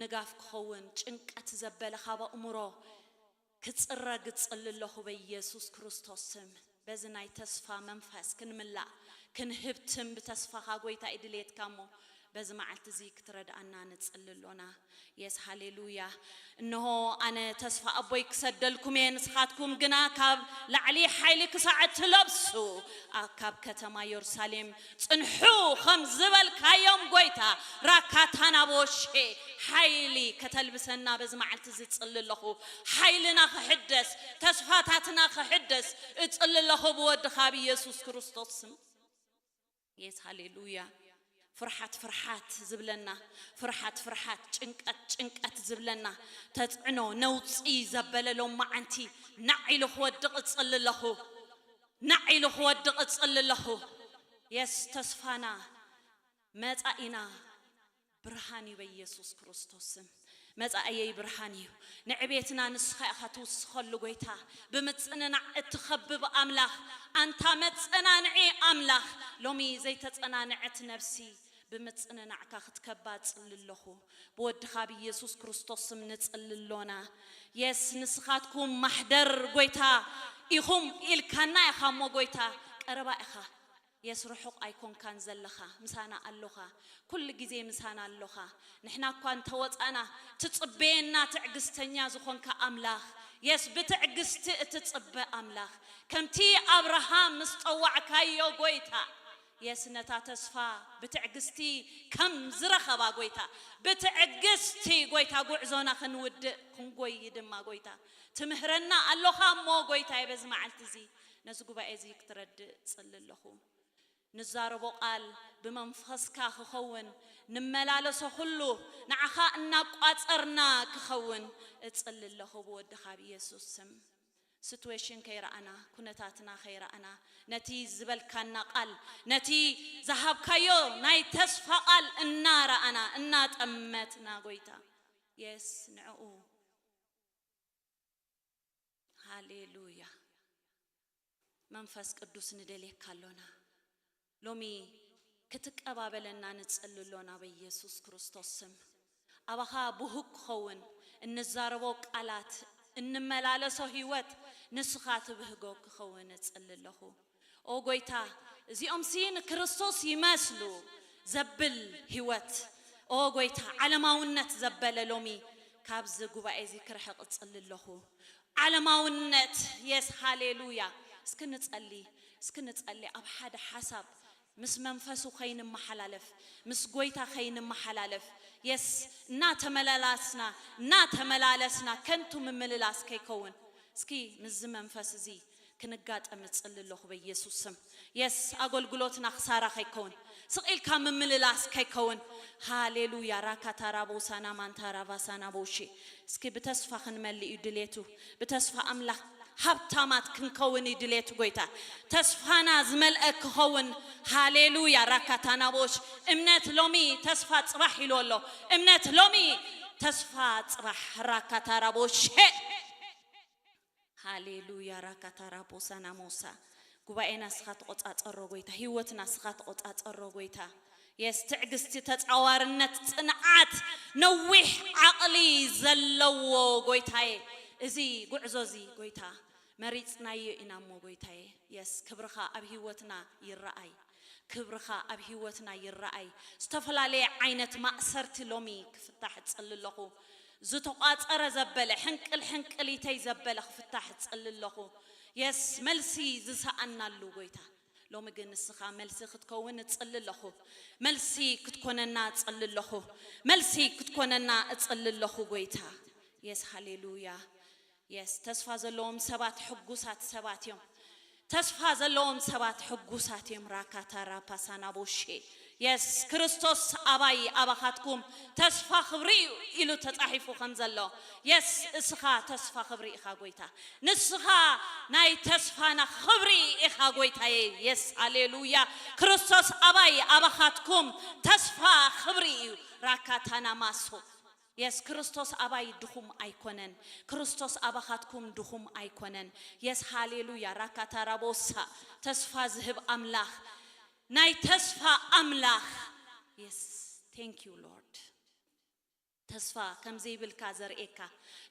ንጋፍ ክኸውን ጭንቀት ዘበለ ካብ ኣእምሮ ክጽረግ እጽሊ ኣለኹ በኢየሱስ ክርስቶስ ስም። በዚ ናይ ተስፋ መንፈስ ክንምላእ ክንህብትም ብተስፋኻ ጎይታ እዩ ድልየትካ እሞ በዚ መዓልቲ እዚ ክትረድኣና ንጽሊ ኣሎና። የስ ሃሌሉያ። እንሆ ኣነ ተስፋ ኣቦይ ክሰደልኩም እየ፣ ንስኻትኩም ግና ካብ ላዕሊ ሓይሊ ክሳዕ እትለብሱ ኣብ ካብ ከተማ የሩሳሌም ጽንሑ ከም ዝበልካዮም ጎይታ ራካታናቦሼ ሓይሊ ከተልብሰና በዚ መዓልቲ እዚ እጽሊ ኣለኹ። ሓይልና ክሕደስ፣ ተስፋታትና ክሕደስ እጽሊ ኣለኹ ብወድኻ ብኢየሱስ ክርስቶስ ስም። የስ ሃሌሉያ። ፍርሓት ፍርሓት ዝብለና፣ ፍርሓት ፍርሓት፣ ጭንቀት ጭንቀት ዝብለና፣ ተጽዕኖ ነውጺ ዘበለ ሎማዓንቲ ናዕ ኢሉ ክወድቕ እጽሊ ኣለኹ። ናዕ ኢሉ ክወድቕ እጽሊ ኣለኹ። የስ ተስፋና መጻኢና ብርሃን እዩ በኢየሱስ ክርስቶስ ስም። መጻእየይ ብርሃን እዩ። ንዕቤትና ንስኻ ኢኻ ትውስኸሉ ጎይታ፣ ብምጽንናዕ እትኸብብ ኣምላኽ፣ ኣንታ መጸናንዒ ኣምላኽ፣ ሎሚ ዘይተጸናንዐት ነፍሲ ብምጽንናዕካ ክትከባ ጽሊ ኣለኹ። ብወድኻ ብኢየሱስ ክርስቶስ ስም ንጽሊ ኣሎና። የስ ንስኻትኩም ማሕደር ጎይታ ኢኹም ኢልካና ኢኻ እሞ ጎይታ ቀረባ ኢኻ። የስ ርሑቕ ኣይኮንካን ዘለኻ፣ ምሳና ኣሎኻ፣ ኩሉ ግዜ ምሳና ኣሎኻ። ንሕና እኳ እንተወጻና ትጽበየና ትዕግስተኛ ዝኾንካ ኣምላኽ፣ የስ ብትዕግስቲ እትጽበ ኣምላኽ፣ ከምቲ ኣብርሃም ምስ ጸዋዕካዮ ጎይታ፣ የስ ነታ ተስፋ ብትዕግስቲ ከም ዝረኸባ ጎይታ፣ ብትዕግስቲ ጎይታ ጉዕዞና ክንውድእ ክንጎይ ድማ ጎይታ ትምህረና ኣሎኻ እሞ ጎይታየ በዚ መዓልቲ እዚ ነዚ ጉባኤ እዚ ክትረድእ ጽሊ ኣለኹ። ንዛረቦ ቃል ብመንፈስካ ክኸውን፣ ንመላለሶ ኩሉ ንዓኻ እናቋጸርና ክኸውን እጽሊ ኣለኹ ብወድኻ ብኢየሱስ ስም። ሲትዌሽን ከይረኣና፣ ኩነታትና ከይረኣና፣ ነቲ ዝበልካና ቃል፣ ነቲ ዝሃብካዮ ናይ ተስፋ ቃል እናረኣና፣ እናጠመትና ጎይታ የስ ንዕኡ ሃሌሉያ። መንፈስ ቅዱስ ንደልየካ ኣሎና። ሎሚ ክትቀባበለና ንጽሊ ኣሎና በኢየሱስ ክርስቶስ ስም። ኣባኻ ብሁግ ክኸውን፣ እንዛረቦ ቃላት፣ እንመላለሶ ህይወት ንስኻ ትብህጎ ክኸውን እጽሊ ኣለኹ። ኦ ጎይታ፣ እዚኦም ሲ ንክርስቶስ ይመስሉ ዘብል ህይወት፣ ኦ ጎይታ፣ ዓለማውነት ዘበለ ሎሚ ካብዚ ጉባኤ እዚ ክርሕቕ እጽሊ ኣለኹ። ዓለማውነት፣ የስ፣ ሃሌሉያ። እስኪ ንጸሊ፣ እስኪ ንጸሊ። ኣብ ሓደ ሓሳብ ምስ መንፈሱ ከይንመሓላለፍ፣ ምስ ጎይታ ከይንመሓላለፍ፣ የስ፣ እናተመላላስና፣ እናተመላለስና ከንቱ ምምልላስ ከይከውን፣ እስኪ ምስዚ መንፈስ እዚ ክንጋጠም እጽሊ ኣለኹ በኢየሱስ ስም። የስ፣ ኣገልግሎትና ክሳራ ከይከውን፣ ስቕ ኢልካ ምምልላስ ከይከውን። ሃሌሉያ። ራካታራቦሳና ማንታራቫሳና ቦሺ። እስኪ ብተስፋ ክንመልእ እዩ ድሌቱ። ብተስፋ ኣምላኽ ሃብታማት ክንከውን እዩ ድሌቱ ጎይታ። ተስፋና ዝመልአ ክኸውን። ሃሌሉያ። ራካታናቦሽ። እምነት ሎሚ ተስፋ ጽባሕ ኢሉ ኣሎ። እምነት ሎሚ ተስፋ ጽባሕ። ራካታራቦሽ። ሃሌሉያ። ራካታራቦሳና ሞሳ። ጉባኤና ስኻ ተቆጻጸሮ ጎይታ፣ ህይወትና ስኻ ተቆጻጸሮ ጎይታ። የስ፣ ትዕግስቲ፣ ተጻዋርነት፣ ጽንዓት፣ ነዊሕ ዓቕሊ ዘለዎ ጎይታዬ፣ እዚ ጉዕዞ እዚ ጎይታ መሪጽናዮ ኢና እሞ ጎይታዬ፣ የስ፣ ክብርኻ ኣብ ህይወትና ይረኣይ። ክብርኻ ኣብ ህይወትና ይረኣይ። ዝተፈላለየ ዓይነት ማእሰርቲ ሎሚ ክፍታሕ እጽሊ ኣለኹ። ዝተቋጸረ ዘበለ፣ ሕንቅል ሕንቅሊተይ ዘበለ ክፍታሕ እጽሊ ኣለኹ። የስ፣ መልሲ ዝሰኣናሉ ጎይታ። ሎሚ ግን ንስኻ መልሲ ክትከውን እጽሊ ኣለኹ። መልሲ ክትኮነና እጽሊ ኣለኹ። መልሲ ክትኮነና እጽሊ ኣለኹ ጎይታ። የስ፣ ሃሌሉያ። የስ፣ ተስፋ ዘለዎም ሰባት ሕጉሳት ሰባት እዮም። ተስፋ ዘለዎም ሰባት ሕጉሳት እዮም። ራካታ ራፓሳና ቦሼ። የስ፣ ክርስቶስ ኣባይ ኣባኻትኩም ተስፋ ክብሪ እዩ ኢሉ ተጻሒፉ ከም ዘሎ። የስ፣ እስኻ ተስፋ ክብሪ ኢኻ ጎይታ። ንስኻ ናይ ተስፋና ክብሪ ኢኻ ጎይታዬ። የስ፣ ሃሌሉያ። ክርስቶስ ኣባይ ኣባኻትኩም ተስፋ ክብሪ እዩ። ራካታና ማሶ። የስ፣ ክርስቶስ ኣባይ ድኹም ኣይኮነን። ክርስቶስ ኣባኻትኩም ድኹም ኣይኮነን። የስ፣ ሃሌሉያ። ራካታራቦሳ፣ ተስፋ ዝህብ ኣምላኽ፣ ናይ ተስፋ ኣምላኽ። የስ፣ thank you Lord። ተስፋ ከም ዘይብልካ ዘርእየካ፣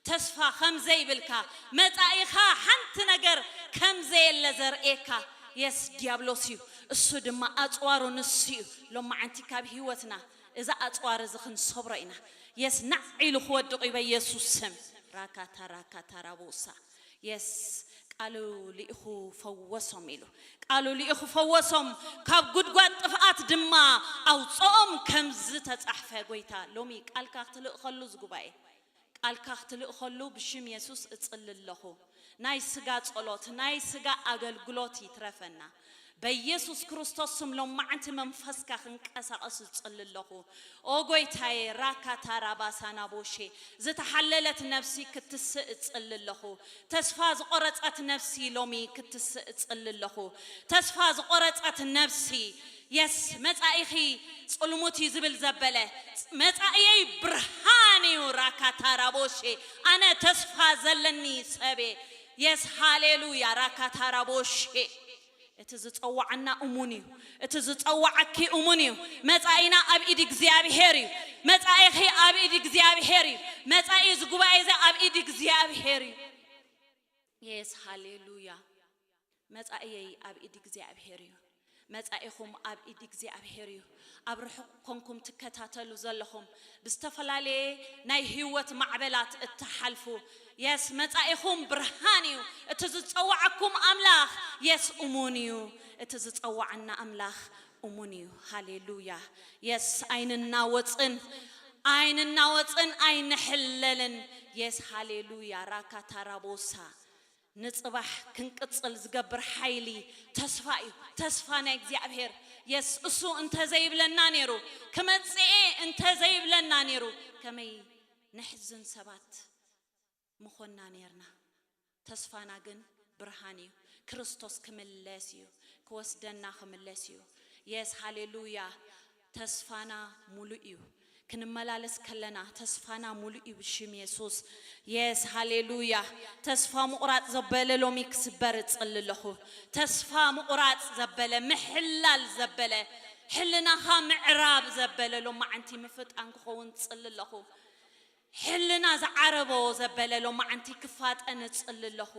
ተስፋ ከም ዘይብልካ፣ መጻኢኻ ሓንቲ ነገር ከም ዘየለ ዘርእየካ፣ የስ፣ ዲያብሎስ እዩ። እሱ ድማ ኣጽዋሩ ንሱ እዩ። ሎማዓንቲ ካብ ህይወትና እዛ ኣጽዋር እዚ ክንሰብሮ ኢና። የስ፣ ናዕ ኢሉ ክወድቕ እዩ በኢየሱስ ስም። ራካታ ራካታ ራቦሳ። የስ፣ ቃሉ ልኢኹ ፈወሶም ኢሉ። ቃሉ ልኢኹ ፈወሶም፣ ካብ ጉድጓድ ጥፍኣት ድማ ኣውፅኦም ከም ዝተጻሕፈ። ጎይታ፣ ሎሚ ቃልካ ክትልእኸሉ ዝጉባኤ፣ ቃልካ ክትልእኸሉ ብሽም የሱስ እጽሊ ኣለኹ። ናይ ስጋ ጸሎት፣ ናይ ስጋ ኣገልግሎት ይትረፈና። በኢየሱስ ክርስቶስ ስም ሎማዓንቲ መንፈስካ ክንቀሳቐስ እጽሊ ኣለኹ። ኦ ጎይታዬ፣ ራካታ ራባሳና ቦሼ፣ ዝተሓለለት ነፍሲ ክትስእ እጽሊ ኣለኹ። ተስፋ ዝቆረጸት ነፍሲ ሎሚ ክትስእ እጽሊ ኣለኹ። ተስፋ ዝቆረጸት ነፍሲ፣ የስ፣ መጻኢኺ ጽልሙት እዩ ዝብል ዘበለ፣ መጻኢየይ ብርሃን እዩ። ራካታ ራቦሼ፣ ኣነ ተስፋ ዘለኒ ሰቤ። የስ፣ ሃሌሉያ። ራካታ ራቦሼ፣ እቲ ዝጸዋዓና እሙን እዩ። እቲ ዝጸዋዓኪ እሙን እዩ። መጻኢና ኣብ ኢድ እግዚኣብሄር እዩ። መጻኢኺ ኣብ ኢድ እግዚኣብሄር እዩ። መጻኢ እዚ ጉባኤ እዚ ኣብ ኢድ እግዚኣብሄር እዩ። የስ፣ ሃሌሉያ። መጻኢየይ ኣብ ኢድ እግዚኣብሄር እዩ። መጻኢኹም ኣብ ኢድ እግዚኣብሄር እዩ። ኣብ ርሑቕ ኮንኩም ትከታተሉ ዘለኹም፣ ብዝተፈላለየ ናይ ህይወት ማዕበላት እትሓልፉ፣ የስ፣ መጻኢኹም ብርሃን እዩ። እቲ ዝጸዋዓኩም ኣምላኽ፣ የስ፣ እሙን እዩ። እቲ ዝጸዋዓና ኣምላኽ እሙን እዩ። ሃሌሉያ። የስ፣ ኣይንናወጽን፣ ኣይንናወጽን፣ ኣይንሕለልን። የስ፣ ሃሌሉያ። ራካ ታራቦሳ። ንጽባሕ ክንቅጽል ዝገብር ሓይሊ ተስፋ እዩ። ተስፋ ናይ እግዚኣብሔር። የስ፣ እሱ እንተ ዘይብለና ነይሩ፣ ክመጽኤ እንተ ዘይብለና ነይሩ፣ ከመይ ነሕዝን ሰባት ምኾንና ነይርና። ተስፋና ግን ብርሃን እዩ። ክርስቶስ ክምለስ እዩ። ክወስደና ክምለስ እዩ። የስ፣ ሃሌሉያ። ተስፋና ሙሉእ እዩ። ክንመላለስ ከለና ተስፋና ሙሉእ እዩ ብሽም የሱስ። የስ፣ ሃሌሉያ። ተስፋ ምቑራጽ ዘበለ ሎሚ ክስበር እጽሊ ኣለኹ። ተስፋ ምቑራጽ ዘበለ፣ ምሕላል ዘበለ፣ ሕልናኻ ምዕራብ ዘበለ ሎማዓንቲ ምፍጣን ክኸውን እጽሊ ኣለኹ። ሕልና ዝዓረቦ ዘበለ ሎማዓንቲ ክፋጠን እጽሊ ኣለኹ።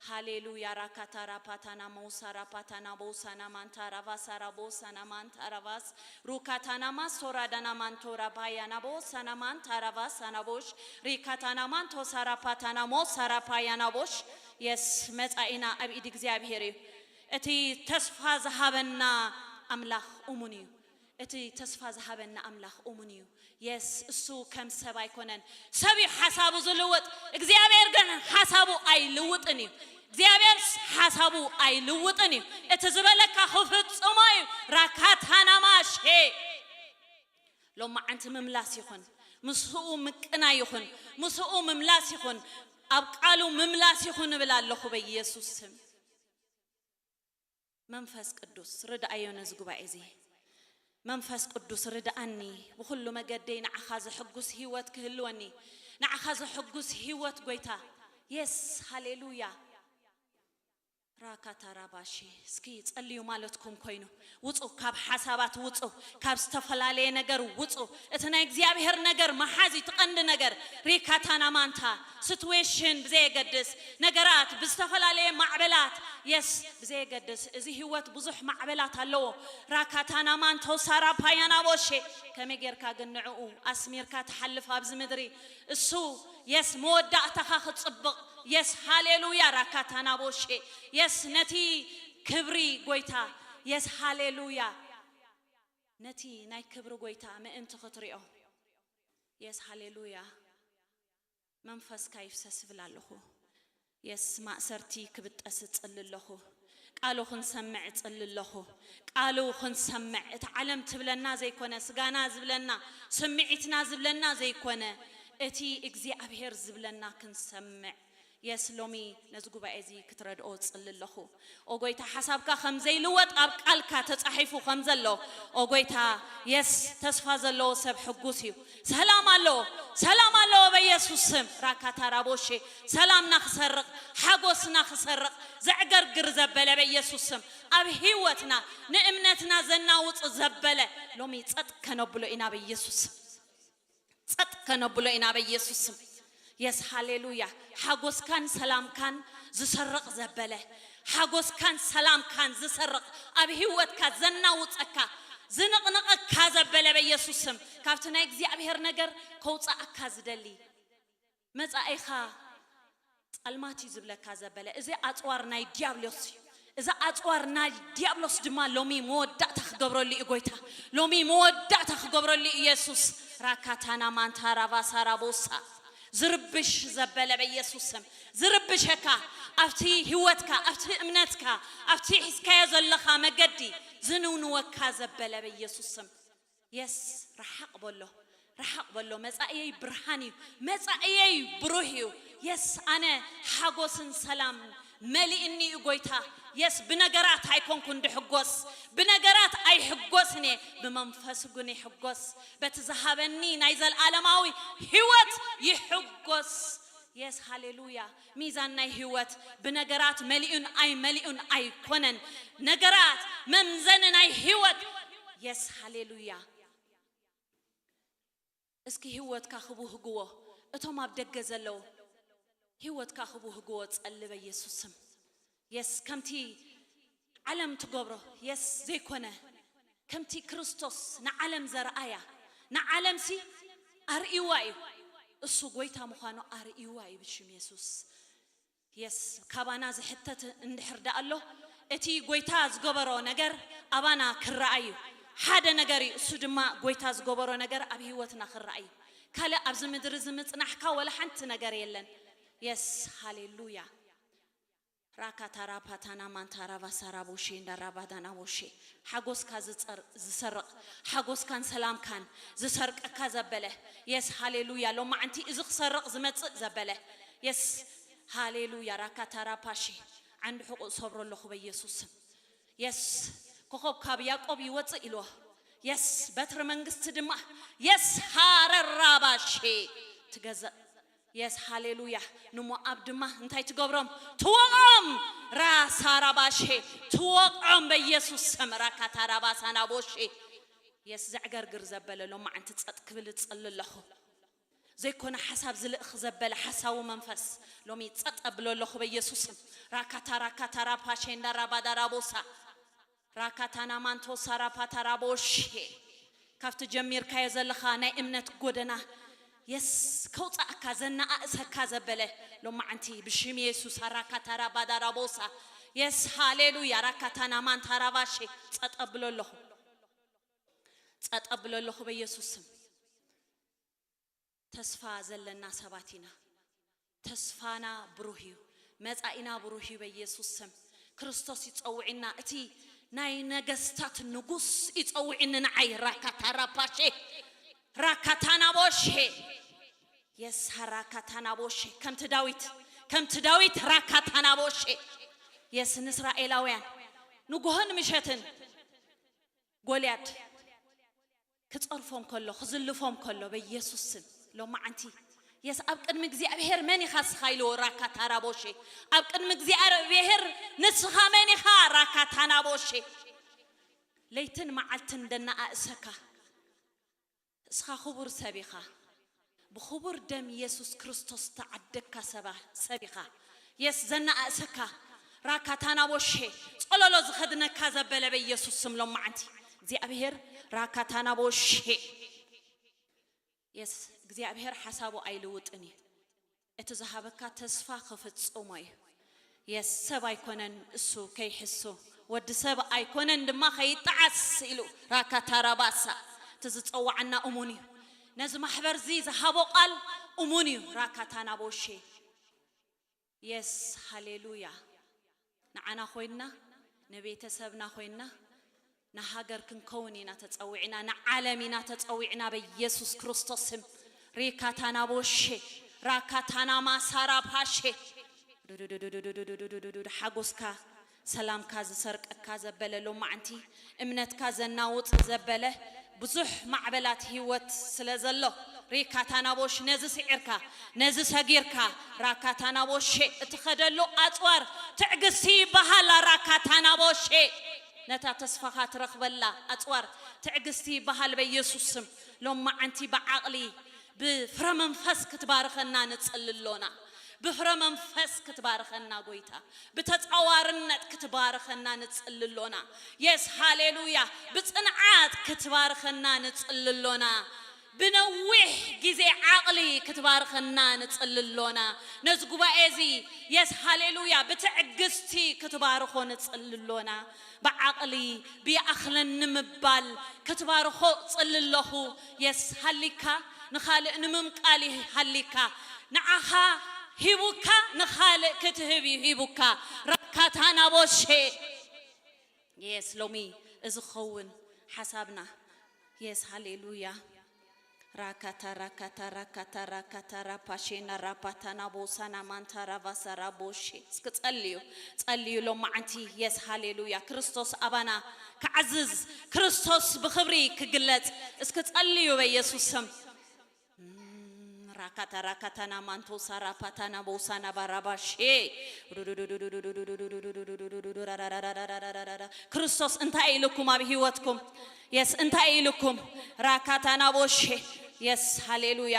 ሃሌሉያ። ራካታ ራፓታና ሞሳ ራፓታና ቦሳና ማንታ ራቫሳ ራቦሳና ማንታ ራቫስ ሩካታና ማሶራዳና ማንቶ ራባያና ቦሳና ማንታ ራቫሳና ቦሽ ሪካታና ማንቶ ሳራፓታና ሞሳ ራፓያና ቦሽ። የስ፣ መጻኢና ኣብ ኢድ እግዚኣብሔር እዩ። እቲ ተስፋ ዝሃበና ኣምላኽ እሙን እዩ። እቲ ተስፋ ዝሃበና ኣምላኽ እሙን እዩ። የስ፣ እሱ ከም ሰብ ኣይኮነን። ሰብ እዩ ሓሳቡ ዝልውጥ፣ እግዚኣብሔር ግን ሓሳቡ ኣይልውጥን እዩ። እግዚኣብሔር ሓሳቡ ኣይልውጥን እዩ። እቲ ዝበለካ ክፍጽሞ እዩ። ራካታናማሼ። ሎማዓንቲ ምምላስ ይኹን፣ ምስኡ ምቅናይ ይኹን፣ ምስኡ ምምላስ ይኹን፣ ኣብ ቃሉ ምምላስ ይኹን እብል ኣለኹ በኢየሱስ ስም። መንፈስ ቅዱስ ርድኣዮ ነዚ ጉባኤ እዚ። መንፈስ ቅዱስ ርድኣኒ፣ ብኹሉ መገደይ ንዓኻ ዘሕጉስ ህይወት ክህልወኒ፣ ንዓኻ ዘሕጉስ ህይወት ጎይታ። የስ፣ ሃሌሉያ። ራካታ ራባሺ። እስኪ ጸልዩ ማለትኩም ኮይኑ፣ ውጹ፣ ካብ ሓሳባት ውጹ፣ ካብ ዝተፈላለየ ነገር ውጹ። እቲ ናይ እግዚኣብሔር ነገር መሓዝ እዩ እቲ ቀንዲ ነገር። ሪካታና ማንታ፣ ሲትዌሽን ብዘየገድስ፣ ነገራት ብዝተፈላለየ ማዕበላት፣ የስ፣ ብዘየገድስ፣ እዚ ህይወት ብዙሕ ማዕበላት ኣለዎ። ራካታና ማንቶ ሳራ ፓያና ቦሼ። ከመይ ጌርካ ግን ንዕኡ ኣስሚርካ ትሓልፍ ኣብዚ ምድሪ? እሱ፣ የስ፣ መወዳእታኻ ክጽብቕ። የስ፣ ሃሌሉያ። ራካታና ቦሼ። የስ፣ ነቲ ክብሪ ጎይታ። የስ፣ ሃሌሉያ። ነቲ ናይ ክብሪ ጎይታ ምእንቲ ክትሪኦ። የስ፣ ሃሌሉያ። መንፈስካ ይፍሰስ እብል ኣለኹ። የስ፣ ማእሰርቲ ክብጠስ እጽሊ ኣለኹ። ቃሉ ክንሰምዕ እጽሊ ኣለኹ። ቃሉ ክንሰምዕ፣ እቲ ዓለም ትብለና ዘይኮነ፣ ስጋና ዝብለና፣ ስምዒትና ዝብለና ዘይኮነ፣ እቲ እግዚኣብሔር ዝብለና ክንሰምዕ። የስ፣ ሎሚ ነዚ ጉባኤ እዚ ክትረድኦ እጽሊ ኣለኹ። ኦ ጎይታ፣ ሓሳብካ ከም ዘይልወጥ ኣብ ቃልካ ተጻሒፉ ከም ዘሎ፣ ኦ ጎይታ፣ የስ፣ ተስፋ ዘለዎ ሰብ ሕጉስ እዩ። ሰላም ኣሎ፣ ሰላም ኣሎ በኢየሱስ ስም። ራካታ ራቦሼ፣ ሰላምና ክሰርቕ፣ ሓጎስና ክሰርቕ፣ ዘዕገርግር ዘበለ በኢየሱስ ስም። ኣብ ህይወትና ንእምነትና ዘናውጽ ዘበለ ሎሚ ጸጥ ከነብሎ ኢና በኢየሱስ ስም። ጸጥ ከነብሎ ኢና በኢየሱስ ስም። የስ ሃሌሉያ። ሓጎስካን ሰላምካን ዝሰርቕ ዘበለ፣ ሓጎስካን ሰላምካን ዝሰርቕ፣ ኣብ ህይወትካ ዘናውጸካ፣ ዝንቕንቐካ ዘበለ በኢየሱስ ስም፣ ካብቲ ናይ እግዚኣብሔር ነገር ከውጻኣካ ዝደሊ፣ መጻኢኻ ጸልማት እዩ ዝብለካ ዘበለ፣ እዚ ኣጽዋር ናይ ዲያብሎስ እዩ። እዚ ኣጽዋር ናይ ዲያብሎስ ድማ ሎሚ መወዳእታ ክገብረሉ እዩ ጎይታ። ሎሚ መወዳእታ ክገብረሉ እዩ ኢየሱስ። ራካታና ማንታ ራባሳ ራቦሳ። ዝርብሽ ዘበለ በኢየሱስ ስም። ዝርብሸካ ኣብቲ ህይወትካ፣ ኣብቲ እምነትካ፣ ኣብቲ ሒዝካዮ ዘለኻ መገዲ ዝንውንወካ ዘበለ በኢየሱስ ስም። የስ ርሓቕ በሎ፣ ርሓቕ በሎ። መጻእየይ ብርሃን እዩ፣ መጻእየይ ብሩህ እዩ። የስ ኣነ ሓጎስን ሰላም መሊእኒ እዩ ጎይታ። የስ ብነገራት ኣይኮንኩን ድሕጎስ፣ ብነገራት ኣይሕጎስን እየ፣ ብመንፈሱ ግን ይሕጎስ። በቲ ዝሃበኒ ናይ ዘለኣለማዊ ህይወት ይሕጎስ። የስ ሃሌሉያ። ሚዛን ናይ ህይወት ብነገራት መሊኡን ኣይመሊኡን ኣይኮነን። ነገራት መምዘኒ ናይ ህይወት። የስ ሃሌሉያ። እስኪ ህይወትካ ክብህግዎ እቶም ኣብ ደገ ዘለዉ፣ ህይወትካ ክብህግዎ ጸሊ በኢየሱስ ስም። የስ ከምቲ ዓለም ትገብሮ የስ ዘይኮነ፣ ከምቲ ክርስቶስ ንዓለም ዘርኣያ፣ ንዓለምሲ ኣርእይዋ እዩ። እሱ ጎይታ ምዃኑ ኣርእይዋ እዩ ብሽም የሱስ። የስ ካባና ዝሕተት እንድሕር ደኣ ኣሎ፣ እቲ ጎይታ ዝገበሮ ነገር ኣባና ክረኣይ እዩ። ሓደ ነገር እዩ፣ እሱ ድማ ጎይታ ዝገበሮ ነገር ኣብ ህይወትና ክረኣይ እዩ። ካልእ ኣብዚ ምድሪ እዚ ምጽናሕካ ወላ ሓንቲ ነገር የለን። የስ ሃሌሉያ። ራካታራ ፓታና ማንታራ ቫሳራ ቦሼ እንዳራ ባዳና ቦሼ። ሓጎስካ ዝጸር- ዝሰርቕ፣ ሓጎስካን ሰላምካን ዝሰርቀካ ዘበለ፣ የስ ሃሌሉያ። ሎማዓንቲ እዚ ክሰርቕ ዝመጽእ ዘበለ፣ የስ ሃሌሉያ። ራካታራ ፓሼ። ዓንዲ ሕቑ ሰብሮ ኣለኹ በኢየሱስ ስም። የስ ኮኸብ ካብ ያዕቆብ ይወጽእ ኢልዎ። የስ በትሪ መንግስቲ ድማ፣ የስ ሃረራባሼ ትገዘእ። የስ ሃሌሉያ። ንሞኣብ ድማ እንታይ ትገብሮም? ትወቕዖም። ራሳራባሼ ትወቕዖም በኢየሱስ ስም። ራካታራባሳናቦሼ። የስ ዘዕገርግር ዘበለ ሎማዓንቲ ጸጥ ክብል እጸሊ ኣለኹ። ዘይኮነ ሓሳብ ዝልእኽ ዘበለ ሓሳዊ መንፈስ ሎሚ ጸጥ ኣብሎ ኣለኹ በኢየሱስ ስም። ራካታ ራካታ ራፓሼ እንዳ ራባዳ ራቦሳ። ራካታና ማንቶሳ ራፓታ ራቦሼ። ካብቲ ጀሚርካዮ ዘለኻ ናይ እምነት ጎደና የስ ከውጻእካ ዘነኣእሰካ ዘበለ ሎማዓንቲ ብሽም የሱስ። ራካታ ራባዳ ራቦሳ። የስ ሃሌሉያ። ራካታና ማንታ ራባሼ። ጸጥ ኣብሎ ኣለኹ፣ ጸጥ ኣብሎ ኣለኹ በኢየሱስ ስም። ተስፋ ዘለና ሰባት ኢና። ተስፋና ብሩህ እዩ። መጻኢና ብሩህ እዩ በኢየሱስ ስም። ክርስቶስ ይጸውዕና። እቲ ናይ ነገስታት ንጉስ ይጸውዕኒ ንዓይ። ራካታ ራፓሼ ራካታናቦሼ። የስ ራካታናቦሼ። ከምቲ ዳዊት፣ ከምቲ ዳዊት ራካታናቦሼ። የስ ንእስራኤላውያን ንጉሆን ምሸትን ጎልያድ ክጸርፎም ከሎ፣ ክዝልፎም ከሎ በኢየሱስ ስም ሎማዓንቲ የስ ኣብ ቅድሚ እግዚኣብሔር መን ኢኻ እስኻ ኢልዎ። ራካታራቦሼ። ኣብ ቅድሚ እግዚኣብሔር ንስኻ መን ኢኻ? ራካታናቦሼ። ለይትን መዓልትን ደነኣእሰካ። እስኻ ክቡር ሰብ ኢኻ። ብኽቡር ደም ኢየሱስ ክርስቶስ ተዓደግካ ሰባ- ሰብ ኢኻ። የስ ዘነኣእሰካ። ራካታናቦሼ። ጸለሎ ዝኸድነካ ዘበለ በኢየሱስ ስም ሎማዓንቲ እግዚኣብሔር። ራካታናቦሼ። የስ እግዚኣብሔር ሓሳቡ ኣይልውጥን እዩ። እቲ ዝሃበካ ተስፋ ክፍጽሞ እዩ። የስ ሰብ ኣይኮነን እሱ ከይሕሱ፣ ወዲ ሰብ ኣይኮነን ድማ ከይጠዓስ ኢሉ። ራካታራባሳ። እቲ ዝጸዋዓና እሙን እዩ። ነዚ ማሕበር እዚ ዝሃቦ ቃል እሙን እዩ። ራካታናቦሼ። የስ ሃሌሉያ። ንዓና ኮይንና፣ ንቤተሰብና ኮይንና፣ ንሃገር ክንከውን ኢና ተጸዊዕና፣ ንዓለም ኢና ተጸዊዕና በኢየሱስ ክርስቶስ ስም። ሪካታና ቦሼ ራካታና ማሳራ ፓሼ። ሓጎስካ ሰላምካ ዝሰርቀካ ዘበለ ሎማዓንቲ፣ እምነትካ ዘናውጽ ዘበለ ብዙሕ ማዕበላት ህይወት ስለ ዘሎ፣ ሪካታናቦሽ ነዚ ስዒርካ፣ ነዚ ሰጊርካ፣ ራካታናቦሼ እትኸደሉ ኣጽዋር ትዕግስቲ ይበሃል። ራካታናቦሼ ነታ ተስፋኻ ትረኽበላ ኣጽዋር ትዕግስቲ ይበሃል። በኢየሱስ ስም ሎማዓንቲ ብዓቕሊ ብፍረ መንፈስ ክትባርኸና ንጽሊ ኣሎና። ብፍረ መንፈስ ክትባርኸና ጎይታ፣ ብተጻዋርነት ክትባርኸና ንጽሊ ኣሎና። የስ ሃሌሉያ። ብጽንዓት ክትባርኸና ንጽሊ ኣሎና። ብነዊሕ ግዜ ዓቕሊ ክትባርኸና ንጽሊ ኣሎና። ነዚ ጉባኤ እዚ የስ ሃሌሉያ ብትዕግስቲ ክትባርኾ ንጽሊ ኣሎና። ብዓቕሊ ብይኣኽለኒ ምባል ክትባርኾ ጽሊ ኣለኹ። የስ ሃሊካ ንኻልእ ንምምቃል እዩ ሃሊካ። ንዓኻ ሂቡካ ንኻልእ ክትህብ እዩ ሂቡካ። ራካታናቦሼ የስ ሎሚ እዚ ክኸውን ሓሳብና። የስ ሃሌሉያ። ራካታ ራካታ ራካታ ራካታ ራፓሼና ራፓታና ቦሳና ማንታ ራቫሳ ራቦሼ። እስኪ ጸልዩ፣ ጸልዩ ሎማዓንቲ። የስ ሃሌሉያ። ክርስቶስ ኣባና ክዓዝዝ፣ ክርስቶስ ብኽብሪ ክግለጽ። እስኪ ጸልዩ በኢየሱስ ስም። ራካታ ራካታና ማንቶሳ ራፓታና ቦሳና ባራባሼ። ክርስቶስ እንታይ ኢልኩም ኣብ ህይወትኩም? የስ እንታይ ኢልኩም? ራካታና ቦሼ። የስ ሃሌሉያ።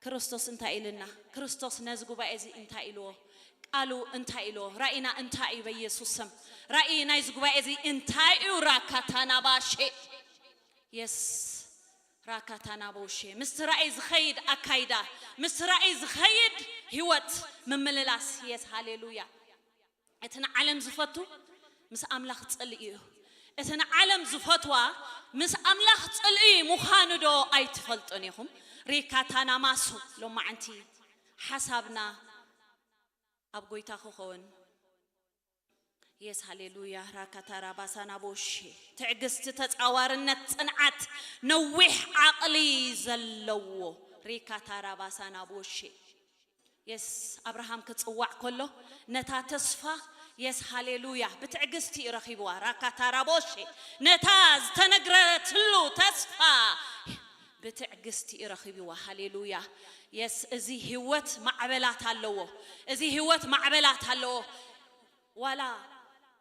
ክርስቶስ እንታይ ኢልና? ክርስቶስ ነዚ ጉባኤ እዚ እንታይ ኢልዎ? ቃሉ እንታይ ኢልዎ? ራእይና እንታይ እዩ? በኢየሱስ ስም ራእይ ናይዚ ጉባኤ እዚ እንታይ እዩ? ራካታና ባሼ። የስ ራካታና ቦሼ። ምስቲ ራእይ ዝኸይድ ኣካይዳ፣ ምስቲ ራእይ ዝኸይድ ህይወት ምምልላስ። የስ ሃሌሉያ። እቲ ንዓለም ዝፈቱ ምስ ኣምላኽ ጽልኢ እዩ። እቲ ንዓለም ዝፈትዋ ምስ ኣምላኽ ጽልኢ ምዃኑ ዶ ኣይትፈልጡን ኢኹም? ሪካታና ማሶ ሎማዓንቲ ሓሳብና ኣብ ጎይታ ክኸውን። የስ ሃሌሉያ። ራካታ ራባሳና ቦሼ። ትዕግስቲ፣ ተጻዋርነት፣ ጽንዓት፣ ነዊሕ ዓቕሊ ዘለዎ። ሪካታ ራባሳና ቦሼ። የስ ኣብርሃም ክጽዋዕ ከሎ ነታ ተስፋ የስ ሃሌሉያ ብትዕግስቲ እዩ ረኺብዋ። ራካታ ራቦሼ ነታ ዝተነግረትሉ ተስፋ ብትዕግስቲ እዩ ረኺብዋ። ሃሌሉያ። የስ እዚ ህይወት ማዕበላት ኣለዎ። እዚ ህይወት ማዕበላት ኣለዎ። ዋላ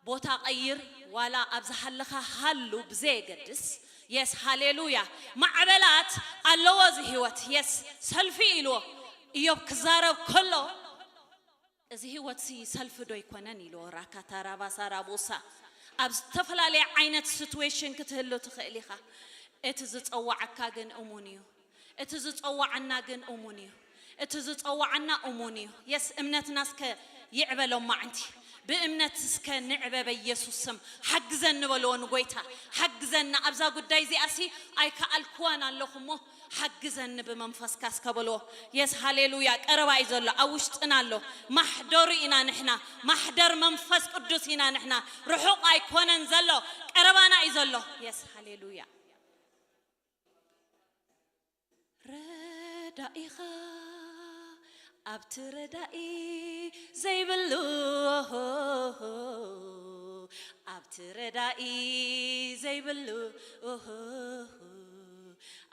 ቦታ ቀይር፣ ዋላ ኣብ ዝሃለኻ ሃሉ ብዘየገድስ። የስ ሃሌሉያ። ማዕበላት ኣለዎ እዚ ህይወት። የስ ሰልፊ ኢልዎ። ኢዮብ ክዛረብ ከሎ እዚ ህይወትሲ ሰልፊ ዶ ኣይኮነን ኢልዎ። ራካታ ራባሳ ራቦሳ። ኣብ ዝተፈላለየ ዓይነት ሲትዌሽን ክትህሉ ትኽእል ኢኻ። እቲ ዝጸዋዓካ ግን እሙን እዩ። እቲ ዝጸዋዓና ግን እሙን እዩ። እቲ ዝጸዋዓና እሙን እዩ። የስ እምነትና እስከ ይዕበ ሎማዓንቲ። ብእምነት እስከ ንዕበ በኢየሱስ ስም። ሓግዘኒ በልዎ ንጎይታ። ሓግዘና ኣብዛ ጉዳይ እዚኣሲ ኣይከኣልክዋን ኣለኹ እሞ ሓግዘኒ ብመንፈስካ እስከ በልዎ። የስ ሃሌሉያ። ቀረባ እዩ ዘሎ፣ ኣብ ውሽጥና ኣሎ። ማሕደሩ ኢና ንሕና። ማሕደር መንፈስ ቅዱስ ኢና ንሕና። ርሑቕ ኣይኮነን ዘሎ፣ ቀረባና እዩ ዘሎ። የስ ሃሌሉያ። ረዳኢኻ ኣብቲ ረዳኢ ዘይብሉ፣ ኣብቲ ረዳኢ ዘይብሉ፣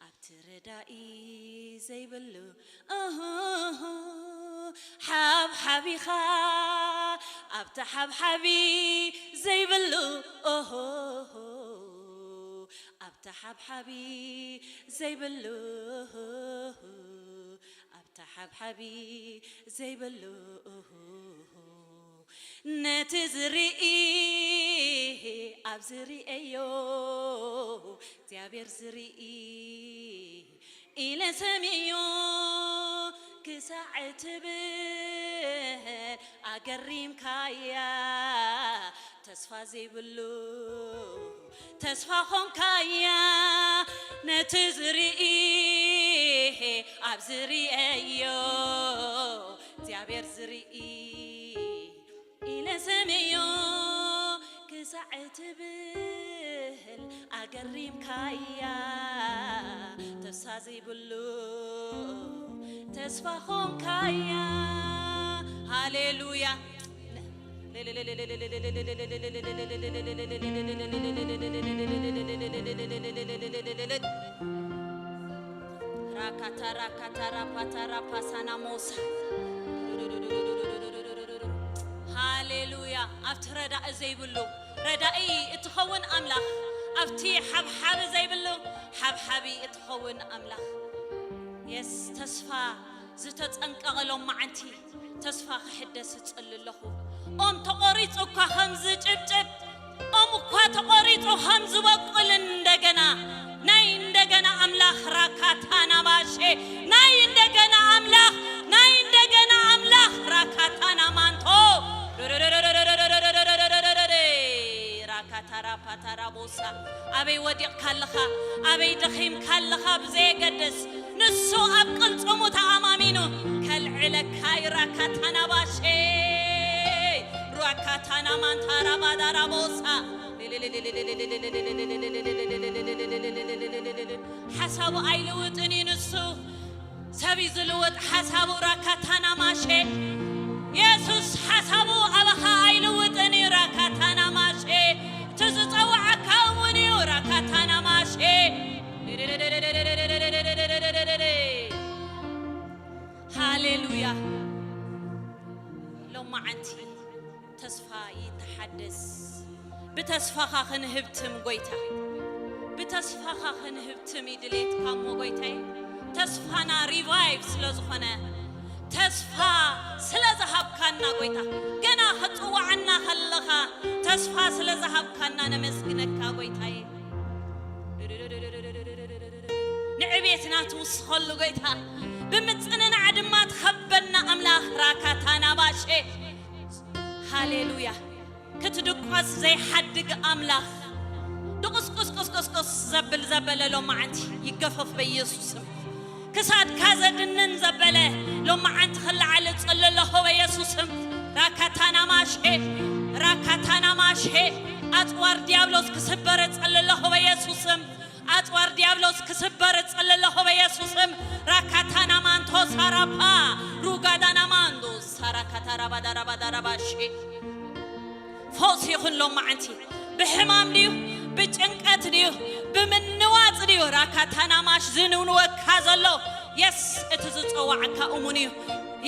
ኣብቲ ረዳኢ ዘይብሉ፣ ሓብሓቢኻ ኣብቲ ሓብሓቢ ዘይብሉ፣ ኣብቲ ሓብሓቢ ዘይብሉ፣ ኣብቲ ሓብሓቢ ዘይብሉ፣ ነቲ ዝርኢ ኣብ ዝርእዮ እግዚኣብሔር ዝርኢ ኢለ ሰምዮ ክሳዕ ትብል ኣገሪምካያ። ተስፋ ዘይብሉ ተስፋ ኾንካያ። ነቲ ዝርኢ ኣብ ዝርእዮ እግዚኣብሔር ዝርኢ ኢለ ሰምዮ ክሳዕ ትብል ኣገሪምካያ። ተስፋ ዘይብሉ ተስፋ ኾንካያ። ሃሌሉያ። ራካታ ራካታ ራፓታ ራፓሳና ሞሳ። ሃሌሉያ። ኣብቲ ረዳኢ ዘይብሉ ረዳኢ እትኸውን ኣምላኽ፣ ኣብቲ ሓብሓቢ ዘይብሉ ሓብሓቢ እትኸውን ኣምላኽ። የስ ተስፋ ዝተጸንቀቐሎም መዓንቲ ተስፋ ክሕደስ እጽሊ ኣለኹ። ኦም ተቖሪጹ እኳ ከም ዝጭብጭብ፣ ኦም እኳ ተቖሪጹ ከም ዝበቁል እንደገና፣ ናይ እንደገና ኣምላኽ ራካታና ባሼ፣ ናይ እንደገና ኣምላኽ፣ ናይ እንደገና ኣምላኽ ራካታና ማንቶ ራካታራ ፓታራ ቦሳ። ኣበይ ወዲቕካ ኣለኻ? ኣበይ ደኺምካ ኣለኻ? ብዘየገድስ ንሱ ኣብ ቅልጽሙ ተኣማሚኑ ከልዕለካ እዩ። ራካታና ባሼ ራካታና ማንታራ ባዳራ ቦሳ። ሓሳቡ ኣይልውጥን እዩ ንሱ። ሰብ እዩ ዝልውጥ ሓሳቡ። ራካታና ማሼ የሱስ ሓሳቡ ኣባኻ ኣይልውጥን እዩ። ራካታና ማሼ እቲ ዝጸውዓካ እውን እዩ። ራካታና ማሼ ሃሌሉያ። ሎማዓንቲ ተስፋ ይተሓደስ። ብተስፋኻ ክንህብትም ጎይታ፣ ብተስፋኻ ክንህብትም ይድሌትካ እሞ ጎይታዬ፣ ተስፋና ሪቫይቭ ስለ ዝኾነ፣ ተስፋ ስለ ዝሃብካና ጎይታ፣ ገና ክጽዋዓና ከለኻ ተስፋ ስለ ዝሃብካና ነመስግነካ ጎይታዬ። ንዕቤትና ትውስኸሉ ጎይታ፣ ብምጽንናዕ ድማ ትኸበና ኣምላኽ ራካታና ባሼ። ሃሌሉያ። ክትድቆስ ዘይሓድግ ኣምላኽ፣ ድቁስቁስቁስቁስቁስ ዘብል ዘበለ ሎማዓንቲ ይገፈፍ በኢየሱስም። ክሳድካ ዘድንን ዘበለ ሎማዓንቲ ክለዓል እጽሊ ኣለኹ በኢየሱስም። ራካታና ማሼ፣ ራካታና ማሼ፣ ኣጽዋር ዲያብሎስ ክስበር እጽሊ ኣለኹ በኢየሱስም። ኣጽዋር ዲያብሎስ ክስበር እጽሊ ኣለኹ በኢየሱስም። ራካታና ማንቶ ሳራፓ ሩጋዳና ማንዶ ሳራካታራባዳራባዳራባሼ። ፈውሲ ይኹን ሎማዓንቲ። ብሕማም ድዩ? ብጭንቀት ድዩ? ብምንዋጽ ድዩ? ራካታና ማሽ ዝንውንወካ ዘሎ የስ እቲ ዝጸዋዕካ እሙን እዩ።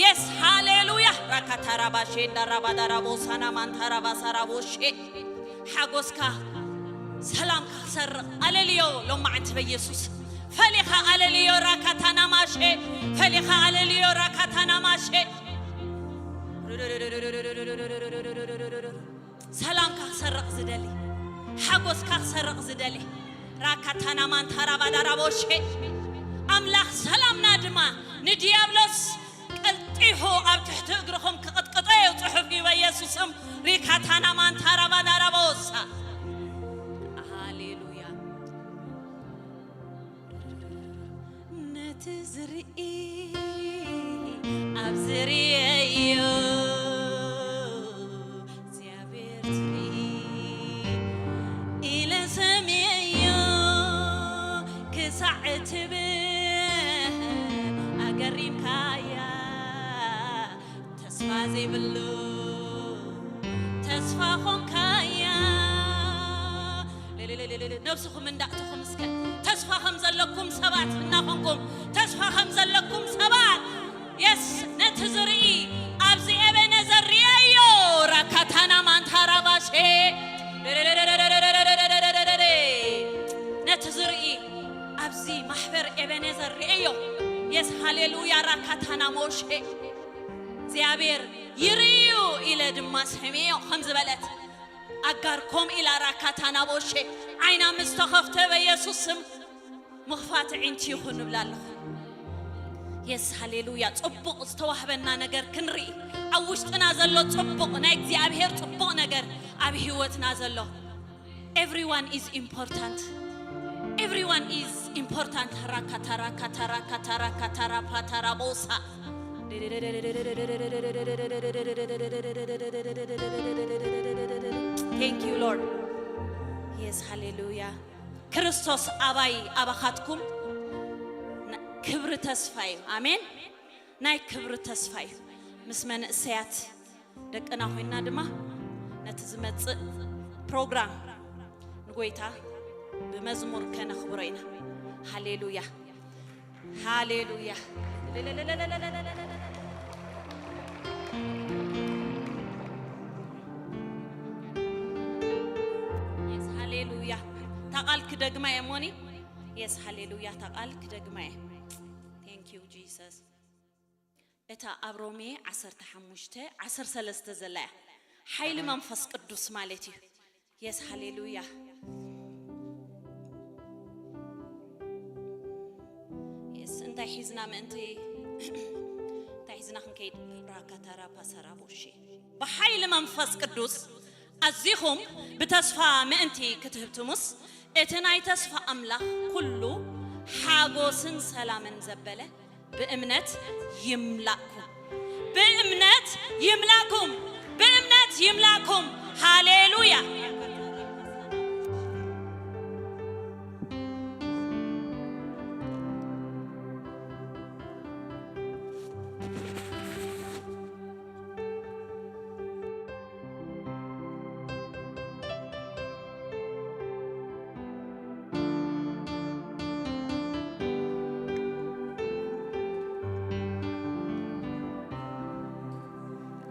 የስ ሃሌሉያ። ራካታራ ባሼ እንዳራባዳራ ቦሳና ማንታራ ባሳራ ቦሼ። ሓጎስካ ሰላምካ ክሰርቕ ኣለልዮ ሎማዓንቲ በኢየሱስ። ፈሊኻ ኣለልዮ ራካታና ማሼ። ፈሊኻ ኣለልዮ ራካታና ማሼ። ሰላምካ ክሰርቕ ዝደሊ፣ ሓጎስካ ክሰርቕ ዝደሊ ራካታና ማንታራ ባዳራ ቦሼ። ኣምላኽ ሰላምና ድማ ንዲያብሎስ ቀልጢፉ ኣብ ትሕቲ እግርኹም ክቕጥቅጦ እዩ ጽሑፍ እዩ በኢየሱስም። ሪካታና ማንታራ ባዳራ ቦሳ። ሃሌሉያ። ነቲ ዝርኢ ኣብ ዝርእዮ እግዚኣብሔር ትርኢ ኢለ ሰምየዮ ክሳዕ ትብል ኣገሪምካያ። ተስፋ ዘይብሉ ተስፋ ኾንካያ። ነብስኹም እንዳእትኹም እስከ ተስፋ ከም ዘለኩም ሰባት እናኾንኩም፣ ተስፋ ከም ዘለኩም ሰባት የስ ነቲ ዝርኢ ኣብዚ ኤቤነዘር ርእየዮ። ራካታና ማንታራባሼ ነቲ ዝርኢ ኣብዚ ማሕበር ኤቤነዘር ርእየዮ። የስ ሃሌሉያ። ራካታና ሞሼ እግዚኣብሔር ይርእዩ ኢለ ድማ ሰምየዮ ከም ዝበለት ኣጋር ኮም ኢላ ራካታና ቦሼ ዓይና ምስ ተኸፍተ በኢየሱስ ስም ምኽፋት ዕንቲ ይኹን እብላ ኣለኹ። የስ ሃሌሉያ። ጽቡቕ ዝተዋህበና ነገር ክንርኢ፣ ኣብ ውሽጥና ዘሎ ጽቡቕ ናይ እግዚኣብሔር ጽቡቕ ነገር ኣብ ህይወትና ዘሎ Everyone is important. Everyone is important. Rakata, rakata, rakata, rakata, rapata, rabosa. Thank you, Lord. Yes, ሃሌሉያ። ክርስቶስ ኣባይ ኣባኻትኩም ና-፣ ክብሪ ተስፋ እዩ። ኣሜን። ናይ ክብሪ ተስፋ እዩ። ምስ መንእሰያት ደቅና ኮይንና ድማ ነቲ ዝመጽእ ፕሮግራም ንጎይታ ብመዝሙር ከነኽብሮ ኢና። ሃሌሉያ፣ ሃሌሉያ፣ የስ፣ ሃሌሉያ። እታ ቃል ክደግማ እየ ሞኒ። የስ፣ ሃሌሉያ። እታ ቃል ክደግማ እየ። Thank you። you, Jesus. እታ ኣብ ሮሜ ዓሰርተ ሓሙሽተ ዓሰርተ ሰለስተ ዘላ እያ። ሓይሊ መንፈስ ቅዱስ ማለት እዩ። የስ፣ ሃሌሉያ። የስ፣ እንታይ ሒዝና ምእንቲ እንታይ ሒዝና ክንከይድ? ራካታራ ፓሳራ ቦሼ። ብሓይሊ መንፈስ ቅዱስ ኣዚኹም ብተስፋ ምእንቲ ክትህብትሙስ፣ እቲ ናይ ተስፋ ኣምላኽ ኩሉ ሓጎስን ሰላምን ዘበለ ብእምነት ይምላእኩም። ብእምነት ይምላእኩም። ብእምነት ይምላእኩም። ሃሌሉያ።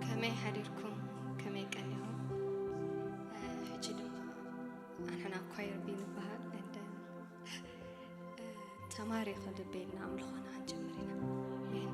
ከመይ ሓዲርኩም? ከመይ ቀኒኹም? እ፣ ሕጂ ድማ ኣንሕና ኳየር ቢ ንበሃል። And then፣ እ፣ ተማሪኹ ልበይ ኢልና ኣምልኾና ክንጅምር ኢና። ኣሜን።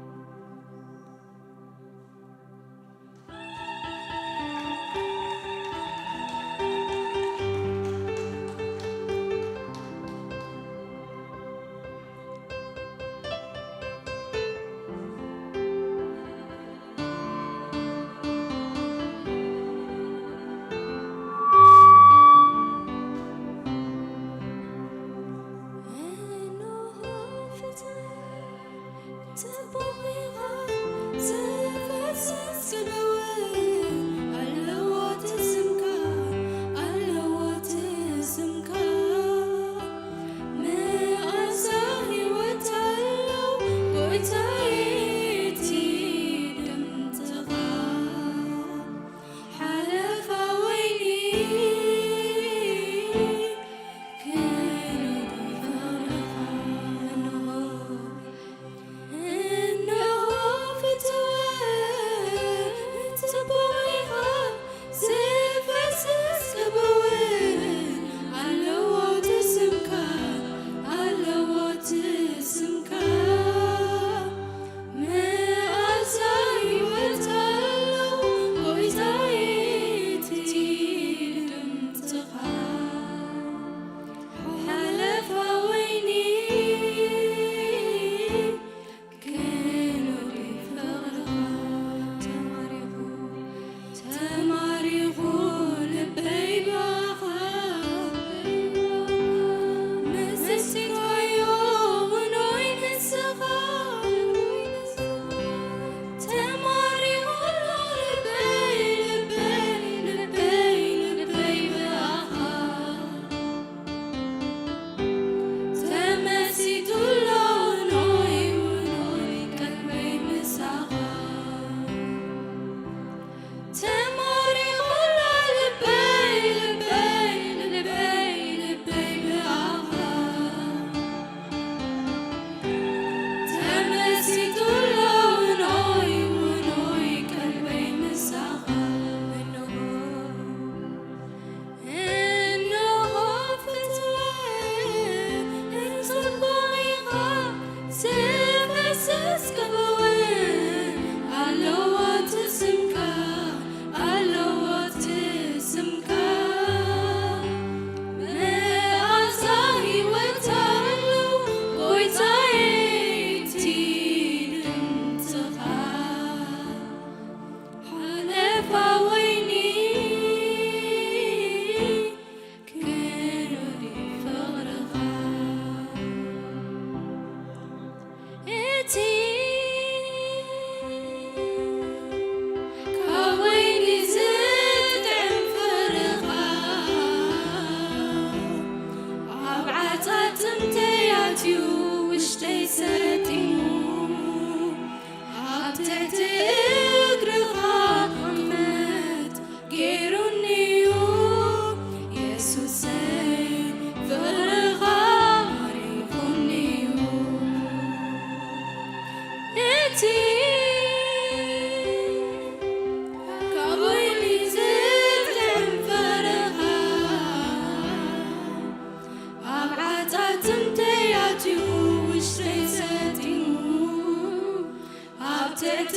ትሕቲ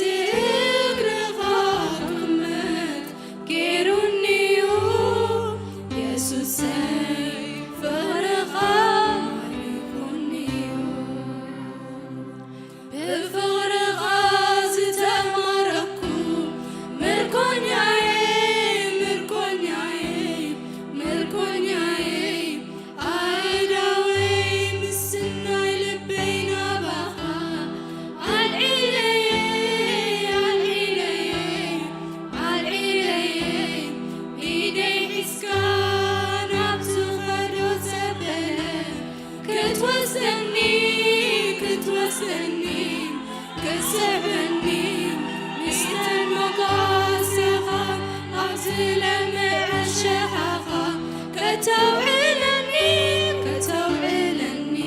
እግርኻ ክቕመጥ ገይሩኒ'ዩ። የሱሰይ ፍቕርኻ ማሪኹኒ'ዩ። ብፍቕርኻ ዝተማረኽኩ ምርኮኛየ፣ ምርኮኛየ፣ ምርኮኛየ፣ ኣእዳወይ ምስናይ ልበይ ናባኻ ኣልዒለየ፣ ኣልዒለየ፣ ኣልዒለየ፣ ኢደይ ሒዝካ ናብ ትኸዶ ዘበለ ክትወስደኒ፣ ክትወስደኒ፣ ክትስሕበኒ፣ ምስተ መጓሰኻ ኣብቲ ለምዐ ሸኻኻ ከተውዕለኒ፣ ከተውዕለኒ፣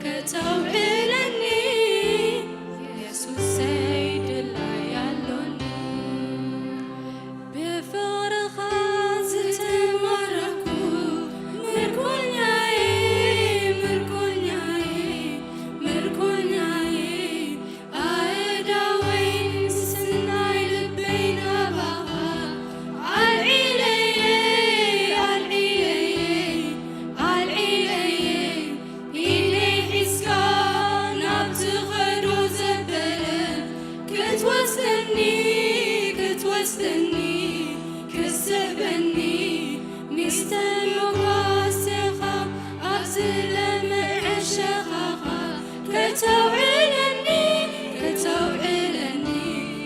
ከተውዕለኒ፣ የሱሰይ ድላይ ኣሎኒ። ብፍቕርኻ ዝተማረኹ ምርኮኛየ፣ ምርኮኛየ፣ ምርኮኛየ፣ ኣእዳወይ ምስናይ ልበይ ናባኻ ኣልዒለየ፣ ኣልዒለየ፣ ኣልዒለየ፣ ኢደይ ሒዝካ ናብ ትኸዶ ዘበለ ክትወስደኒ፣ ክትወስደኒ፣ ክትስሕበኒ፣ ምስተ መጓሰኻ ኣብዚ ለምዐ ሸኻኻ ከተውዕለኒ፣ ከተውዕለኒ፣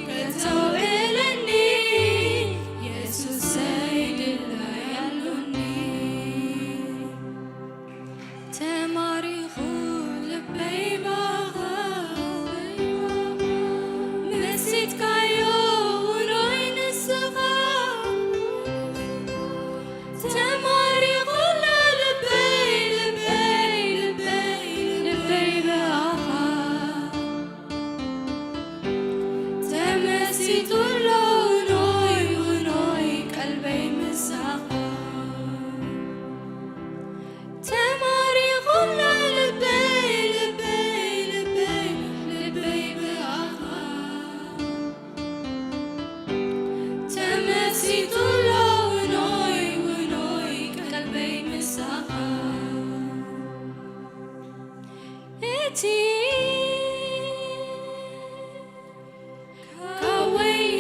ከተውዕለኒ፣ የሱሰይ ድላይ ኣሎኒ። ተማሪኹ ልበይ ባኻ፣ መሲጥካዮ ውኖይ ንስኻ። ተማሪኹ ልበይ፣ ልበይ፣ ልበይ፣ ልበይ ብኣኻ። ተመሲጡ ኣሎ ውኖይ፣ ውኖይ ቀልበይ ምሳኻ። ተማሪኹ ኣሎ ልበይ፣ ልበይ፣ ልበይ፣ ልበይ ብኣኻ። ተመሲጡ ኣሎ ውኖይ፣ ውኖይ ቀልበይ ምሳኻ። እቲ ካብ ወይኒ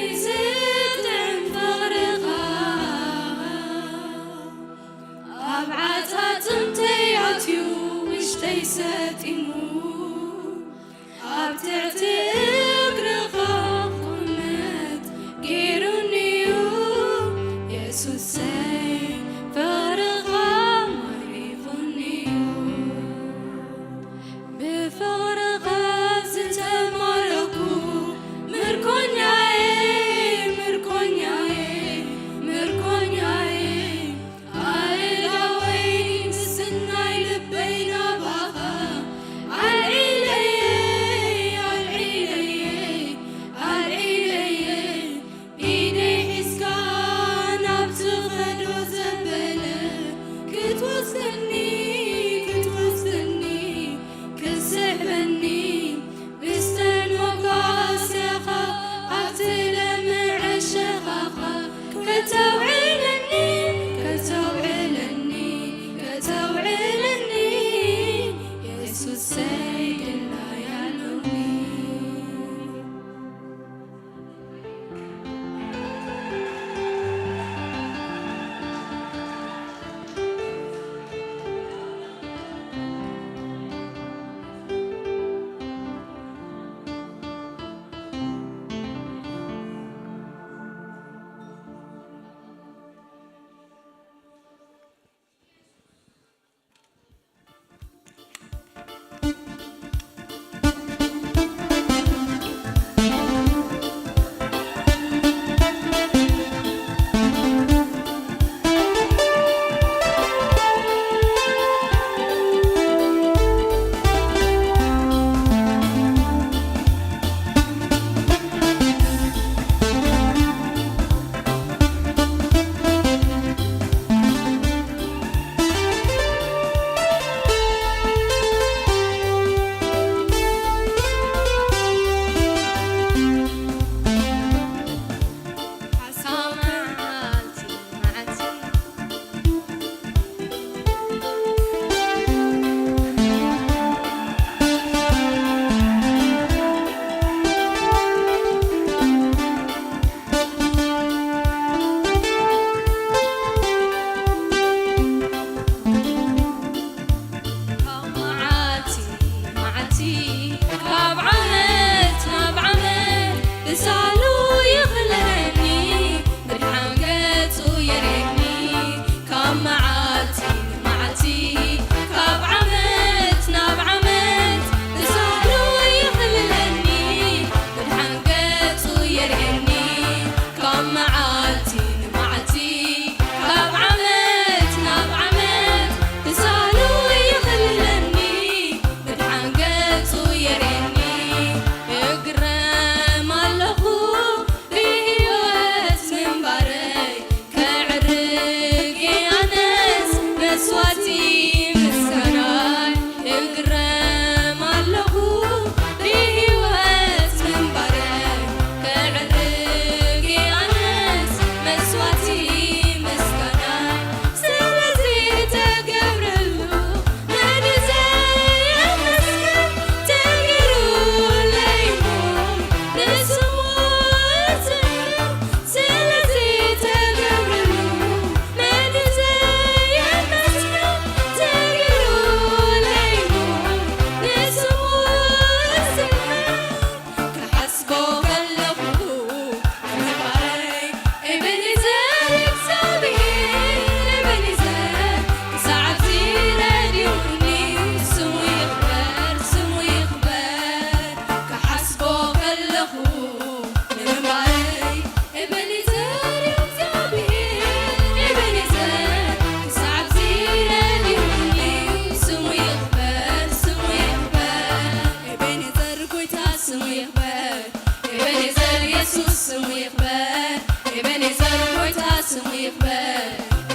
የሱስ ስሙ ይኽበር። ኤቤኔዘር ጎይታ ስሙ ይኽበር።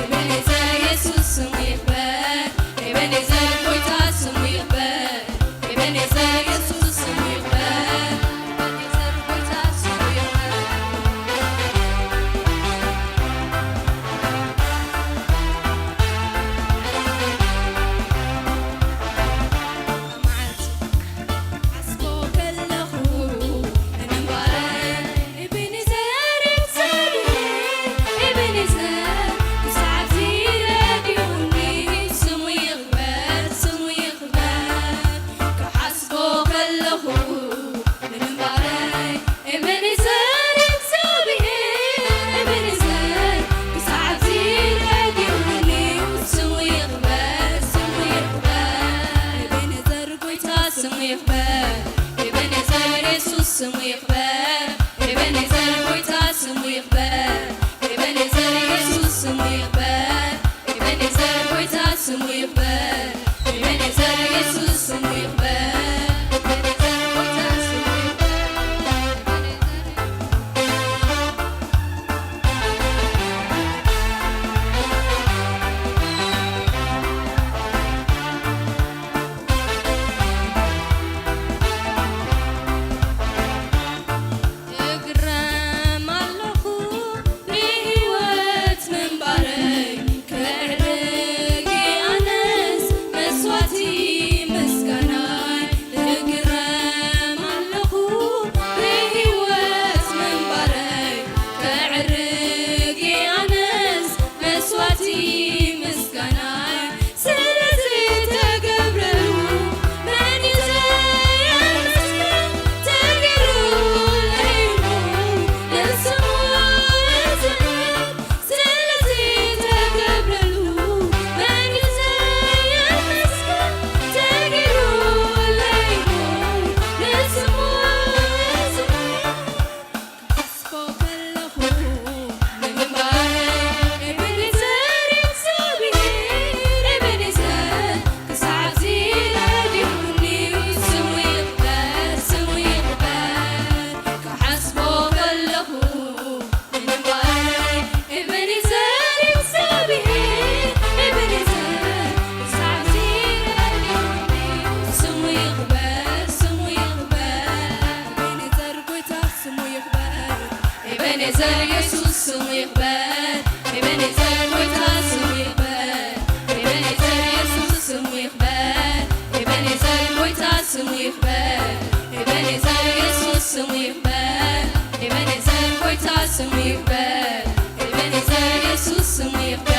ኤቤኔዘር የሱስ ስሙ ይኽበር። ኤቤኔዘር ጎይታ ስሙ ይኽበር። ኤቤኔዘር የሱስ ስሙ ይኽበር። ኤቤኔዘር ጎይታ ስሙ ይኽበር። ኣብ መዓልቲ ሓስቦ ከለኹ ንምንባረ ኤቤኔዘር እግዚኣብሔር፣ ኤቤኔዘር ክሳዕ እዚ ረዲኡኒ፣ ስሙ ይኽበር፣ ስሙ ይኽበር። ክሓስቦ ከለኹ ንምንባረይ ኤቤኔዘር እግዚኣብሔር፣ ኤቤኔዘር ክሳዕ እዚ ረዲኡኒ፣ ስሙ ይኽበር፣ ስሙ ይኽበር። ኤቤኔዘር ጎይታ ስሙ ይኽበር። ኤቤኔዘር የሱስ ስሙ ይኽበር። ኤቤኔዘር ጎይታ ስሙ ይኽበር። ኤቤኔዘር የሱስ ስሙ ይኽበር። ኤቤኔዘር ጎይታ ስሙ ይኽበር። ኤቤኔዘር የሱስ ስሙ ይኽበር። ኤቤኔዘር ጎይታ ስሙ ይኽበር። እግረም ኣለኹ ብህይወት ምንባረይ፣ ከዕርግ ኣነስ መስዋእቲ ምስጋናይ። እግረም ኣለኹ ብህይወት ምንባረይ፣ ከዕርግ ኣነስ መስዋእቲ ምስጋናይ። ስለዚ ተገብረሉ መን እዩ ዘየመስግን? ተገይሩለይ እሞ ንስሙ እዝምር። ስለዚ ተገብረሉ መን እዩ ዘየመስግን? ተገይሩለይ እሞ ንስሙ እዝምር። ክሓስቦ ከለኹ ንምንባረይ ኤቤኔዘር እግዚኣብሔር፣ ኤቤኔዘር ክሳዕ እዚ ረዲኡኒ፣ ስሙ ይኽበር፣ ስሙ ይኽበር። ክሓስቦ ከለኹ ንምንባረይ ኤቤኔዘር እግዚኣብሔር፣ ኤቤኔዘር ክሳዕ እዚ ረዲኡኒ፣ ስሙ ይኽበር፣ ስሙ ይኽበር። ኤቤኔዘር ጎይታ ስሙ ይኽበር። ኤቤኔዘር የሱስ ስሙ ይኽበር። ኤቤኔዘር ጎይታ ስሙ ይኽበር። ኤቤኔዘር የሱስ ስሙ ይኽበር። ኤቤኔዘር ጎይታ ስሙ ይኽበር። ኤቤኔዘር የሱስ ስሙ ይኽበር። ኤቤኔዘር ጎይታ ስሙ ይኽበር። ኤቤኔዘር የሱስ ስሙ ይኽበር።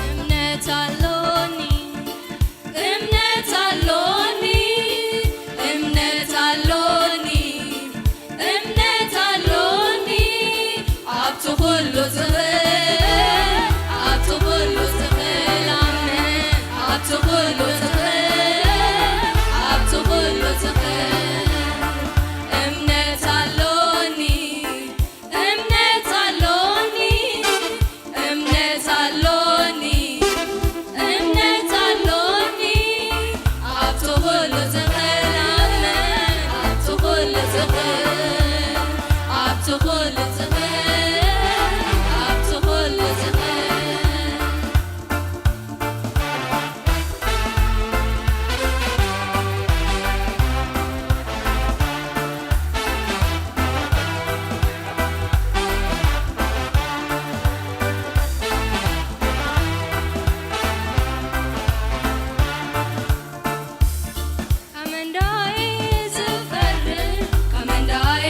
እምነት ኣሎኒ፣ እምነት ኣሎኒ፣ እምነት ኣሎኒ፣ እምነት ኣሎኒ። ኣብቲ ኩሉ ትኽእል፣ ኣብቲ ኩሉ ትኽእል ኣምነ፣ ኣብቲ ኩሉ ትኽእል፣ ኣብቲ ኩሉ ትኽእል እምነት ኣሎኒ። እምነት ኣሎኒ፣ እምነት ኣሎኒ፣ እምነት ኣሎኒ። ኣብቲ ኩሉ ትኽእል ኣምነ፣ ኣብቲ ኩሉ ትኽእል፣ ኣብቲ ኩሉ ትኽእል፣ ኣብቲ ኩሉ ትኽእል። ኣመንዳይ ዝፈርድ ኣመንዳይ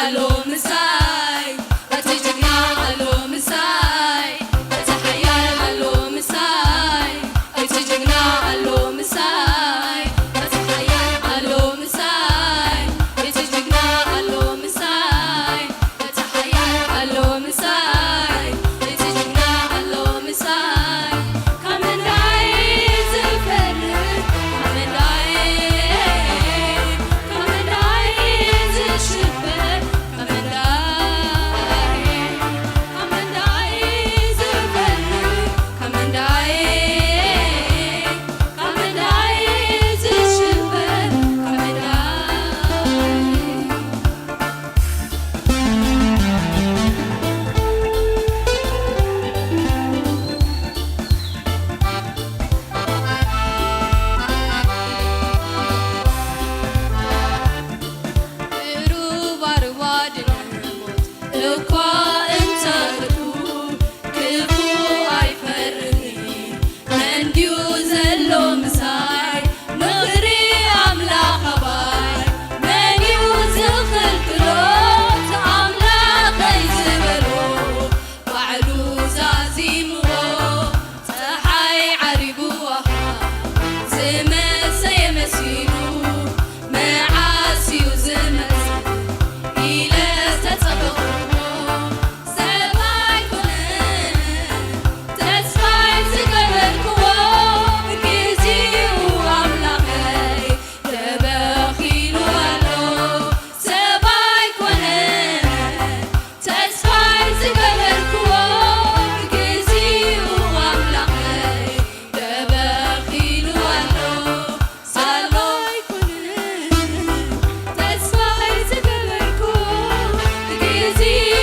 ኣሎ ምሳይ፣ እቲ ጅግና ኣሎ ምሳይ፣ እቲ ሓያል ኣሎ ምሳይ፣ እቲ ጅግና ኣሎ ምሳይ፣ እቲ ሓያል ኣሎ ምሳይ፣ እቲ ጅግና ኣሎ ምሳይ፣ እቲ ሓያል ኣሎ ምሳይ፣ እቲ ጅግና ኣሎ ምሳይ። ካብ ምንታይ ዝፈርህ፣ ካብ ምንታይ፣ ካብ ምንታይ ዝሽበር፣ ካብ ምንታይ፣ ካብ ምንታይ ዝፈርህ፣ ካብ ምንታይ፣ ካብ ምንታይ ዝሽበር፣ ካብ ምንታይ ሩባሩባ ድነ ሞት እኳ እንተኽቱ ክፉ ኣይፈርህን። መንድዩ ዘሎ ምሳይ ምኽሪ ኣምላኽ ኣባይ፣ መንዩ ዝኽልክሎ? ኣምላኸይ ዝበሎ ባዕሉ ዛዚምዎ። ጸሓይ ዓሪቡ፣ ኣሃ፣ ዝመሰየ መሲሉ፣ መዓስ እዩ ዝመጽእ ኢለ ዝተጸበኹዎ፣ ሰብ ኣይኮነን ተስፋይ ዝገበርክዎ፣ ብግዜኡ ኣምላኸይ ተበኺሉ ኣሎ፣ ሰብ ኣይኮነን ተስፋይ ዝገበርክዎ፣ ብግዜኡ ኣምላኸይ ተበኺሉ ኣሎ፣ ሰብ ኣይኮነን ተስፋይ ዝገበርክዎ፣ ብግዜኡ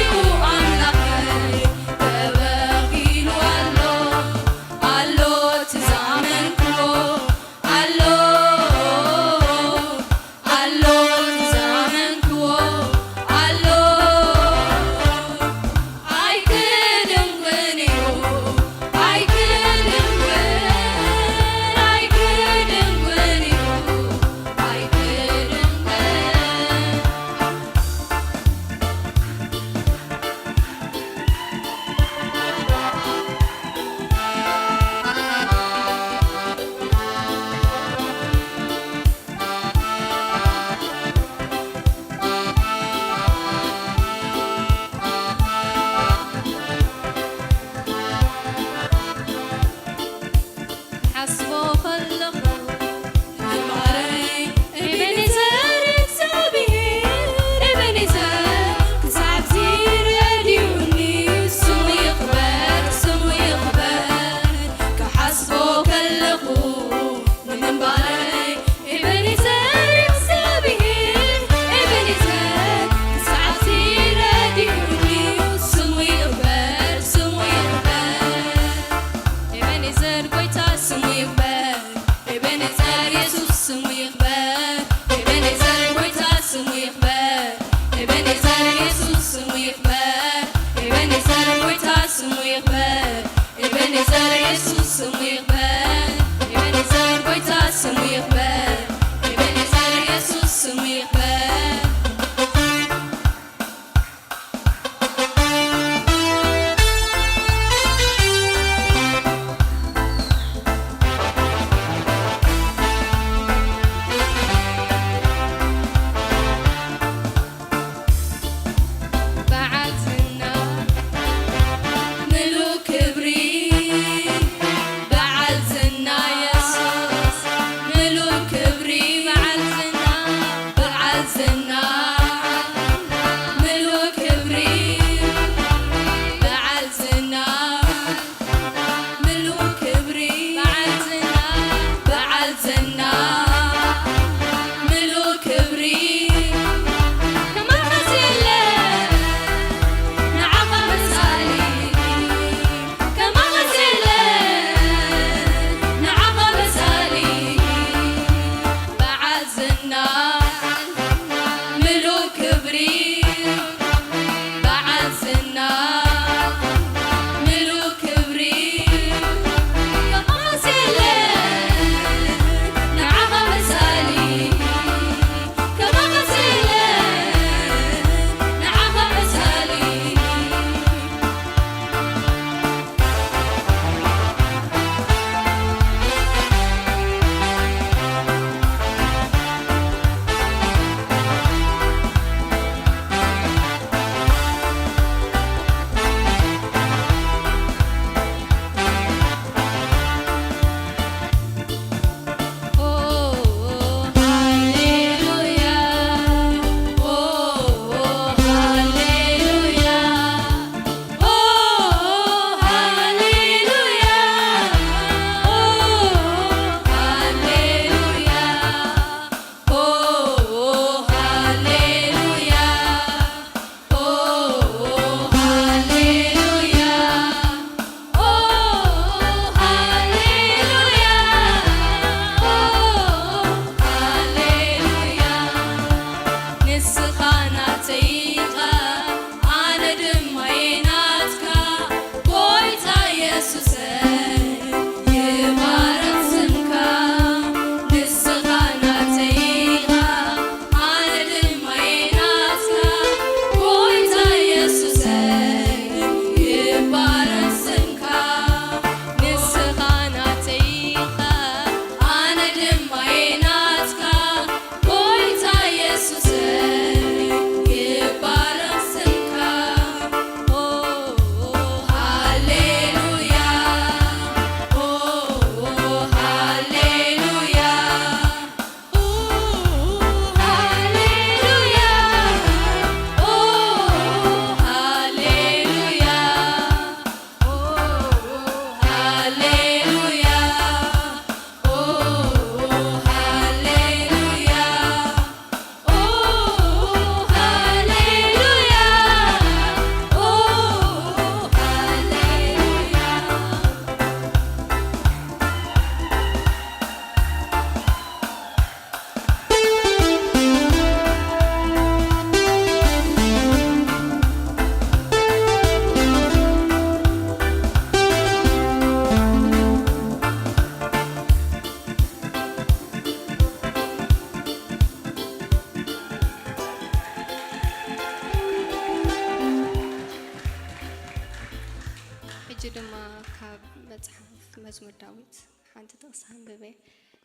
መዝሙር ዳዊት ሓንቲ ጥቕሲ ኣንብበ።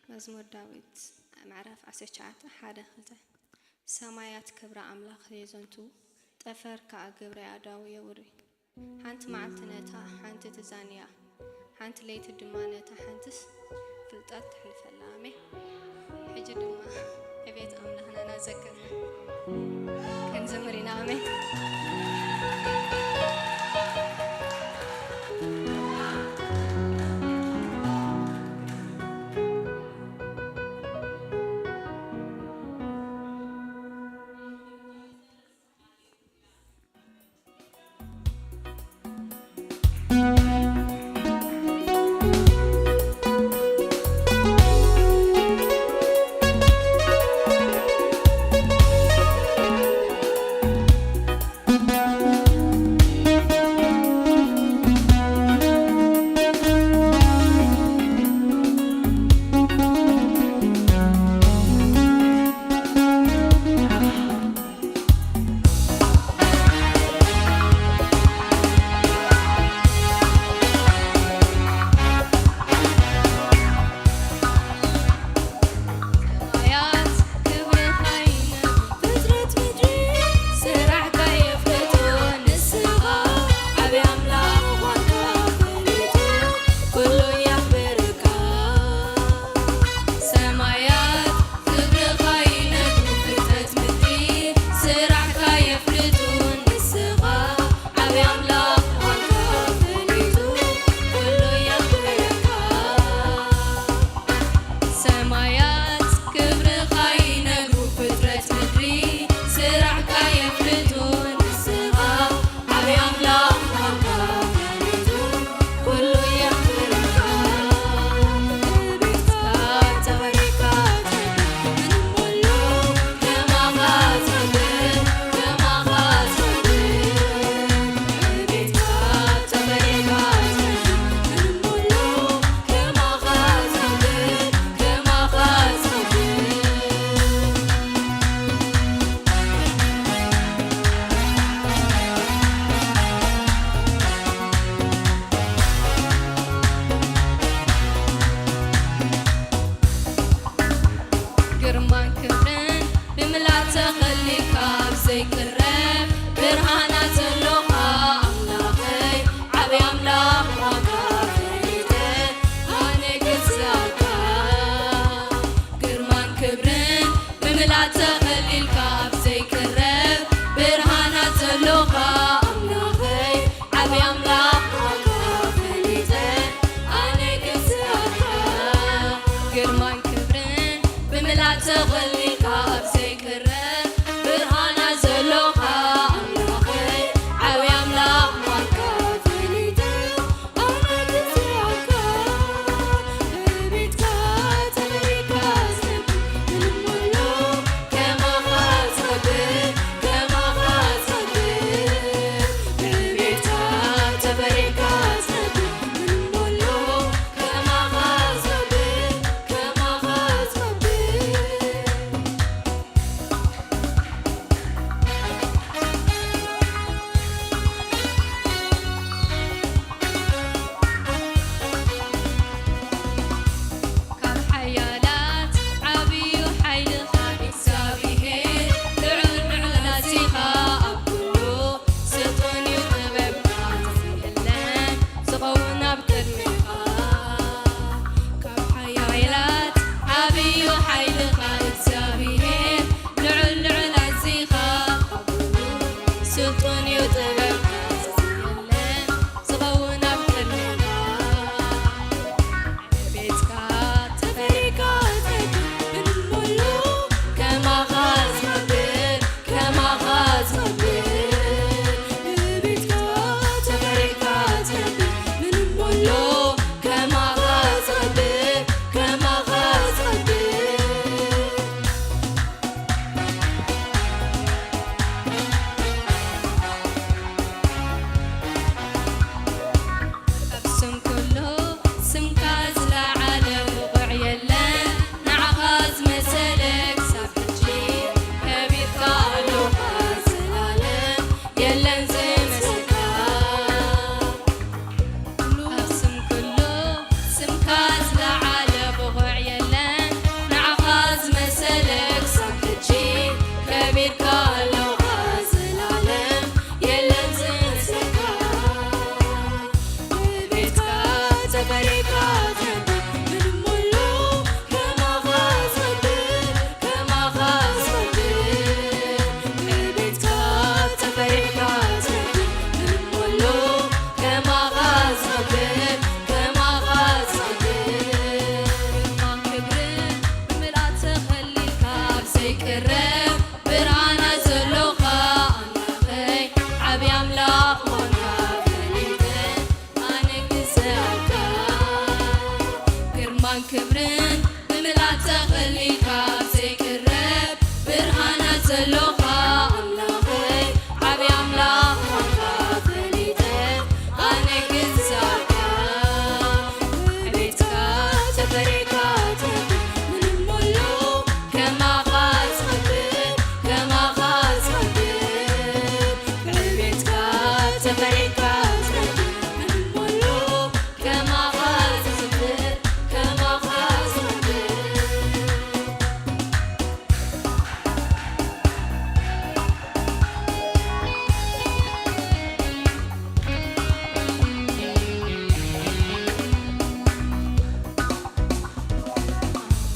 መዝሙር ዳዊት ምዕራፍ ዓሰርተ ትሽዓተ ሓደ ክልተ። ሰማያት ክብሪ ኣምላኽ የዘንቱ፣ ጠፈር ከኣ ግብሪ ኣእዳዉ የውሪ። ሓንቲ መዓልቲ ነታ ሓንቲ ትዛንያ፣ ሓንቲ ለይቲ ድማ ነታ ሓንትስ ፍልጠት ተሕልፈላ። ኣሜን። ሕጂ ድማ ዕቤት ኣምላኽና እናዘከርና ክንዘምር ኢና። ኣሜን።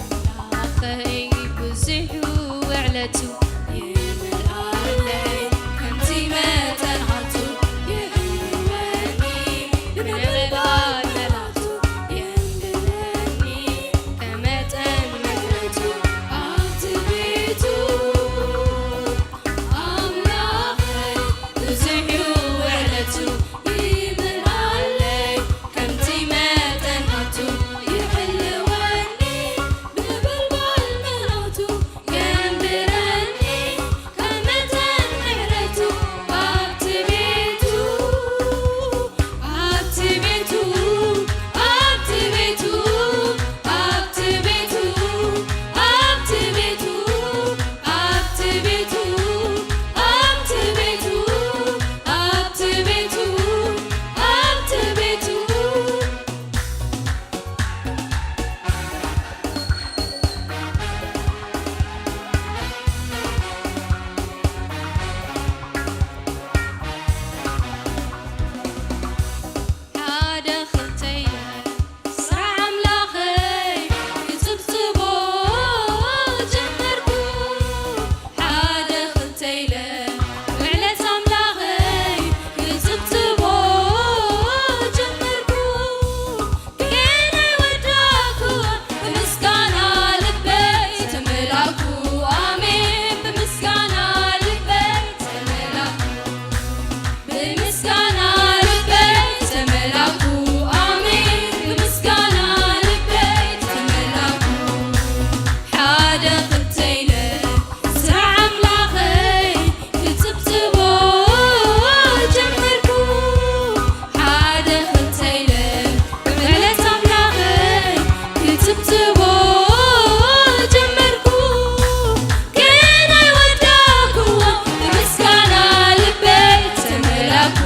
ኣምላኸይ ብዙሕ ውዕለቱ ይምልኣለይ፣ ከምቲ መጠን ሃብቱ ይሕልወኒ፣ ብነበልባል መላእኽቱ የንብረኒ፣ ከመጠን ምሕረቱ ኣብቲ ቤቱ። ኣምላኸይ ብዙሕ እዩ ውዕለቱ ይምልኣለይ፣ ከምቲ መጠን ሃብቱ ይሕልወኒ፣ ብነበልባል መላእኽቱ የንብረኒ፣ ከመጠን ምሕረቱ ኣብቲ ቤቱ። ኣብቲ ቤቱ፣ ኣብቲ ቤቱ፣ ኣብቲ ቤቱ፣ ኣብቲ ቤቱ፣ ኣብቲ ቤቱ፣ ኣብቲ ቤቱ፣ ኣብቲ ቤቱ፣ ኣብቲ ቤቱ። ሓደ ክልተ ኢለ ስራሕ ኣምላኸይ ክጽብጽቦ ጀመርኩ። ሓደ ክልተ ኢለ ውዕለት ኣምላኸይ ክጽብጽቦ ጀመርኩ። ገና ኣይወዳእኩ ብምስጋና ልበይ ተመላእኩ። ኣሜን። ብምስጋና ልበይ ተመላእኩ። ብምስጋና ልበይ ተመላእኩ። ኣሜን። ብምስጋና ልበይ ተመላእኩ። ሓደ ክልተ ኢለ ስራሕ ኣምላኸይ ክጽብጽቦ ጀመርኩ። ሓደ ክልተ ኢለ ውዕለት ኣምላኸይ ክጽብጽቦ ጀመርኩ። ገና ኣይወዳእኩ ብምስጋና ልበይ ተመላእኩ።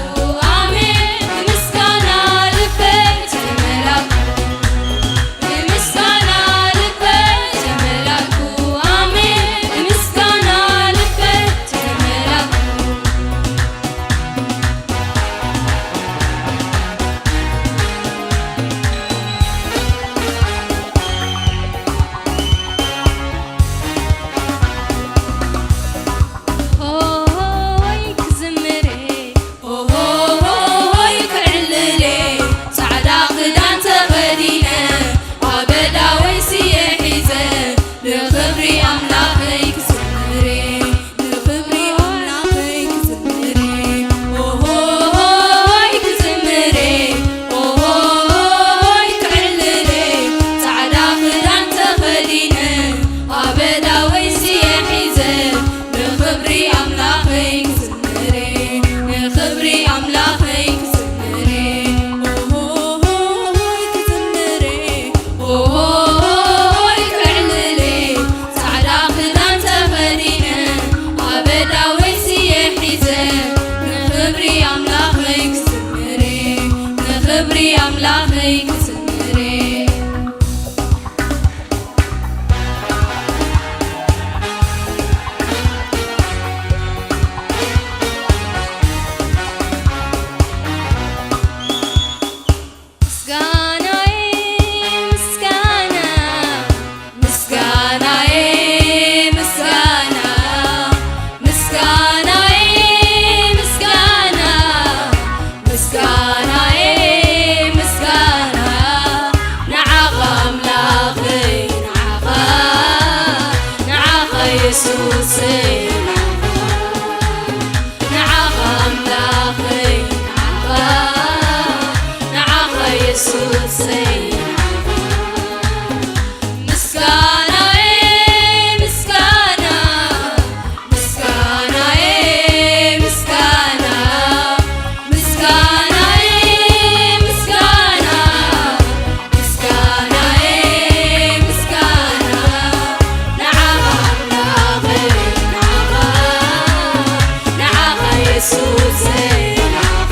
ኣሜን። ብምስጋና ልበይ ተመላእኩ። ብምስጋና ልበይ ተመላእኩ። ኣሜን። ብምስጋና ልበይ ተመላእኩ። ሆይ ክዝምር፣ ሆሆሆሆይ ክዕልል፣ ጻዕዳ ክዳን ተኸዲነ፣ ኣበዳ ወይስየ ሒዘ፣ ንኽብሪ ኣምላኸይ ክዝምር፣ ንኽብሪ ኣምላኸይ ክዝምር፣ ኦሆሆሆይ ክዝምር፣ ኦሆሆሆይ ክዕልል፣ ጻዕዳ ክዳን ተኸዲነ፣ ኣበዳ ወይስየ ሒዘ፣ ንኽብሪ ኣምላኸይ ክዝምር፣ ንኽብሪ ኣምላኸይ ክዝምር፣ ኦሆሆሆይ ክዝምር፣ ኦሆሆሆይ ክዕልል፣ ጻዕዳ ክዳን ተኸዲነ፣ ኣበዳ ወይስየ ሒዘ፣ ንኽብሪ ኣምላኸይ ክዝምር፣ ንኽብሪ ኣምላኸይ ክዝምር። ምስጋናዬ ምስጋና፣ ምስጋናዬ ምስጋና፣ ምስጋናዬ ምስጋና፣ ምስጋናዬ ምስጋና፣ ንዓኻ ኣምላኸይ ንዓኻ፣ ንዓኻ የሱሰይ ንዓኻ፣ ንዓኻ ኣምላኸይ ንዓኻ፣ ንዓኻ የሱሰይ ንዓኻ። ምስጋናዬ ምስጋና፣ ምስጋናዬ ምስጋና፣ ምስጋናዬ ምስጋና፣ ምስጋናዬ ምስጋና፣ ንዓኻ ኣምላኸይ ንዓኻ፣ ንዓኻ የሱሰይ ንዓኻ።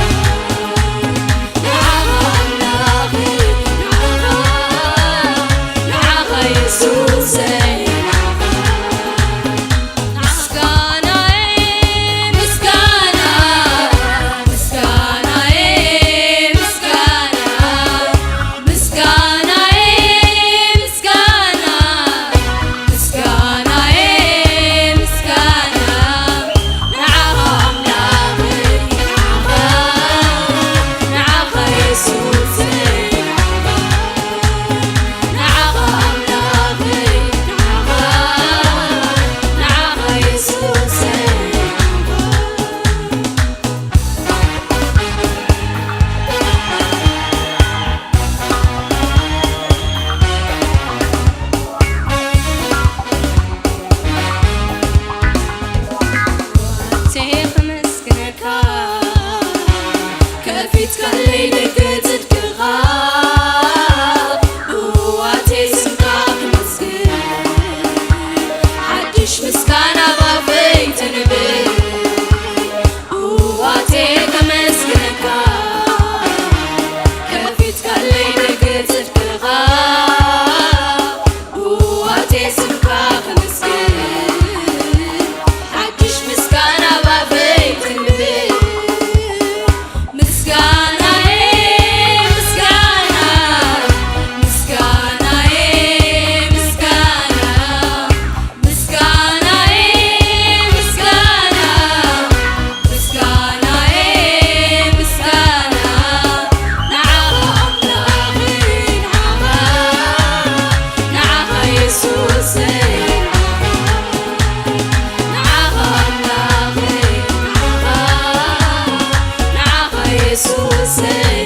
የሱሰይ።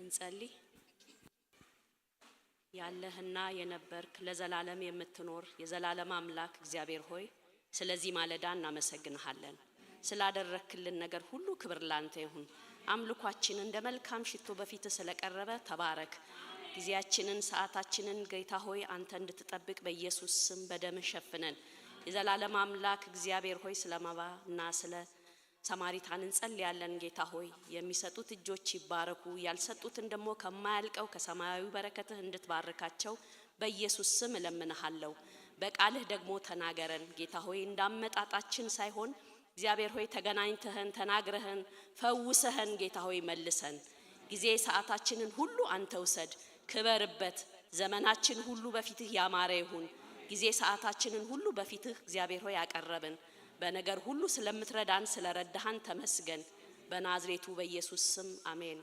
እንጸልይ። ያለህና የነበርክ ለዘላለም የምትኖር የዘላለም አምላክ እግዚአብሔር ሆይ ስለዚህ ማለዳ እናመሰግንሃለን። ስላደረክልን ነገር ሁሉ ክብር ላንተ ይሁን። አምልኳችን እንደ መልካም ሽቶ በፊት ስለቀረበ ተባረክ። ጊዜያችንን ሰዓታችንን ጌታ ሆይ አንተ እንድትጠብቅ በኢየሱስ ስም በደምህ ሸፍነን። የዘላለም አምላክ እግዚአብሔር ሆይ ስለ መባና ስለ ሳማሪታን እንጸልያለን። ጌታ ሆይ የሚሰጡት እጆች ይባረኩ፣ ያልሰጡትን ደግሞ ከማያልቀው ከሰማያዊ በረከትህ እንድትባርካቸው በኢየሱስ ስም እለምንሃለሁ። በቃልህ ደግሞ ተናገረን ጌታ ሆይ፣ እንዳመጣጣችን ሳይሆን እግዚአብሔር ሆይ ተገናኝተህን ተናግረህን ፈውሰህን ጌታ ሆይ መልሰን። ጊዜ ሰዓታችንን ሁሉ አንተ ውሰድ፣ ክበርበት። ዘመናችን ሁሉ በፊትህ ያማረ ይሁን። ጊዜ ሰዓታችንን ሁሉ በፊትህ እግዚአብሔር ሆይ አቀረብን። በነገር ሁሉ ስለምትረዳን ስለረዳሃን ተመስገን። በናዝሬቱ በኢየሱስ ስም አሜን።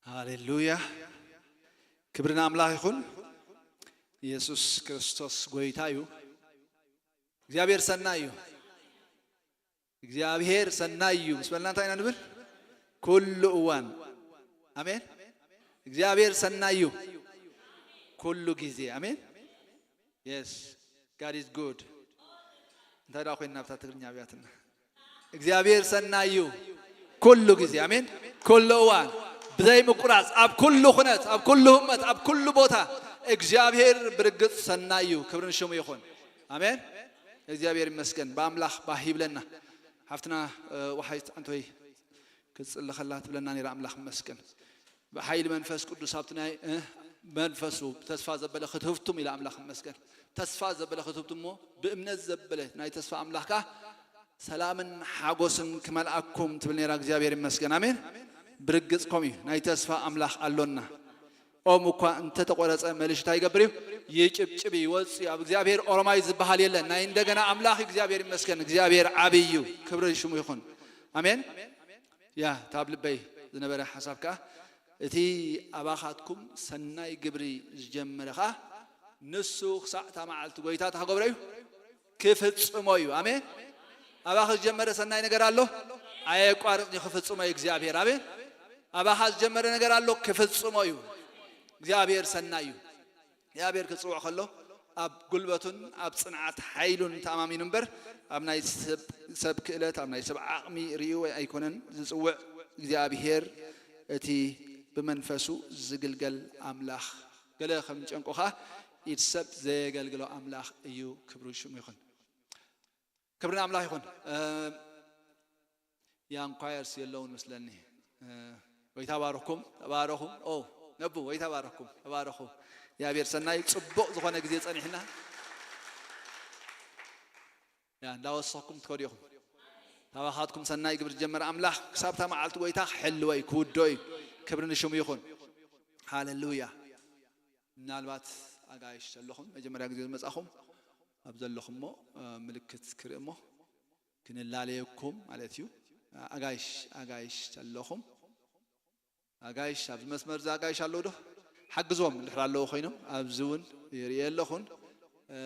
ሃሌሉያ። ክብሪ ንኣምላኽ ይኹን። ኢየሱስ ክርስቶስ ጎይታ እዩ። እግዚኣብሔር ሰናይ እዩ። እግዚኣብሔር ሰናይ እዩ ምስ በልና እንታይ ኢና ንብል? ኩሉ እዋን። ኣሜን። እግዚኣብሔር ሰናይ እዩ ኩሉ ግዜ። ኣሜን። Yes, God is good። እንታይ ደኣ ኮይና ኣብታ ትግርኛ ኣብያትና እግዚኣብሔር ሰናይ እዩ ኩሉ ግዜ። ኣሜን። ኩሉ እዋን ብዘይ ምቁራጽ ኣብ ኩሉ ኩነት ኣብ ኩሉ ህመት ኣብ ኩሉ ቦታ እግዚኣብሔር ብርግጽ ሰናይ እዩ። ክብሪ ንሽሙ ይኹን። ኣሜን። እግዚኣብሔር ይመስገን። ብኣምላኽ ባህ ይብለና። ሓፍትና፣ እ፣ ወሓይት ኣንቶይ ክትጽሊ ከላ ትብለና ነይራ፣ ኣምላኽ ይመስገን። ብሓይሊ መንፈስ ቅዱስ ኣብቲ ናይ፣ እ፣ መንፈሱ ተስፋ ዘበለ ክትህብቱም ኢላ፣ ኣምላኽ ይመስገን። ተስፋ ዘበለ ክትህብቱም እሞ ብእምነት ዘበለ ናይ ተስፋ ኣምላኽ ከኣ ሰላምን ሓጎስን ክመልኣኩም ትብል ነይራ። እግዚኣብሔር ይመስገን። ኣሜን። ብርግጽ ከምኡ እዩ። ናይ ተስፋ ኣምላኽ ኣሎና። ኦም እኳ እንተተቆረጸ መልሽ እንታይ ይገብር እዩ? ይጭብጭብ እዩ፣ ይወጽእ እዩ። ኣብ እግዚኣብሔር ኦሮማይ ዝበሃል የለን። ናይ እንደገና ኣምላኽ እግዚኣብሔር ይመስገን። እግዚኣብሔር ዓብይ እዩ። ክብሪ ሽሙ ይኹን። ኣሜን። ያ፣ ታብ ልበይ ዝነበረ ሓሳብ ከኣ እቲ ኣባኻትኩም ሰናይ ግብሪ ዝጀመረ ከኣ ንሱ ክሳዕ እታ መዓልቲ ጎይታ እንታይ ክገብሮ እዩ? ክፍጽሞ እዩ። ኣሜን። ኣባኺ ዝጀመረ ሰናይ ነገር ኣሎ፣ ኣየቋርጽን እዩ፣ ክፍጽሞ እዩ እግዚኣብሔር። ኣሜን። ኣባኻ ዝጀመረ ነገር ኣሎ፣ ክፍጽሞ እዩ። እግዚኣብሔር ሰናይ እዩ። እግዚኣብሔር ክጽውዕ ከሎ ኣብ ጉልበቱን ኣብ ጽንዓት ሓይሉን ተኣማሚኑ እምበር፣ ኣብ ናይ ሰብ፣ ሰብ ክእለት፣ ኣብ ናይ ሰብ ዓቕሚ ርእዩ ኣይኮነን ዝጽውዕ እግዚኣብሔር። እቲ ብመንፈሱ ዝግልገል ኣምላኽ፣ ገለ ከም ጨንቆኻ ኢድ ሰብ ዘየገልግሎ ኣምላኽ እዩ። ክብሪ ሽሙ ይኹን። ክብሪ ንኣምላኽ ይኹን። እ፣ ያን ኳየርስ የለውን መስለኒ። እ፣ ወይ ተባረኹም፣ ተባረኹ። ኦ፣ ነቡ፣ ወይ ተባረኹም፣ ተባረኹ። እግዚኣብሔር ሰናይ፣ ጽቡቕ ዝኾነ ግዜ ጸኒሕና። ያ፣ እንዳወሰኽኩም ትከዱ ኢኹም። ታባኻትኩም ሰናይ ግብሪ ዝጀመረ ኣምላኽ ክሳብ እታ መዓልቲ ጎይታ ክሕልዎ እዩ፣ ክውድኦ እዩ። ክብሪ ንሽሙ ይኹን። ሃሌሉያ። ምናልባት ኣጋይሽ ዘለኹም፣ መጀመርያ ግዜ ዝመጻኹም ኣብ ዘለኹም እሞ፣ እ፣ ምልክት ክርኢ እሞ ክንላለየኩም ማለት እዩ። ኣጋይሽ፣ ኣጋይሽ ዘለኹም፣ ኣጋይሽ ኣብዚ መስመር እዚ ኣጋይሽ ኣለዉ ዶ? ሓግዞም እንድሕር ኣለዉ ኮይኖም፣ ኣብዚ እውን ይርኢ ኣለኹን። እ፣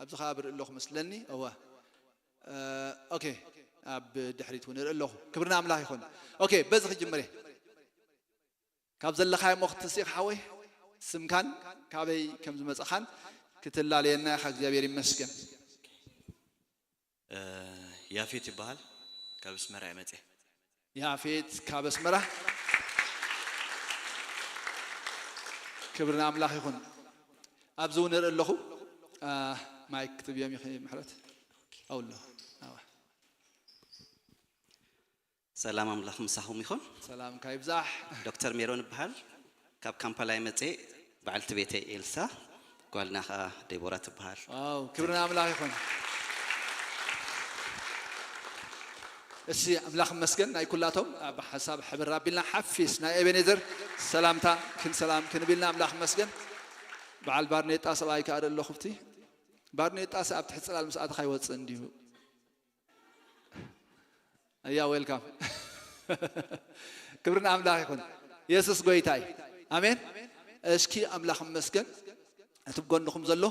ኣብዚ ኸዓ ብርኢ ኣለኹ መስለኒ። እወ። እ፣ ኦኬ። ኣብ ድሕሪት እውን እርኢ ኣለኹ። ክብሪ ንኣምላኽ ይኹን። ኦኬ፣ በዚ ክጅምር እየ። ካብ ዘለኻዮ እሞ ክትስኢኻ ሓወይ፣ ስምካን ካበይ ከም ዝመጻኻን ክትላለየና ኢኻ። እግዚኣብሔር ይመስገን። እ፣ ያፌት ይበሃል። ካብ ኣስመራ እየ መጽየ። ያፌት ካብ ኣስመራ። ክብሪ ንኣምላኽ ይኹን። ኣብዚ እውን እርኢ ኣለኹ። እ፣ ማይክ ክትብዮም ኢኺ ምሕረት። ኣውሎ። ኣዋ። ሰላም ኣምላኽ ምሳኹም ይኹን። ሰላምካ ይብዛሕ። ዶክተር ሜሮን እበሃል። ካብ ካምፓላ እየ መጽየ። በዓልቲ ቤተይ ኤልሳ፣ ጓልና ኸኣ ዴቦራ ትበሃል። ዋው፣ ክብሪ ንኣምላኽ ይኹን። እሺ፣ ኣምላኽ ይመስገን። ናይ ኩላቶም ኣብ ሓሳብ ሕብር ኣቢልና ሓፊስ ናይ ኤቤኔዘር ሰላምታ ክን-፣ ሰላም ክንብልና ኣምላኽ ይመስገን። በዓል ባርኔጣ ሰብኣይ ከኣ ኣሎ፣ ክብቲ ባርኔጣ፣ ኣብ ትሕቲ ጽላል ምስ ኣተኻ ይወጽእ እንድዩ። እያ፣ ዌልካም። ክብሪ ንኣምላኽ ይኹን። የሱስ ጎይታ እዩ። ኣሜን። እስኪ ኣምላኽ ይመስገን። እቲ ብጎንኹም ዘሎ፣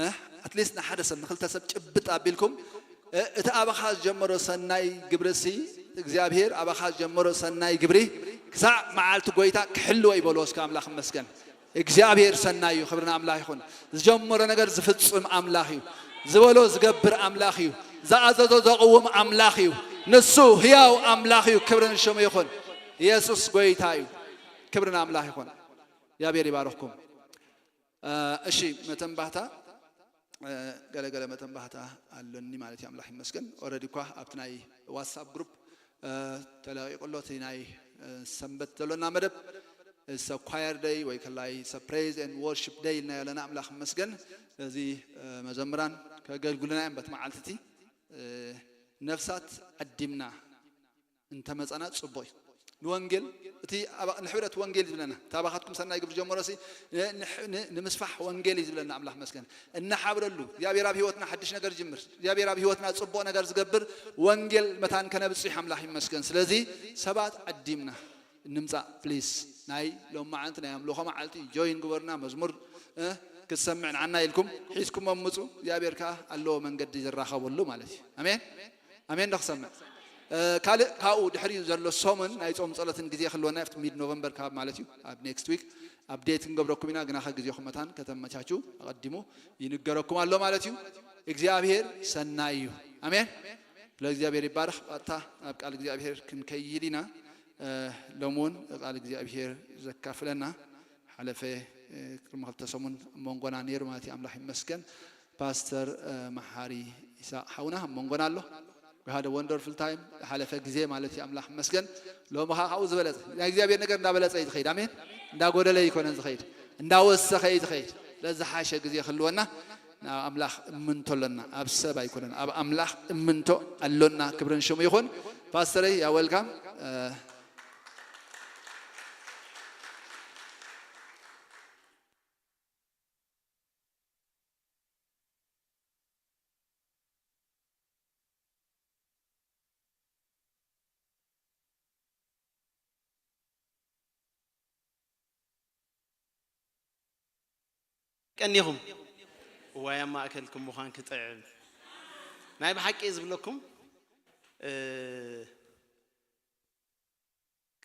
እ፣ ኣትሊስት ንሓደ ሰብ፣ ንኽልተ ሰብ ጭብጥ ኣቢልኩም፣ እ፣ እቲ ኣባኻ ዝጀመሮ ሰናይ ግብርሲ፣ እግዚኣብሔር ኣባኻ ዝጀመሮ ሰናይ ግብሪ ክሳዕ መዓልቲ ጎይታ ክሕልዎ እዩ በልዎ እስከ። ኣምላኽ ይመስገን። እግዚኣብሔር ሰናይ እዩ። ክብሪ ንኣምላኽ ይኹን። ዝጀመሮ ነገር ዝፍጽም ኣምላኽ እዩ። ዝበሎ ዝገብር ኣምላኽ እዩ። ዝኣዘዞ ዘቕውም ኣምላኽ እዩ። ንሱ ህያው ኣምላኽ እዩ። ክብሪ ንሽሙ ይኹን። የሱስ ጎይታ እዩ። ክብሪ ንኣምላኽ ይኹን። እግዚኣብሔር ይባርኽኩም። እ፣ እሺ፣ መተንባህታ፣ እ፣ ገለገለ መተንባህታ ኣለኒ ማለት እዩ። ኣምላኽ ይመስገን። ኦረዲ እኳ ኣብቲ ናይ ዋትሳፕ ግሩፕ፣ እ፣ ተለቒቑ ኣሎ። እቲ ናይ፣ እ፣ ሰንበት ዘሎና መደብ፣ እ፣ ሰብ ኳየር ደይ ወይ ከላይ ሰብ ፕሬዝ ኤንድ ወርሺፕ ደይ ኢልናዮ ኣለና። ኣምላኽ ይመስገን። ስለዚ፣ እ፣ መዘምራን ከገልግሉና እዮም በቲ መዓልቲ እቲ። እ፣ ነፍሳት ዓዲምና እንተመጸና ጽቡቕ እዩ። ንወንጌል፣ እቲ ኣባ-፣ ንሕብረት ወንጌል እዩ ዝብለና። እቲ ኣባኻትኩም ሰናይ ግብሪ ጀምሮ ሲ፣ ን-፣ ንሕ-፣ ን-፣ ንምስፋሕ ወንጌል እዩ ዝብለና ኣምላኽ ይመስገን። እናሓብረሉ፣ እግዚኣብሔር ኣብ ህይወትና ሓድሽ ነገር ይጅምር። እግዚኣብሔር ኣብ ህይወትና ጽቡቕ ነገር ዝገብር ወንጌል መታን ከነብጽሕ ኣምላኽ ይመስገን። ስለዚ ሰባት ዓዲምና ንምጻእ ፕሊስ። ናይ ሎማዓንቲ ናይ ኣምልኾ መዓልቲ ጆይን ግበሩና። መዝሙር፣ እ፣ ክትሰምዕ ንዓና ኢልኩም ሒዝኩሞም ምጹ። እግዚኣብሔር ከኣ ኣለዎ መንገዲ ዝራኸበሉ ማለት እዩ። ኣሜን። ኣሜን ዶ ክሰምዕ? እ፣ ካልእ ካብኡ ድሕሪኡ ዘሎ ሰሙን ናይ ጾም ጸሎትን ግዜ ክህልወና ኣብቲ ሚድ ኖቨምበር ካብ ማለት እዩ፣ ኣብ ኔክስት ዊክ ኣፕዴት ክንገብረኩም ኢና። ግናኸ ግዜኹም መታን ከተመቻቹ ኣቐዲሙ ይንገረኩም ኣሎ ማለት እዩ። እግዚኣብሔር ሰናይ እዩ። ኣሜን። ስለ እግዚኣብሔር ይባረኽ። ቀጥታ ናብ ቃል እግዚኣብሔር ክንከይድ ኢና። እ፣ ሎሚ እውን ቃል እግዚኣብሔር ዘካፍለና ሓለፈ፣ እ፣ ቅድሚ ክልተ ሰሙን ኣብ መንጎና ነይሩ ማለት እዩ። ኣምላኽ ይመስገን። ፓስተር፣ እ፣ መሓሪ ይስሐቅ ሓውና ኣብ መንጎና ኣሎ። We had a wonderful time። ዝሓለፈ ግዜ ማለት እዩ። ኣምላኽ ይመስገን። ሎሚ ኸዓ ካብኡ ዝበለጸ ናይ እግዚኣብሔር ነገር እንዳበለጸ እዩ ዝኸይድ። ኣሜን። እንዳጎደለ ኣይኮነን ዝኸይድ፣ እንዳወሰኸ እዩ ዝኸይድ። ስለዚ ዝሓሸ ግዜ ክህልወና ናብ ኣምላኽ እምንቶ ኣሎና። ኣብ ሰብ ኣይኮነን፣ ኣብ ኣምላኽ እምንቶ ኣሎና። ክብርን ሽሙ ይኹን። ፓስተረይ፣ you are welcome። ቀኒኹም። እዋይ ኣብ ማእከልኩም ምዃን ክጥዕም። ናይ ብሓቂ እየ ዝብለኩም፣ እ፣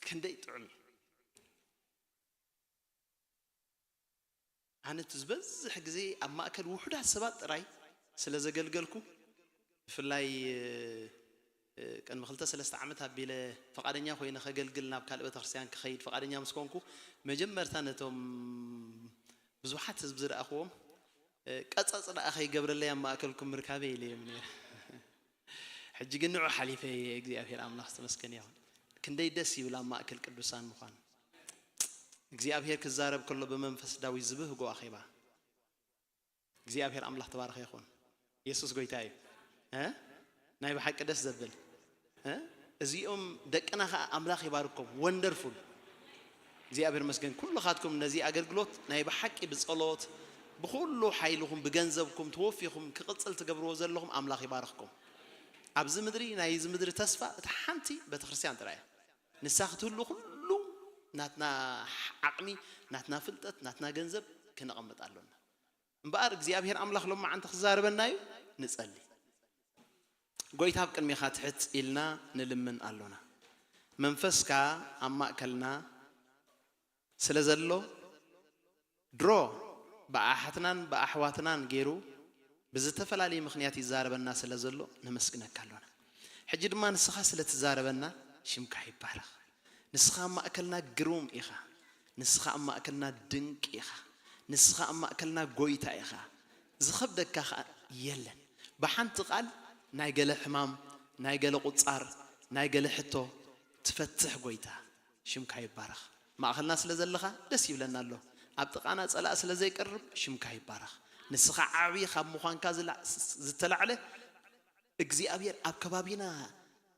ክንደይ ጥዑም እዩ። ኣነ እቲ ዝበዝሕ ግዜ ኣብ ማእከል ውሑዳት ሰባት ጥራይ ስለ ዘገልገልኩ፣ ብፍላይ፣ እ፣ እ፣ ቅድሚ ክልተ ሰለስተ ዓመት ኣቢለ ፍቓደኛ ኮይነ ከገልግል ናብ ካልእ ቤተክርስትያን ክኸይድ ፍቓደኛ ምስ ኮንኩ፣ መጀመርታ ነቶም ብዙሓት ህዝቢ ዝረኣኽዎም፣ እ፣ ቀጸጽ ደኣ ከይገብረለይ ኣብ ማእከልኩም ምርካበይ ኢለዮም ነይረ። ሕጂ ግን ንዑ ሓሊፈ እየ፣ እግዚኣብሔር ኣምላኽ ዝተመስገነ ይኹን። ክንደይ ደስ ይብል ኣብ ማእከል ቅዱሳን ምዃን። እግዚኣብሔር ክዛረብ ከሎ ብመንፈስ ዳዊት ዝብህጎ ኣኼባ። እግዚኣብሔር ኣምላኽ ተባረኸ ይኹን። የሱስ ጎይታ እዩ። እ? ናይ ብሓቂ ደስ ዘብል። እ? እዚኦም ደቅና ኸዓ ኣምላኽ ይባርኮም። ወንደርፉል። እግዚኣብሔር መስገን። ኩልኻትኩም ነዚ ኣገልግሎት ናይ ብሓቂ ብጸሎት፣ ብኹሉ ሓይልኹም፣ ብገንዘብኩም ተወፊኹም ክቕጽል ትገብርዎ ዘለኹም ኣምላኽ ይባርኽኩም። ኣብዚ ምድሪ፣ ናይዚ ምድሪ ተስፋ እታ ሓንቲ ቤተክርስትያን ጥራይ እያ። ንሳ ክትህሉ ኩሉ ናትና ዓቕሚ፣ ናትና ፍልጠት፣ ናትና ገንዘብ ክነቐምጥ ኣሎና። እምበኣር እግዚኣብሔር ኣምላኽ ሎማዓንቲ ክዛረበና እዩ። ንጸሊ። ጎይታ ኣብ ቅድሜኻ ትሕት ኢልና ንልምን ኣሎና። መንፈስካ ኣብ ማእከልና ስለ ዘሎ ድሮ ብኣሓትናን ብኣሕዋትናን ገይሩ ብዝተፈላለየ ምኽንያት ይዛረበና ስለ ዘሎ ነመስግነካ ኣሎና። ሕጂ ድማ ንስኻ ስለ ትዛረበና ሽምካ ይባረኽ። ንስኻ ኣብ ማእከልና ግሩም ኢኻ። ንስኻ ኣብ ማእከልና ድንቂ ኢኻ። ንስኻ ኣብ ማእከልና ጎይታ ኢኻ። ዝኸብደካ ኸኣ የለን። ብሓንቲ ቃል ናይ ገለ ሕማም፣ ናይ ገለ ቁጻር፣ ናይ ገለ ሕቶ ትፈትሕ ጎይታ። ሽምካ ይባረኽ። ማእኸልና ስለ ዘለኻ ደስ ይብለና ኣሎ። ኣብ ጥቓና ጸላእ ስለ ዘይቀርብ ሽምካ ይባረኽ። ንስኻ ዓቢ ካብ ምዃንካ ዝላ-፣ ዝተላዕለ እግዚኣብሔር ኣብ ከባቢና፣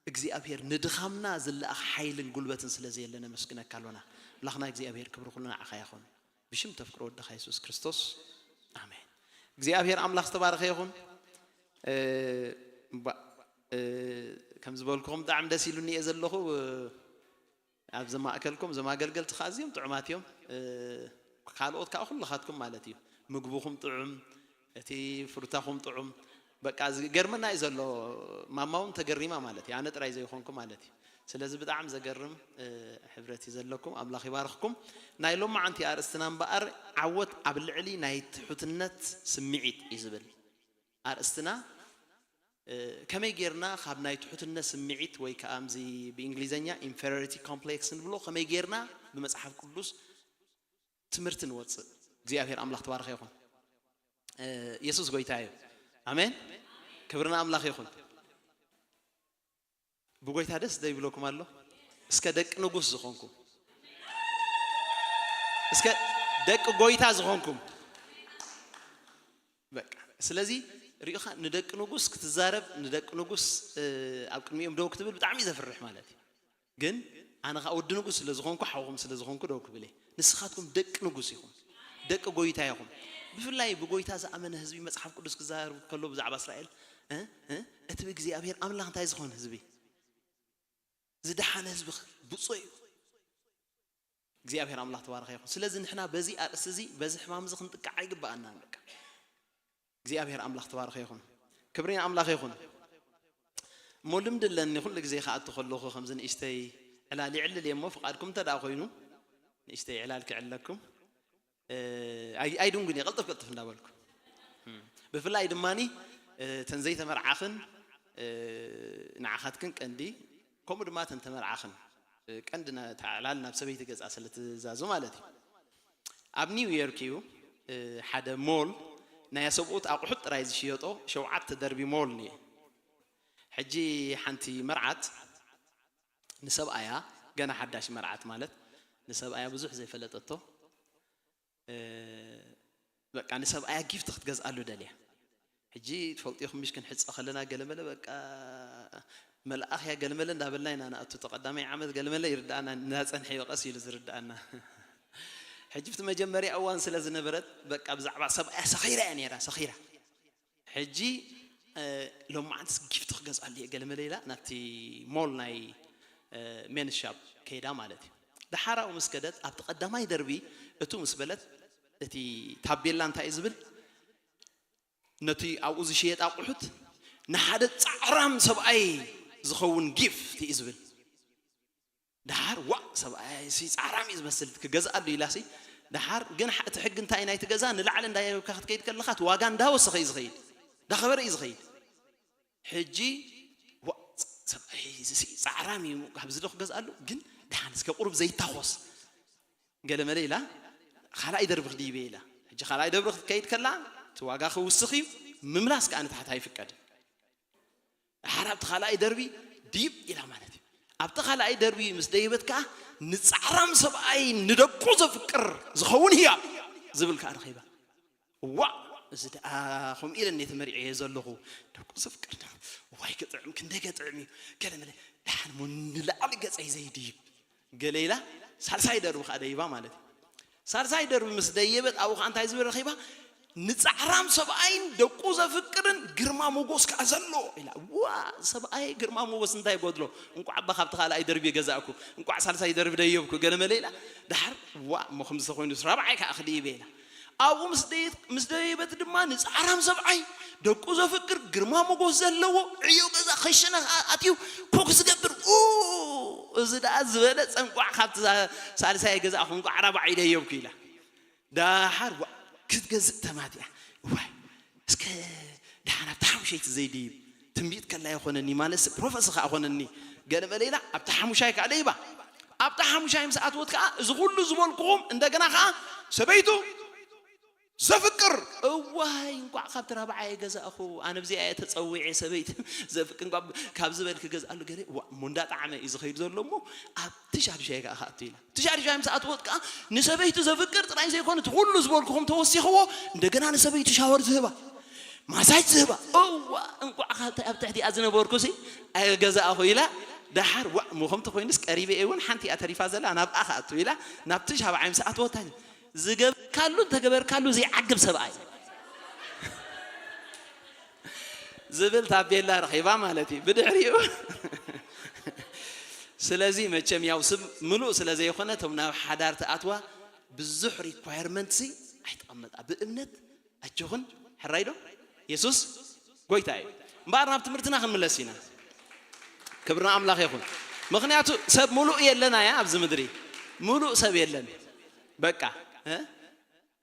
እግዚኣብሔር ንድኻምና ዝለኣኽ ሓይልን ጉልበትን ስለ ዘየለ ነመስግነካ ኣሎና። ኣምላኽና እግዚኣብሔር ክብሪ ኩሉ ንዓኻ ይኹን። ብሽም ተፍቅሮ ወድኻ የሱስ ክርስቶስ። ኣሜን። እግዚኣብሔር ኣምላኽ ዝተባረኸ ይኹን። እ፣ ባ-፣ እ፣ ከም ዝበልኩኹም ብጣዕሚ ደስ ኢሉኒ እየ ዘለኹ። ኣብዚ ማእከልኩም እዞም ኣገልገልቲ ከኣ ኣዝዮም ጥዑማት እዮም። እ፣ ካልኦት ከኣ ኩልኻትኩም ማለት እዩ። ምግብኹም ጥዑም፣ እቲ ፍሩታኹም ጥዑም። በቃ ዝገርመና እዩ ዘሎ። ማማ እውን ተገሪማ ማለት እዩ። ኣነ ጥራይ ዘይኮንኩ ማለት እዩ። ስለዚ ብጣዕሚ ዘገርም፣ እ፣ ሕብረት እዩ ዘለኩም። ኣምላኽ ይባርኽኩም። ናይ ሎማዓንቲ ኣርእስትና እምበኣር ዓወት ኣብ ልዕሊ ናይ ትሑትነት ስምዒት እዩ ዝብል ኣርእስትና። እ፣ ከመይ ጌርና ካብ ናይ ትሑትነት ስምዒት ወይ ከኣ ከምዚ ብእንግሊዘኛ ኢንፌሪዮሪቲ ኮምፕሌክስ ንብሎ ከመይ ጌርና ብመጽሓፍ ቅዱስ ትምህርቲ ንወጽእ። እግዚኣብሔር ኣምላኽ ተባረኸ ይኹን። እ፣ የሱስ ጎይታ እዩ። ኣሜን። ክብሪ ንኣምላኽ ይኹን። ብጎይታ ደስ ዶ ይብለኩም ኣሎ? እስከ ደቂ ንጉስ ዝኾንኩም፣ እስከ ደቂ ጎይታ ዝኾንኩም። በቃ ስለዚ ሪኢኻ ንደቂ ንጉስ ክትዛረብ፣ ንደቂ ንጉስ፣ እ፣ ኣብ ቅድሚኦም ደው ክትብል ብጣዕሚ እዩ ዘፍርሕ ማለት እዩ። ግን ኣነ ኸኣ ወዲ ንጉስ ስለ ዝኾንኩ፣ ሓውኹም ስለ ዝኾንኩ ደው ክብል እየ። ንስኻትኩም ደቂ ንጉስ ኢኹም፣ ደቂ ጎይታ ኢኹም። ብፍላይ ብጎይታ ዝኣመነ ህዝቢ መጽሓፍ ቅዱስ ክዛረብ ከሎ ብዛዕባ እስራኤል፣ እ፣ እ፣ እቲ ብእግዚኣብሔር ኣምላኽ እንታይ ዝኾነ ህዝቢ፣ ዝደሓነ ህዝቢ ብፁዕ እዩ። እግዚኣብሔር ኣምላኽ ተባረኸ ይኹን። ስለዚ ንሕና በዚ ኣርእስቲ እዚ፣ በዚ ሕማም እዚ ክንጥቃዕ ኣይግበኣናን። በቃ እግዚኣብሔር ኣምላኽ ተባረኸ ይኹን። ክብሪ ንኣምላኽ ይኹን። እሞ ልምዲ ኣለኒ፣ ኩሉ ግዜ ክኣቱ ከለኹ ከምዚ ንእሽተይ ዕላል ይዕልል እየ። እሞ ፍቓድኩም እንተ ደኣ ኮይኑ ንእሽተይ ዕላል ክዕለኩም። እ፣ ኣይ-፣ ኣይድንጉን እየ፣ ቅልጥፍ ቅልጥፍ እንዳበልኩ። እም፣ ብፍላይ ድማኒ፣ እ፣ ተን ዘይተመርዓኽን፣ እ፣ ንዓኻትክን ቀንዲ፣ ከምኡ ድማ ተን ተመርዓኽን፣ እ፣ ቀንዲ ና-፣ እታ ዕላል ናብ ሰበይቲ ገጻ ስለ ትዛዙ ማለት እዩ። ኣብ ኒው ዮርክ እዩ፣ እ፣ ሓደ ሞል፣ ናይ ኣሰብኡት ኣቑሑት ጥራይ ዝሽየጦ ሸውዓተ ደርቢ ሞል እኒኤ። ሕጂ ሓንቲ መርዓት ንሰብኣያ፣ ገና ሓዳሽ መርዓት ማለት ንሰብኣያ ብዙሕ ዘይፈለጠቶ፣ እ፣ በቃ ንሰብኣያ ጊፍት ክትገዝኣሉ ደልያ። ሕጂ ትፈልጡ ኢኹም ምሽ ክንሕጸ ከለና ገለመለ በቃ መልኣኽ እያ ገለመለ እንዳበልና ኢና ንኣቱ። እቲ ቀዳማይ ዓመት ገለመለ ይርድኣና፣ እናጸንሐ እዩ ቀስ ኢሉ ዝርድኣና። ሕጂ ብቲ መጀመርያ እዋን ስለ ዝነበረት በቃ ብዛዕባ ሰብኣያ ሰኺራ እያ ነይራ፣ ሰኺራ። ሕጂ እ፣ ሎማዓንትስ ጊፍት ክገዝኣሉ እየ ገለመለ ኢላ ናብቲ ሞል ናይ እ፣ ሜንስ ሻፕ ከይዳ ማለት እዩ። ደሓር ኣብኡ ምስ ከደት ኣብቲ ቀዳማይ ደርቢ እቱ ምስ በለት እቲ ታቤላ እንታይ እዩ ዝብል? ነቲ ኣብኡ ዝሽየጥ ኣቑሑት ንሓደ ጻዕራም ሰብኣይ ዝኸውን ጊፍት እዩ ዝብል። ደሓር ዋእ ሰብኣይ ሲ ጻዕራም እዩ ዝመስል ክገዝኣሉ ኢላ ሲ። ደሓር ግን ሓ-፣ እቲ ሕጊ እንታይ ናይቲ ገዛ ንላዕሊ እንዳየብካ ክትከይድ ከለኻ እቲ ዋጋ እንዳወሰኸ እዩ ዝኸይድ፣ እንዳኸበረ እዩ ዝኸይድ። ሕጂ ዋእ ሰብኣይ እዚ ሲ ጻዕራም እዩ ካብዚ ዶ ክገዝኣሉ ግን ደሓን እስከ ቁሩብ ዘይታኾስ ገለመለ ኢላ ካልኣይ ደርቢ ክድይበ ኢላ። ሕጂ ካልኣይ ደርቢ ክትከይድ ከላ እቲ ዋጋ ክውስኽ እዩ፣ ምምላስ ከኣ ንታሕቲ ኣይፍቀድን። ደሓር ኣብቲ ካልኣይ ደርቢ ድይብ ኢላ ማለት እዩ። ኣብቲ ካልኣይ ደርቢ ምስ ደይበት ከኣ ንጻዕራም ሰብኣይ ንደቁ ዘፍቅር ዝኸውን ህያብ ዝብል ከኣ ረኺባ። ዋእ እዚ ደኣ ከምኡ ኢለ እኔ ተመሪዐ እየ ዘለኹ። ደቁ ዘፍቅር ዳ ዋይ ክጥዕም ክንደይ ከጥዕም እዩ። ገለ መለ ደሓን እሞ ንላዕሊ ገጸይ ዘይድይብ ገለ ኢላ ሳልሳይ ደርቢ ከኣ ደይባ ማለት እዩ። ሳልሳይ ደርቢ ምስ ደየበት ኣብኡ ከኣ እንታይ ዝብል ረኺባ? ንጻዕራም ሰብኣይን ደቁ ዘፍቅርን ግርማ ሞጎስ ከኣ ዘሎ ኢላ። ዋ ሰብኣይ ግርማ ሞጎስ እንታይ ይጎድሎ? እንቋዕ እባ ካብቲ ካልኣይ ደርቢ ገዛእኩ፣ እንቋዕ ሳልሳይ ደርቢ ደየብኩ ገለ መለ ኢላ። ደሓር ዋ እሞ ከምዚ ተኾይኑስ ራብዓይ ከኣ ክድይበ ኢላ። ኣብኡ ምስ ደየት-፣ ምስ ደየበት ድማ ንጻዕራም ሰብኣይ ደቁ ዘፍቅር ግርማ ሞጎስ ዘለዎ ዕዮ ገዛ ከሸነ ከኣ ኣትዩ ኮክ ዝገብር ኡ፣ እዚ ደኣ ዝበለጸ እንቋዕ ካብቲ ሳ-፣ ሳልሳይ ገዛእኹ እንቋዕ ራብዓይ ደየብኩ ኢላ። ደሓር ዋ ክትገዝእ ተማቲኣ። ዋይ እስከ ደሓን ኣብታ ሓሙሸይቲ ዘይድይብ ትንቢት ከላ ይኾነኒ ማለትስ ፕሮፈሲ ከኣ ኾነኒ ገለ መለ ኢላ ኣብታ ሓሙሻይ ከኣ ደይባ። ኣብታ ሓሙሻይ ምስ ኣትወት ከኣ እዚ ኩሉ ዝበልኩኹም እንደገና ከኣ ሰበይቱ ዘፍቅር እዋይ እንቋዕ ካብቲ ራብዓይ ገዛእኹ ኣነ ብዚኣ እየ ተጸዊዐ ሰበይቲ ዘፍቅር እንቋዕ ካብ ዝበል ክገዝኣሉ ገለ ዋ እሞ እንዳጣዕመ እዩ ዝኸይድ ዘሎ እሞ ኣብቲ ሻዱሻይ ከኣ ክኣቱ ኢላ። እቲ ሻዱሻይ ምስ ኣትወት ከኣ ንሰበይቱ ዘፍቅር ጥራይ ዘይኮነ እቲ ኩሉ ዝበልኩኹም ተወሲኽዎ እንደገና ንሰበይቱ ሻወር ዝህባ ማሳጅ ዝህባ እዋ እንቋዕ ካብቲ ኣብ ትሕቲኣ ዝነበርኩ ሲ ኣይገዛእኹ ኢላ። ደሓር ዋ እሞ ከምቲ ኮይኑስ ቀሪበ እየ እውን ሓንቲ እያ ተሪፋ ዘላ ናብኣ ክኣቱ ኢላ ናብቲ ሻብዓይ ምስ ኣትወታ ዝገበርካሉ እንተገበርካሉ ዘይዓግብ ሰብኣይ ዝብል ታቤላ ረኺባ ማለት እዩ። ብድሕሪኡ ስለዚ መቸም ያው ስብ ምሉእ ስለ ዘይኮነ እቶም ናብ ሓዳር ትኣትዋ ብዙሕ ሪኳየርመንት ሲ ኣይትቐመጣ። ብእምነት ኣጆኽን ሕራይ ዶ የሱስ ጎይታ እዩ። እምበኣር ናብ ትምህርትና ክንምለስ ኢና። ክብሪ ንኣምላኽ ይኹን። ምኽንያቱ ሰብ ምሉእ የለና እያ ኣብዚ ምድሪ ምሉእ ሰብ የለን። በቃ እ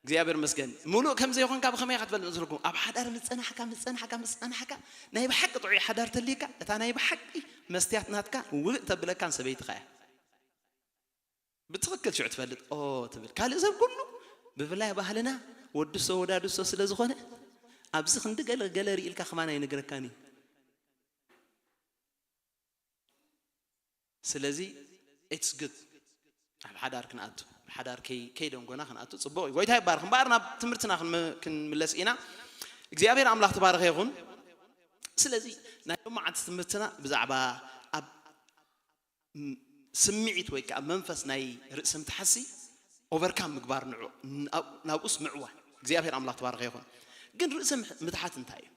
እግዚኣብሔር መስገን ምሉእ ከም ዘይኮንካ ብኸመይ ኢኻ ትፈልጥ መስለኩም? ኣብ ሓዳር ምጸናሕካ ምጸናሕካ ምጸናሕካ ናይ ብሓቂ ጥዑይ ሓዳር ተልይካ እታ ናይ ብሓቂ መስትያት ናትካ ውልእ ተብለካን ሰበይትኻ እያ። ብትኽክል ሽዑ ትፈልጥ ኦ ትብል። ካልእ ሰብ ኩሉ ብፍላይ ባህልና ወድሶ ወዳድሶ ስለ ዝኾነ ኣብዚ ክንዲ ገለ ገለ ርኢልካ ከማን ኣይነግረካን እዩ። ስለዚ it's good ኣብ ሓዳር ክንኣቱ፣ ኣብ ሓዳር ከይ-፣ ከይደንጎና ክንኣቱ ጽቡቕ እዩ። ጎይታ ይባርኽ። እምበኣር ናብ ትምህርትና ክንመ-፣ ክንምለስ ኢና። እግዚኣብሔር ኣምላኽ ተባረኸ ይኹን። ስለዚ ናይ ሎማዓንቲ ትምህርትና ብዛዕባ ኣብ ም-፣ ስምዒት ወይ ከኣ መንፈስ ናይ ርእሲ ምትሓትሲ ኦቨርካም ምግባር ንዑ፣ ናብ-፣ ናብኡስ ምዕዋል። እግዚኣብሔር ኣምላኽ ተባረኸ ይኹን። ግን ርእሲ ምሕ-፣ ምትሓት እንታይ እዩ?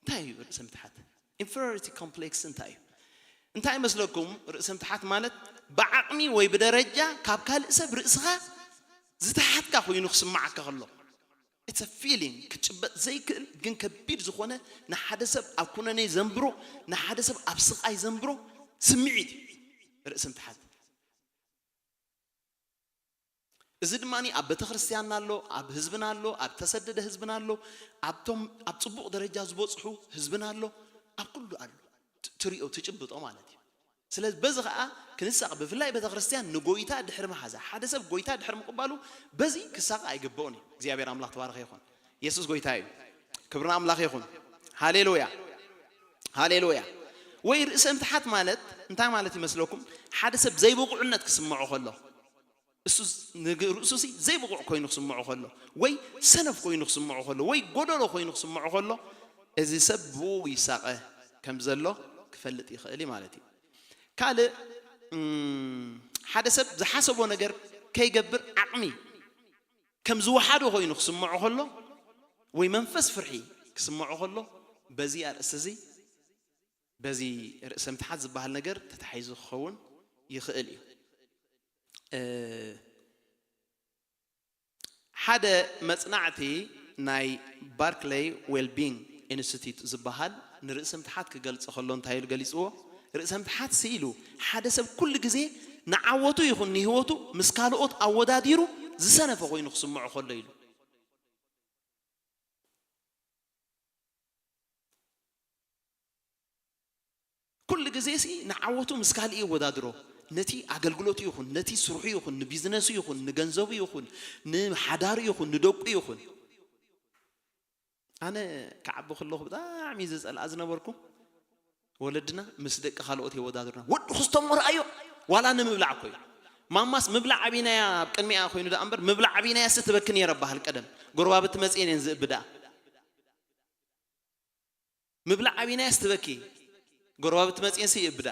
እንታይ እዩ ርእሲ ምትሓት? ኢንፌሪዮሪቲ ኮምፕሌክስ እንታይ እዩ? እንታይ ይመስለኩም? ርእሲ ምትሓት ማለት ብዓቕሚ ወይ ብደረጃ ካብ ካልእ ሰብ ርእስኻ ዝተሓትካ ኮይኑ ክስምዓካ ከሎ። It's a feeling ክጭበጥ ዘይክእል ግን ከቢድ ዝኾነ ንሓደ ሰብ ኣብ ኩነኔ ዘንብሮ፣ ንሓደ ሰብ ኣብ ስቓይ ዘንብሮ ስምዒት እዩ ርእሲ ምትሓት። እዚ ድማ ኣብ ቤተ ክርስቲያንና ኣሎ፣ ኣብ ህዝብና ኣሎ፣ ኣብ ተሰደደ ህዝብና ኣሎ፣ ኣብቶም ኣብ ጽቡቕ ደረጃ ዝበጽሑ ህዝብና ኣሎ፣ ኣብ ኩሉ ኣሎ። ት-፣ ትሪኦ፣ ትጭብጦ ማለት እዩ። ስለዚ በዚ ኸኣ ክንሳቕ፣ ብፍላይ ቤተ ክርስቲያን ንጎይታ ድሕሪ መሓዛ፣ ሓደ ሰብ ጎይታ ድሕሪ ምቕባሉ በዚ ክሳቕ ኣይግብኦን እዩ። እግዚኣብሔር ኣምላኽ ተባረኸ ይኹን። የሱስ ጎይታ እዩ። ክብሪ ንኣምላኽ ይኹን። ሃሌሉያ፣ ሃሌሉያ። ወይ ርእሰ ምትሓት ማለት እንታይ ማለት ይመስለኩም? ሓደ ሰብ ዘይብቑዕነት ክስምዖ ከሎ፣ እሱ ንግ- ርእሱ ሲ ዘይብቑዕ ኮይኑ ክስምዖ ከሎ፣ ወይ ሰነፍ ኮይኑ ክስምዖ ከሎ፣ ወይ ጎደሎ ኮይኑ ክስምዖ ከሎ፣ እዚ ሰብ ብኡ ይሳቐ ከም ዘሎ ክፈልጥ ይኽእል እዩ ማለት እዩ። ካልእ እም፣ ሓደ ሰብ ዝሓሰቦ ነገር ከይገብር ዓቕሚ ከም ዝወሓዶ ኮይኑ ክስምዖ ከሎ፣ ወይ መንፈስ ፍርሒ ክስምዖ ከሎ፣ በዚ ኣርእስቲ እዚ፣ በዚ ርእሰ ምትሓት ዝበሃል ነገር ተታሒዙ ክኸውን ይኽእል እዩ። እ፣ ሓደ መጽናዕቲ ናይ ባርክለይ ዌልቢንግ ኢንስቲትዩት ዝበሃል ንርእሰ ምትሓት ክገልጽ ከሎ እንታይ ኢሉ ገሊጽዎ? ርእሰ ምትሓት ሲ ኢሉ ሓደ ሰብ ኩሉ ግዜ ንዓወቱ ይኹን ንህይወቱ ምስ ካልኦት ኣወዳዲሩ ዝሰነፈ ኮይኑ ክስምዖ ከሎ ኢሉ። ኩሉ ግዜ ሲ ንዓወቱ ምስ ካልእ የወዳድሮ። ነቲ ኣገልግሎቱ ይኹን፣ ነቲ ስርሑ ይኹን፣ ንቢዝነሱ ይኹን፣ ንገንዘቡ ይኹን፣ ንሓዳሩ ይኹን፣ ንደቁ ይኹን። ኣነ ክዓቢ ከለኹ ብጣዕሚ ዝጸልኣ ዝነበርኩ፣ ወለድና ምስ ደቂ ካልኦት የወዳድሩና። "ወዲ ክስቶም ወርኣዮ?" ዋላ ንምብላዕ እኮ እዩ። ማማስ ምብላዕ ኣቢናያ ኣብ ቅድሚኣ ኮይኑ ደኣ እምበር፣ ምብላዕ ኣቢናያ ሲ ትበኪ ነይረ በሃል ቀደም። ጎረባብቲ መጽየን እየን ዝእብዳ። ምብላዕ ኣቢናያ ሲ ትበኪ። ጎረባብቲ መጽየን ሲ ይእብዳ።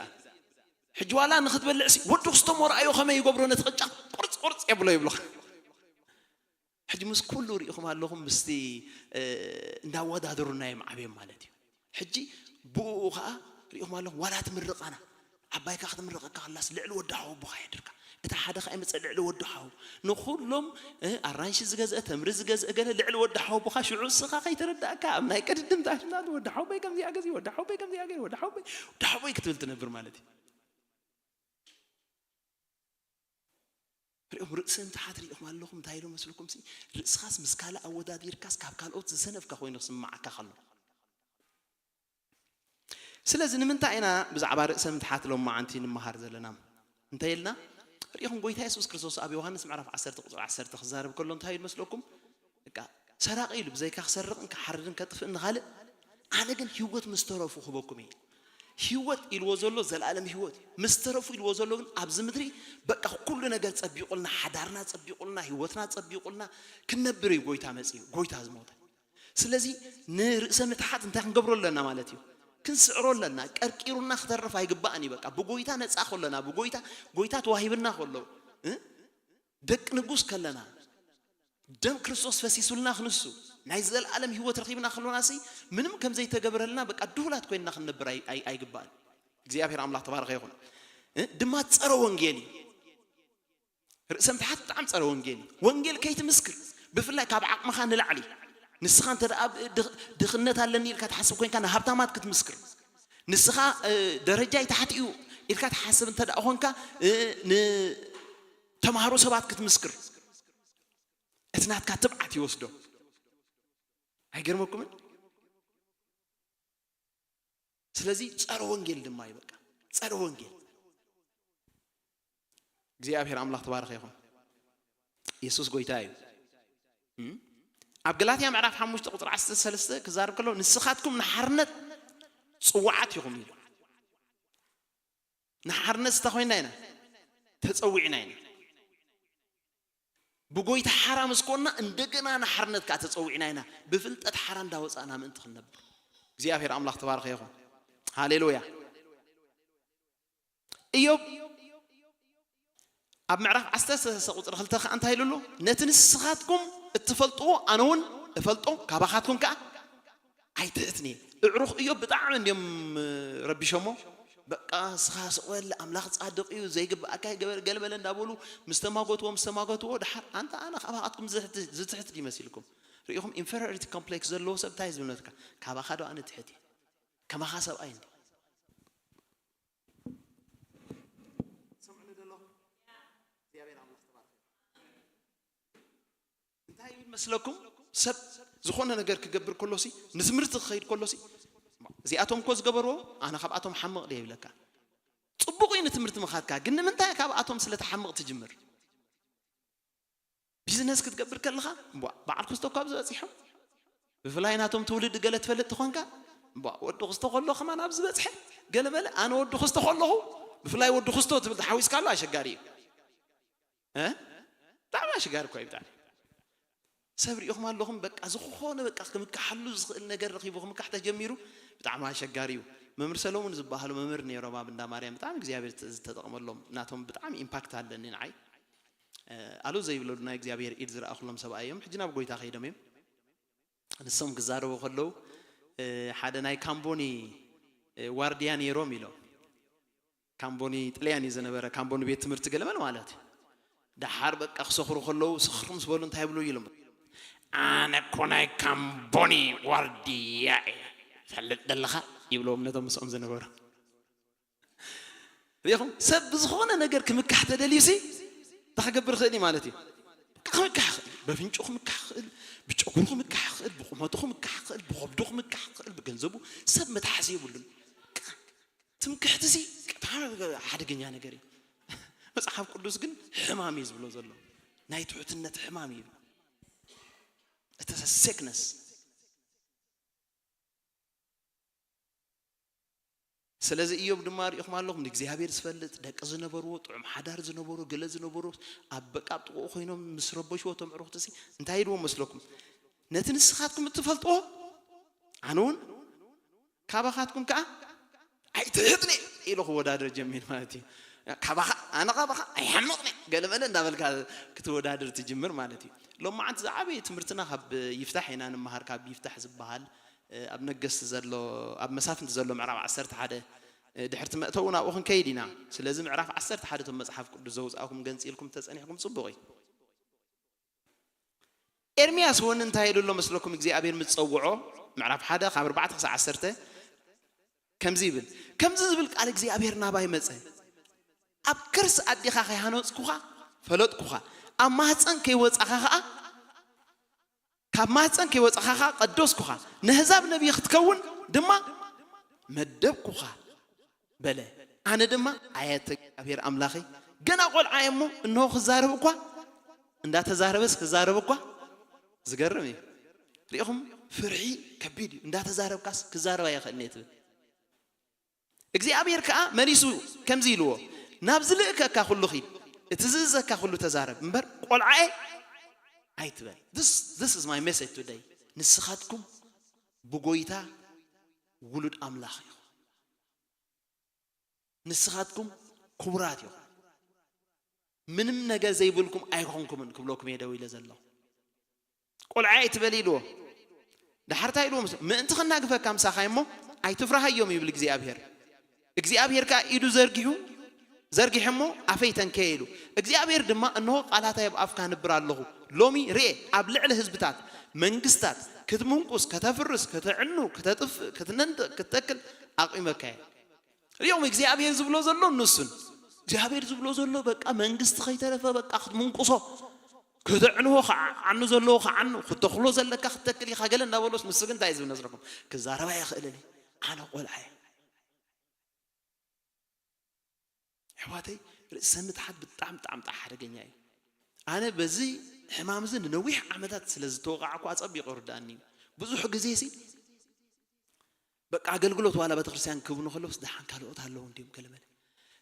ሕጂ ዋላ ንኽትበልዕ ሲ፣ "ወዲ ክስቶም ወርኣዮ ከመይ ይገብሮ ነቲ ቅጫ፣ ቁርጽ ቁርጽ የብሎ" ይብሎ። ሕጂ ምስ ኩሉ ሪኢኹም ኣለኹም፣ ምስቲ፣ እ፣ እንዳወዳደሩና እዮም ዓብዮም ማለት እዩ። ሕጂ ብኡ ኸዓ ሪኢኹም ኣለኹም፣ ዋላ ትምርቓና፣ ዓባይካ ክትምርቐካ ከላስ ልዕሊ ወዲ ሓወቦኻ የድርካ። እታ ሓደ ኸዓ ይመጽእ ልዕሊ ወዲ ሓው። ንኹሎም፣ እ፣ ኣራንሺ ዝገዝአ፣ ተምሪ ዝገዝአ፣ ገለ ልዕሊ ወዲ ሓወቦኻ፣ ሽዑ እስኻ ከይተረዳእካ፣ ኣብ ናይ ቅድድም ታሽናት፣ "ወዲ ሓወቦይ ከምዚኣ ገዚ፣ ወዲ ሓወቦይ ከምዚኣ ገዚ፣ ወዲ ሓወቦይ፣ ወዲ ሓወቦይ" ክትብል ትነብር ማለት እዩ። ሪኦም ርእሲ ምትሓት ሪኢኹም ኣለኹም፣ እንታይ ኢሎም መስልኩም ሲ? ርእስኻስ ምስ ካልእ ኣወዳዲርካስ ካብ ካልኦት ዝሰነፍካ ኮይኑ ክስምዓካ ከሎ። ስለዚ ንምንታይ ኢና ብዛዕባ ርእሰ ምትሓት ሎማዓንቲ ንመሃር ዘለና? እንታይ ኢልና? ሪኢኹም ጎይታ የሱስ ክርስቶስ ኣብ ዮሃንስ ምዕራፍ ዓሰርተ ቁጽሪ ዓሰርተ ክዛረብ ከሎ እንታይ ኢሉ መስለኩም? በቃ ሰራቂ ኢሉ ብዘይካ ክሰርቕን ክሓርድን ከጥፍእን ንኻልእ፣ ኣነ ግን ህይወት ምስ ተረፉ ክህበኩም እየ። ህይወት ኢልዎ ዘሎ ዘላለም ህይወት እዩ። ምስ ተረፉ ኢልዎ ዘሎ ግን ኣብዚ ምድሪ በቃ ኩሉ ነገር ጸቢቑልና፣ ሓዳርና ጸቢቑልና፣ ህይወትና ጸቢቑልና ክንነብር እዩ ጎይታ መጺኡ፣ ጎይታ ዝሞተ። ስለዚ ንርእሰ ምትሓት እንታይ ክንገብሮ ኣለና ማለት እዩ? ክንስዕሮ ኣለና። ቀርቂሩና ክተርፍ ኣይግባእን እዩ። በቃ ብጎይታ ነጻ ከለና፣ ብጎይታ፣ ጎይታ ተዋሂብና ከሎ፣ እ? ደቂ ንጉስ ከለና፣ ደም ክርስቶስ ፈሲሱልና ክንሱ፣ ናይ ዘለኣለም ህይወት ረኺብና ከሎና ሲ፣ ምንም ከም ዘይተገበረልና በቃ ድሁላት ኮይንና ክንነብር ኣይ-፣ ኣይ-፣ ኣይግባእን። እግዚኣብሔር ኣምላኽ ተባረኸ ይኹን። እ? ድማ ጸረ ወንጌል እዩ። ርእሰ ምትሓት ብጣዕሚ ጸረ ወንጌል እዩ። ወንጌል ከይትምስክር፣ ብፍላይ ካብ ዓቕምኻ ንላዕሊ። ንስኻ እንተ ደኣ ብ-፣ ድኽ-፣ ድኽነት ኣለኒ ኢልካ ትሓስብ ኮይንካ ንሃብታማት ክትምስክር። ንስኻ፣ እ፣ ደረጃይ ታሕቲ እዩ ኢልካ ትሓስብ እንተ ደኣ ኾንካ፣ እ፣ ንተምሃሮ ሰባት ክትምስክር። እቲ ናትካ ትብዓት ይወስዶ። ኣይገርመኩምን? ስለዚ ጸረ ወንጌል ድማ እዩ፣ በቃ ጸረ ወንጌል። እግዚኣብሔር ኣምላኽ ተባረኸ ይኹን። የሱስ ጎይታ እዩ። እም? ኣብ ገላትያ ምዕራፍ ሓሙሽተ ቁጽሪ ዓሰርተ ሰለስተ ክዛረብ ከሎ፣ "ንስኻትኩም ንሓርነት ጽዋዓት ኢኹም" ኢሉ። ንሓርነት እንታይ ኮይንና ኢና? ተጸዊዕና ኢና። ብጎይታ ሓራ ምስ ኮንና፣ እንደገና ንሓርነት ከኣ ተጸዊዕና ኢና። ብፍልጠት ሓራ እንዳወጻእና ምእንቲ ክንነብር። እግዚኣብሔር ኣምላኽ ተባረኸ ይኹን። ሃሌሉያ። ኢዮብ ኣብ ምዕራፍ ዓሰርተ ሰለስተ ቁጽሪ ክልተ ከኣ እንታይ ኢሉ ኣሎ? "ነቲ ንስኻትኩም እትፈልጥዎ ኣነ እውን እፈልጦ፣ ካባኻትኩም ከኣ ኣይትሕትኒ እየ።" እዕሩኽ ኢዮብ ብጣዕሚ እንድዮም ረቢሾሞ። በቃ፣ "ንስኻ ስቕ በል፣ ኣምላኽ ጻድቕ እዩ፣ ዘይግብኣካ ይገበር፣ ገለ በለ" እንዳበሉ ምስ ተማጎትዎ፣ ምስ ተማጎትዎ፣ ድሓር፣ ኣንታ ኣነ ካባኻትኩም ዝትሕት፣ ዝትሕት ድዩ መሲልኩም? ርኢኹም፣ ኢንፌሪዮሪቲ ኮምፕሌክስ ዘለዎ ሰብ እንታይ ዝብል ነትካ? "ካባኻ ዶ ኣነ ትሕት እየ? ከማኻ ሰብኣይ እንዲ?" ሰምዑኒ ዶ ኣለኹም? እግዚኣብሔር ኣምላኽ ተባረኸ። እንታይ ይብል መስለኩም? ሰብ ዝኾነ ነገር ክገብር ከሎሲ፣ ንትምህርቲ ክኸይድ ከሎሲ፣ "እዚኣቶም እኮ ዝገበርዎ፣ ኣነ ካብኣቶም ሓምቕ ድየ?" ይብለካ። ጽቡቕ እዩ ንትምህርቲ ምኻድካ፣ ግን ንምንታይ ካብኣቶም ስለ ትሓምቕ ትጅምር? ቢዝነስ ክትገብር ከለኻ፣ "እምቧ፣ በዓል ክስቶ እኳ ኣብዚ በጺሖም፣ ብፍላይ ናቶም ትውልዲ ገለ ትፈልጥ ትኾንካ፣ እባ ወዲ ክስቶ ከሎ ከማን ኣብ ዝበፅሐ፣ ገለ በለ ኣነ ወዲ ክስቶ ከለኹ፣ ብፍላይ ወዲ ክስቶ ትብል ተሓዊስካ ኣሎ ኣሸጋሪ እዩ። እ? ብጣዕሚ ኣሸጋሪ እኮ እዩ። ብጣዕሚ ሰብ ሪኢኹም ኣለኹም። በቃ ዝኾነ በቃ ክምካሓሉ ዝኽእል ነገር ረኺቡ ክምካሕ ተጀሚሩ፣ ብጣዕሚ ኣሸጋሪ እዩ። መምህር ሰሎሙን ዝበሃሉ መምህር ነይሮም ኣብ እንዳ ማርያም፣ ብጣዕሚ እግዚኣብሔር ዝተ- ዝተጠቕመሎም፣ ናቶም ብጣዕሚ ኢምፓክት ኣለኒ ንዓይ። እ፣ ኣሉ ዘይብለሉ ናይ እግዚኣብሔር ኢድ ዝረኣኹሎም ሰብኣይ እዮም። ሕጂ ናብ ጎይታ ከይዶም እዮም። ንሶም ክዛረቡ ከለዉ፣ እ፣ ሓደ ናይ ካምቦኒ፣ እ፣ ዋርድያ ነይሮም ኢሎም። ካምቦኒ ጥልያን እዩ ዝነበረ፣ ካምቦኒ ቤት ትምህርቲ ገለመል ማለት እዩ። ደሓር በቃ ክሰኽሩ ከለዉ፣ ስኽር ምስ በሉ እንታይ ይብሉ ኢሎም፣ ኣነ እኮ ናይ ካምቦኒ ዋርድያ እየ፣ ፈልጥ ዘለኻ ይብሎም ነቶም ምስኦም ዝነበሩ። ሪኢኹም፣ ሰብ ብዝኾነ ነገር ክምካሕ ተደልዩሲ እንታይ ክገብር ይኽእል እዩ ማለት እዩ። በቃ ክምካሕ ይኽእል፣ በፍንጩ ክምካሕ ይኽእል፣ ብጨጉሩ ክምካሕ ይኽእል፣ ብቁመቱ ክምካሕ ይኽእል፣ ብኸብዱ ክምካሕ ይኽእል፣ ብገንዘቡ፣ ሰብ መትሓዚ የብሉን። በቃ ትምክሕትሲ ብጣዕሚ ሓደገኛ ነገር እዩ። መጽሓፍ ቅዱስ ግን ሕማም እዩ ዝብሎ ዘሎ፣ ናይ ትሑትነት ሕማም እዩ። እቲ ሴክነስ። ስለዚ እዮብ ድማ ሪኢኹም ኣለኹም፣ ንእግዚኣብሔር ዝፈልጥ፣ ደቂ ዝነበርዎ፣ ጥዑም ሓዳር ዝነበሮ፣ ገለ ዝነበሮ፣ ኣብ በቃ ኣብ ጥቕኡ ኮይኖም ምስ ረበሽዎ እቶም ኣዕሩኽትሲ እንታይ ኢልዎም መስለኩም? ነቲ ንስኻትኩም እትፈልጥዎ ኣነ እውን ካባኻትኩም ከዓ ኣይትሕጥኒ ኢሉ ክወዳደር ጀሚር ማለት እዩ። ካባኻ፣ ኣነ ካባኻ ኣይሓምቕኒ ገለመለ እንዳበልካ ክትወዳደር ትጅምር ማለት እዩ። ሎማዓንቲ ዝዓበየ ትምህርትና ካብ ይፍታሕ ኢና ንምሃር፣ ካብ ይፍታሕ ዝበሃል ኣብ ነገስቲ ዘሎ፣ ኣብ መሳፍንቲ ዘሎ ምዕራፍ ዓሰርተ ሓደ፣ ድሕርቲ መእተዊ ናብኡ ክንከይድ ኢና። ስለዚ ምዕራፍ ዓሰርተ ሓደ እቶም መጽሓፍ ቅዱስ ዘውጻእኩም ገንጺልኩም ተጸኒሕኩም ጽቡቕ እዩ። ኤርምያስ እውን እንታይ ኢሉ ኣሎ መስለኩም? እግዚኣብሔር ምስ ጸውዖ፣ ምዕራፍ ሓደ ካብ ኣርባዕተ ክሳብ ዓሰርተ ከምዚ ይብል፣ ከምዚ ዝብል ቃል እግዚኣብሔር ናባይ መጸ፣ ኣብ ከርሲ ኣዴኻ ከይሃነጽኩኻ ፈለጥኩኻ፣ ኣብ ማህፀን ከይወጻኻ ኸኣ ካብ ማህፀን ከይወፃኻ ኸዓ ቀደስኩኻ፣ ነህዛብ ነቢይ ክትከውን ድማ መደብኩኻ በለ። ኣነ ድማ ኣየተ እግዚኣብሔር ኣምላኸይ፣ ገና ቆልዓ እየ እሞ እንሆ ክዛረብ እኳ፣ እንዳተዛረበስ ክዛረብ እኳ። ዝገርም እዩ። ሪኢኹም፣ ፍርሒ ከቢድ እዩ። እንዳተዛረብካስ ክዛረብ ኣይኽእልን እየ ትብል። እግዚኣብሔር ከኣ መሊሱ ከምዚ ኢልዎ፣ ናብ ዝልእከካ ኩሉ ኺድ፣ እቲ ዝእዘካ ኩሉ ተዛረብ እምበር ቆልዓኤ ኣይትበል። This is my message today። ንስኻትኩም ብጎይታ ውሉድ ኣምላኽ ኢኹም። ንስኻትኩም ክቡራት ኢኹም። ምንም ነገር ዘይብልኩም ኣይኮንኩምን ክብለኩም እየ ደው ኢለ ዘለኹ። ቆልዓ ኣይትበል ኢልዎ። ድሓር እንታይ ኢልዎ? ምስ ምእንቲ ከናግፈካ ምሳኻ እሞ ኣይትፍራሃዮም ይብል እግዚኣብሔር። እግዚኣብሔር ከኣ ኢዱ ዘርጊሑ፣ ዘርጊሐ እሞ ኣፈይ ተንከየ ኢሉ። እግዚኣብሔር ድማ እንሆ ቃላታይ ኣብ ኣፍካ ኣንብር ኣለኹ። ሎሚ ርኤ ኣብ ልዕሊ ህዝብታት መንግስታት ክትምንቁስ፣ ከተፍርስ፣ ከተዕኑ፣ ክተጥፍእ፣ ክትነንጥእ፣ ክትተክል ኣቑመካ እየ። ሪኦም እግዚኣብሔር ዝብሎ ዘሎ ንሱን እግዚኣብሔር ዝብሎ ዘሎ በቃ መንግስቲ ከይተረፈ በቃ ክትምንቁሶ፣ ክተዕንዎ፣ ክዓኑ ዘለዎ ክዓኑ፣ ክተኽሎ ዘለካ ክተክል ኢኻ ገለ እንዳበሎስ ንሱ ግን እንታይ ዝብል መስለኩም? ክዛረባ ይኽእልን ኣነ ቆልዓ እየ። ኣሕዋተይ፣ ርእሰ ምትሓት ብጣዕሚ ብጣዕሚ ብጣዕሚ ሓደገኛ እዩ። ኣነ በዚ ሕማም እዚ ንነዊሕ ዓመታት ስለ ዝተወቃዕኩ ኣጸቢቑ ይርዳእኒ እዩ። ብዙሕ ግዜ ሲ በቃ ኣገልግሎት ዋላ ቤተክርስትያን ክብኑ ከለውስ ደሓን ካልኦት ኣለዉ እንዲዮም ገለመለ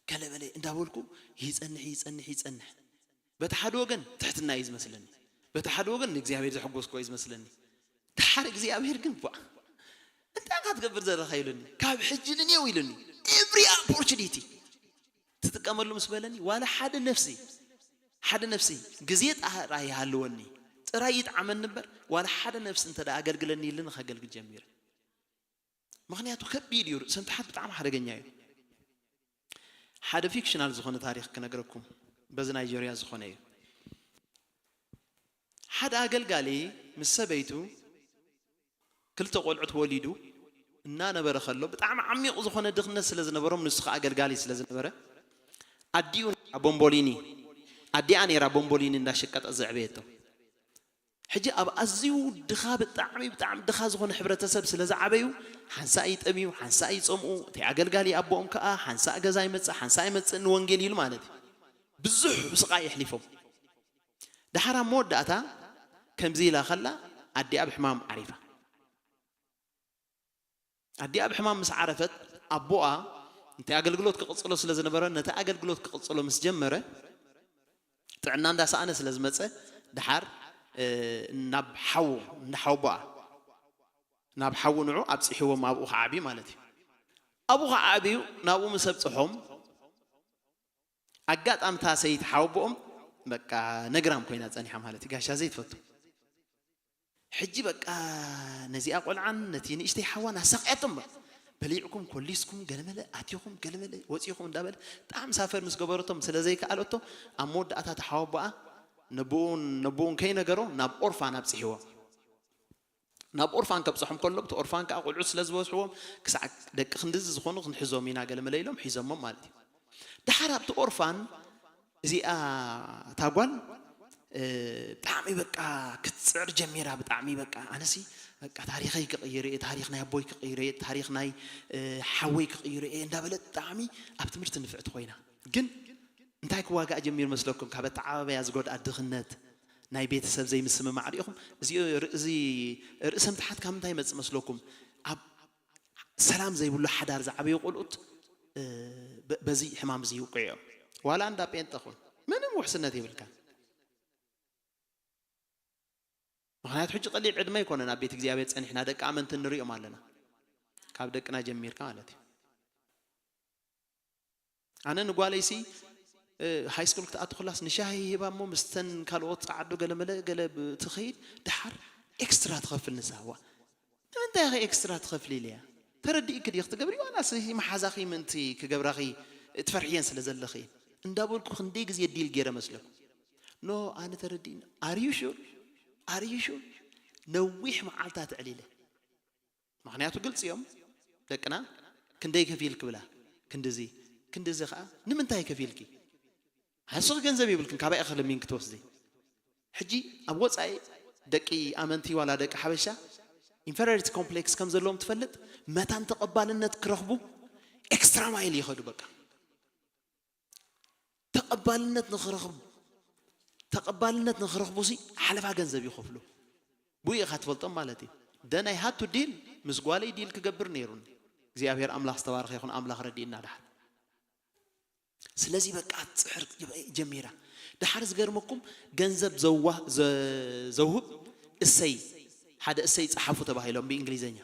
ገለመለ እንዳበልኩ ይጸንሕ ይጸንሕ ይጸንሕ። በቲ ሓደ ወገን ትሕትና እዩ ዝመስለኒ፣ በቲ ሓደ ወገን ንእግዚኣብሔር ዘሐጎስኩ እዩ ዝመስለኒ። ድሓር እግዚኣብሔር ግን ቧ እንታይ ኢኻ ትገብር ዘለኻ ኢሉኒ፣ ካብ ሕጂ ንኔው ኢሉኒ። ኤቭሪ ኦፖርቹኒቲ ትጥቀመሉ ምስ በለኒ ዋላ ሓደ ነፍሲ ሓደ ነፍሲ ግዜ ጥራይ ይሃልወኒ ጥራይ ይጥዓመኒ እምበር ዋላ ሓደ ነፍሲ እንተ ኣገልግለኒ ኢሉኒ ከገልግል ጀሚረ። ምኽንያቱ ከቢድ እዩ፣ ርእሰ ምትሓት ብጣዕሚ ሓደገኛ እዩ። ሓደ ፊክሽናል ዝኾነ ታሪኽ ክነግረኩም፣ በዚ ናይጀርያ ዝኾነ እዩ። ሓደ ኣገልጋሊ ምስ ሰበይቱ ክልተ ቆልዑት ወሊዱ እናነበረ ከሎ ብጣዕሚ ዓሚቕ ዝኾነ ድኽነት ስለ ዝነበሮም፣ ንሱ ኸዓ ኣገልጋሊ ስለ ዝነበረ ኣዲኡ ቦምቦሊኒ፣ ኣዲኣ ነይራ ቦምቦሊኒ እንዳሸቀጠ ዘዕበየቶም። ሕጂ ኣብ ኣዝዩ ድኻ ብጣዕሚ ብጣዕሚ ድኻ ዝኾነ ሕብረተሰብ ስለ ዝዓበዩ ሓንሳእ ይጠምዩ፣ ሓንሳእ ይጸምኡ። እቲ ኣገልጋሊ ኣቦኦም ከኣ ሓንሳእ ገዛ ይመጽእ፣ ሓንሳእ ኣይመጽእን ንወንጌል ኢሉ ማለት እዩ። ብዙሕ ስቓይ የሕሊፎም። ድሓር ኣብ መወዳእታ ከምዚ ኢላ ከላ ኣዲኣ ብሕማም ዓሪፋ። ኣዲኣ ብሕማም ምስ ዓረፈት ኣቦኣ ነቲ ኣገልግሎት ክቕጽሎ ስለ ዝነበረ ነቲ ኣገልግሎት ክቕጽሎ ምስ ጀመረ ጥዕና እንዳሰኣነ ስለ ዝመጸ ድሓር ናብ ሓዉ እንዳ ሓወቦኣ ናብ ሓዉ ንዑ ኣብጽሕዎም ኣብኡ ክዓብዩ ማለት እዩ። ኣብኡ ክዓብዩ ናብኡ ምስ ኣብጽሖም ኣጋጣሚ እታ ሰይቲ ሓወቦኦም በቃ ነግራም ኮይና ጸኒሓ ማለት እዩ። ጋሻ ዘይትፈቱ ሕጂ በቃ ነዚኣ ቆልዓን ነቲ ንእሽተይ ሓዋን ኣሳቕያቶም በሊዕኩም ኮሊስኩም ገለመለ ኣቲኹም ገለመለ ወፂኹም እንዳበለ ብጣዕሚ ሳፈር ምስ ገበረቶም ስለ ዘይከኣለቶ ኣብ መወዳእታ ተሓወቦኣ ነብኡን ነብኡን ከይነገሮ ናብ ኦርፋን ኣብፅሕዎ። ናብ ኦርፋን ከብፅሖም ከሎ እቲ ኦርፋን ከዓ ቆልዑ ስለ ዝበዝሕዎም ክሳዕ ደቂ ክንድዚ ዝኾኑ ክንሕዞም ኢና ገለመለ ኢሎም ሒዞሞም ማለት እዩ። ድሓር ኣብቲ ኦርፋን እዚኣ እታ ጓል ብጣዕሚ በቃ ክትፅዕር ጀሚራ። ብጣዕሚ በቃ ኣነሲ በቃ ታሪኸይ ክቕይር እየ፣ ታሪኽ ናይ ኣቦይ ክቕይር እየ፣ ታሪኽ ናይ ሓወይ ክቕይር እየ እንዳበለት ብጣዕሚ ኣብ ትምህርቲ ንፍዕቲ ኮይና። ግን እንታይ ክዋጋእ ጀሚሩ መስለኩም? ካብ ኣተዓባበያ ዝጎድኣ ድኽነት፣ ናይ ቤተሰብ ዘይምስምማዕ ርኢኹም። እዚ ርእሲ ርእሰ ምትሓት ካብ ምንታይ ይመጽእ መስለኩም? ኣብ ሰላም ዘይብሉ ሓዳር ዝዓበዩ ቆልኡት በዚ ሕማም እዚ ይውቅዑ እዮም። ዋላ እንዳ ጴንጠ ኹን ምንም ውሕስነት የብልካ። ምክንያቱ ሕጂ ቀሊል ዕድመ ኣይኮነን ኣብ ቤት እግዚኣብሔር ጸኒሕና ደቂ ኣመንቲ ንሪኦም ኣለና። ካብ ደቅና ጀሚርካ ማለት እዩ። ኣነ ንጓለይሲ ሃይ ስኩል ክትኣቱ ክላስ ንሻሂ ሂባ እሞ ምስተን ካልኦት ጸዓዱ ገለመለ ገለ ትኸይድ ድሓር ኤክስትራ ትኸፍል ንሳዋ ንምንታይ ኸ ኤክስትራ ትኸፍሊ ኢለያ። ተረዲእክ ድዩ ክትገብሪ ዋላ ሲ መሓዛኺ ምእንቲ ክገብራኺ ትፈርሕየን ስለ ዘለኺ እንዳበልኩ ክንደይ ግዜ ዲል ገይረ መስለኩ። ኖ ኣነ ተረዲእኒ። ኣርዩ ሹር ኣርዩ ሹር ነዊሕ መዓልታት ዕሊለ ምክንያቱ ግልፂ እዮም ደቅና። ክንደይ ከፊል ክብላ ክንድዚ ክንድዚ ከዓ ንምንታይ ከፊልኪ? ንስኺ ገንዘብ ይብልክን ካባይ ኢኺ ለሚን ክትወስዲ። ሕጂ ኣብ ወፃኢ ደቂ ኣመንቲ ዋላ ደቂ ሓበሻ ኢንፌሪዮሪቲ ኮምፕሌክስ ከም ዘለዎም ትፈልጥ። መታን ተቐባልነት ክረኽቡ ኤክስትራ ማይል ይኸዱ። በቃ ተቐባልነት ንኽረኽቡ ተቐባልነት ንኽረኽቡ ሲ ሓለፋ ገንዘብ ይኸፍሉ። ብኡ ኢኻ ትፈልጦም ማለት እዩ። ደን ኣይ ሃድ ቱ ዲል ምስ ጓለይ ዲል ክገብር ነይሩኒ። እግዚኣብሔር ኣምላኽ ዝተባረኸ ይኹን። ኣምላኽ ረዲእና ድሓር ስለዚ በቃ ትፅሕር ጀሚራ። ድሓር ዝገርመኩም ገንዘብ ዘውህብ እሰይ ሓደ እሰይ ፀሓፉ ተባሂሎም ብእንግሊዘኛ።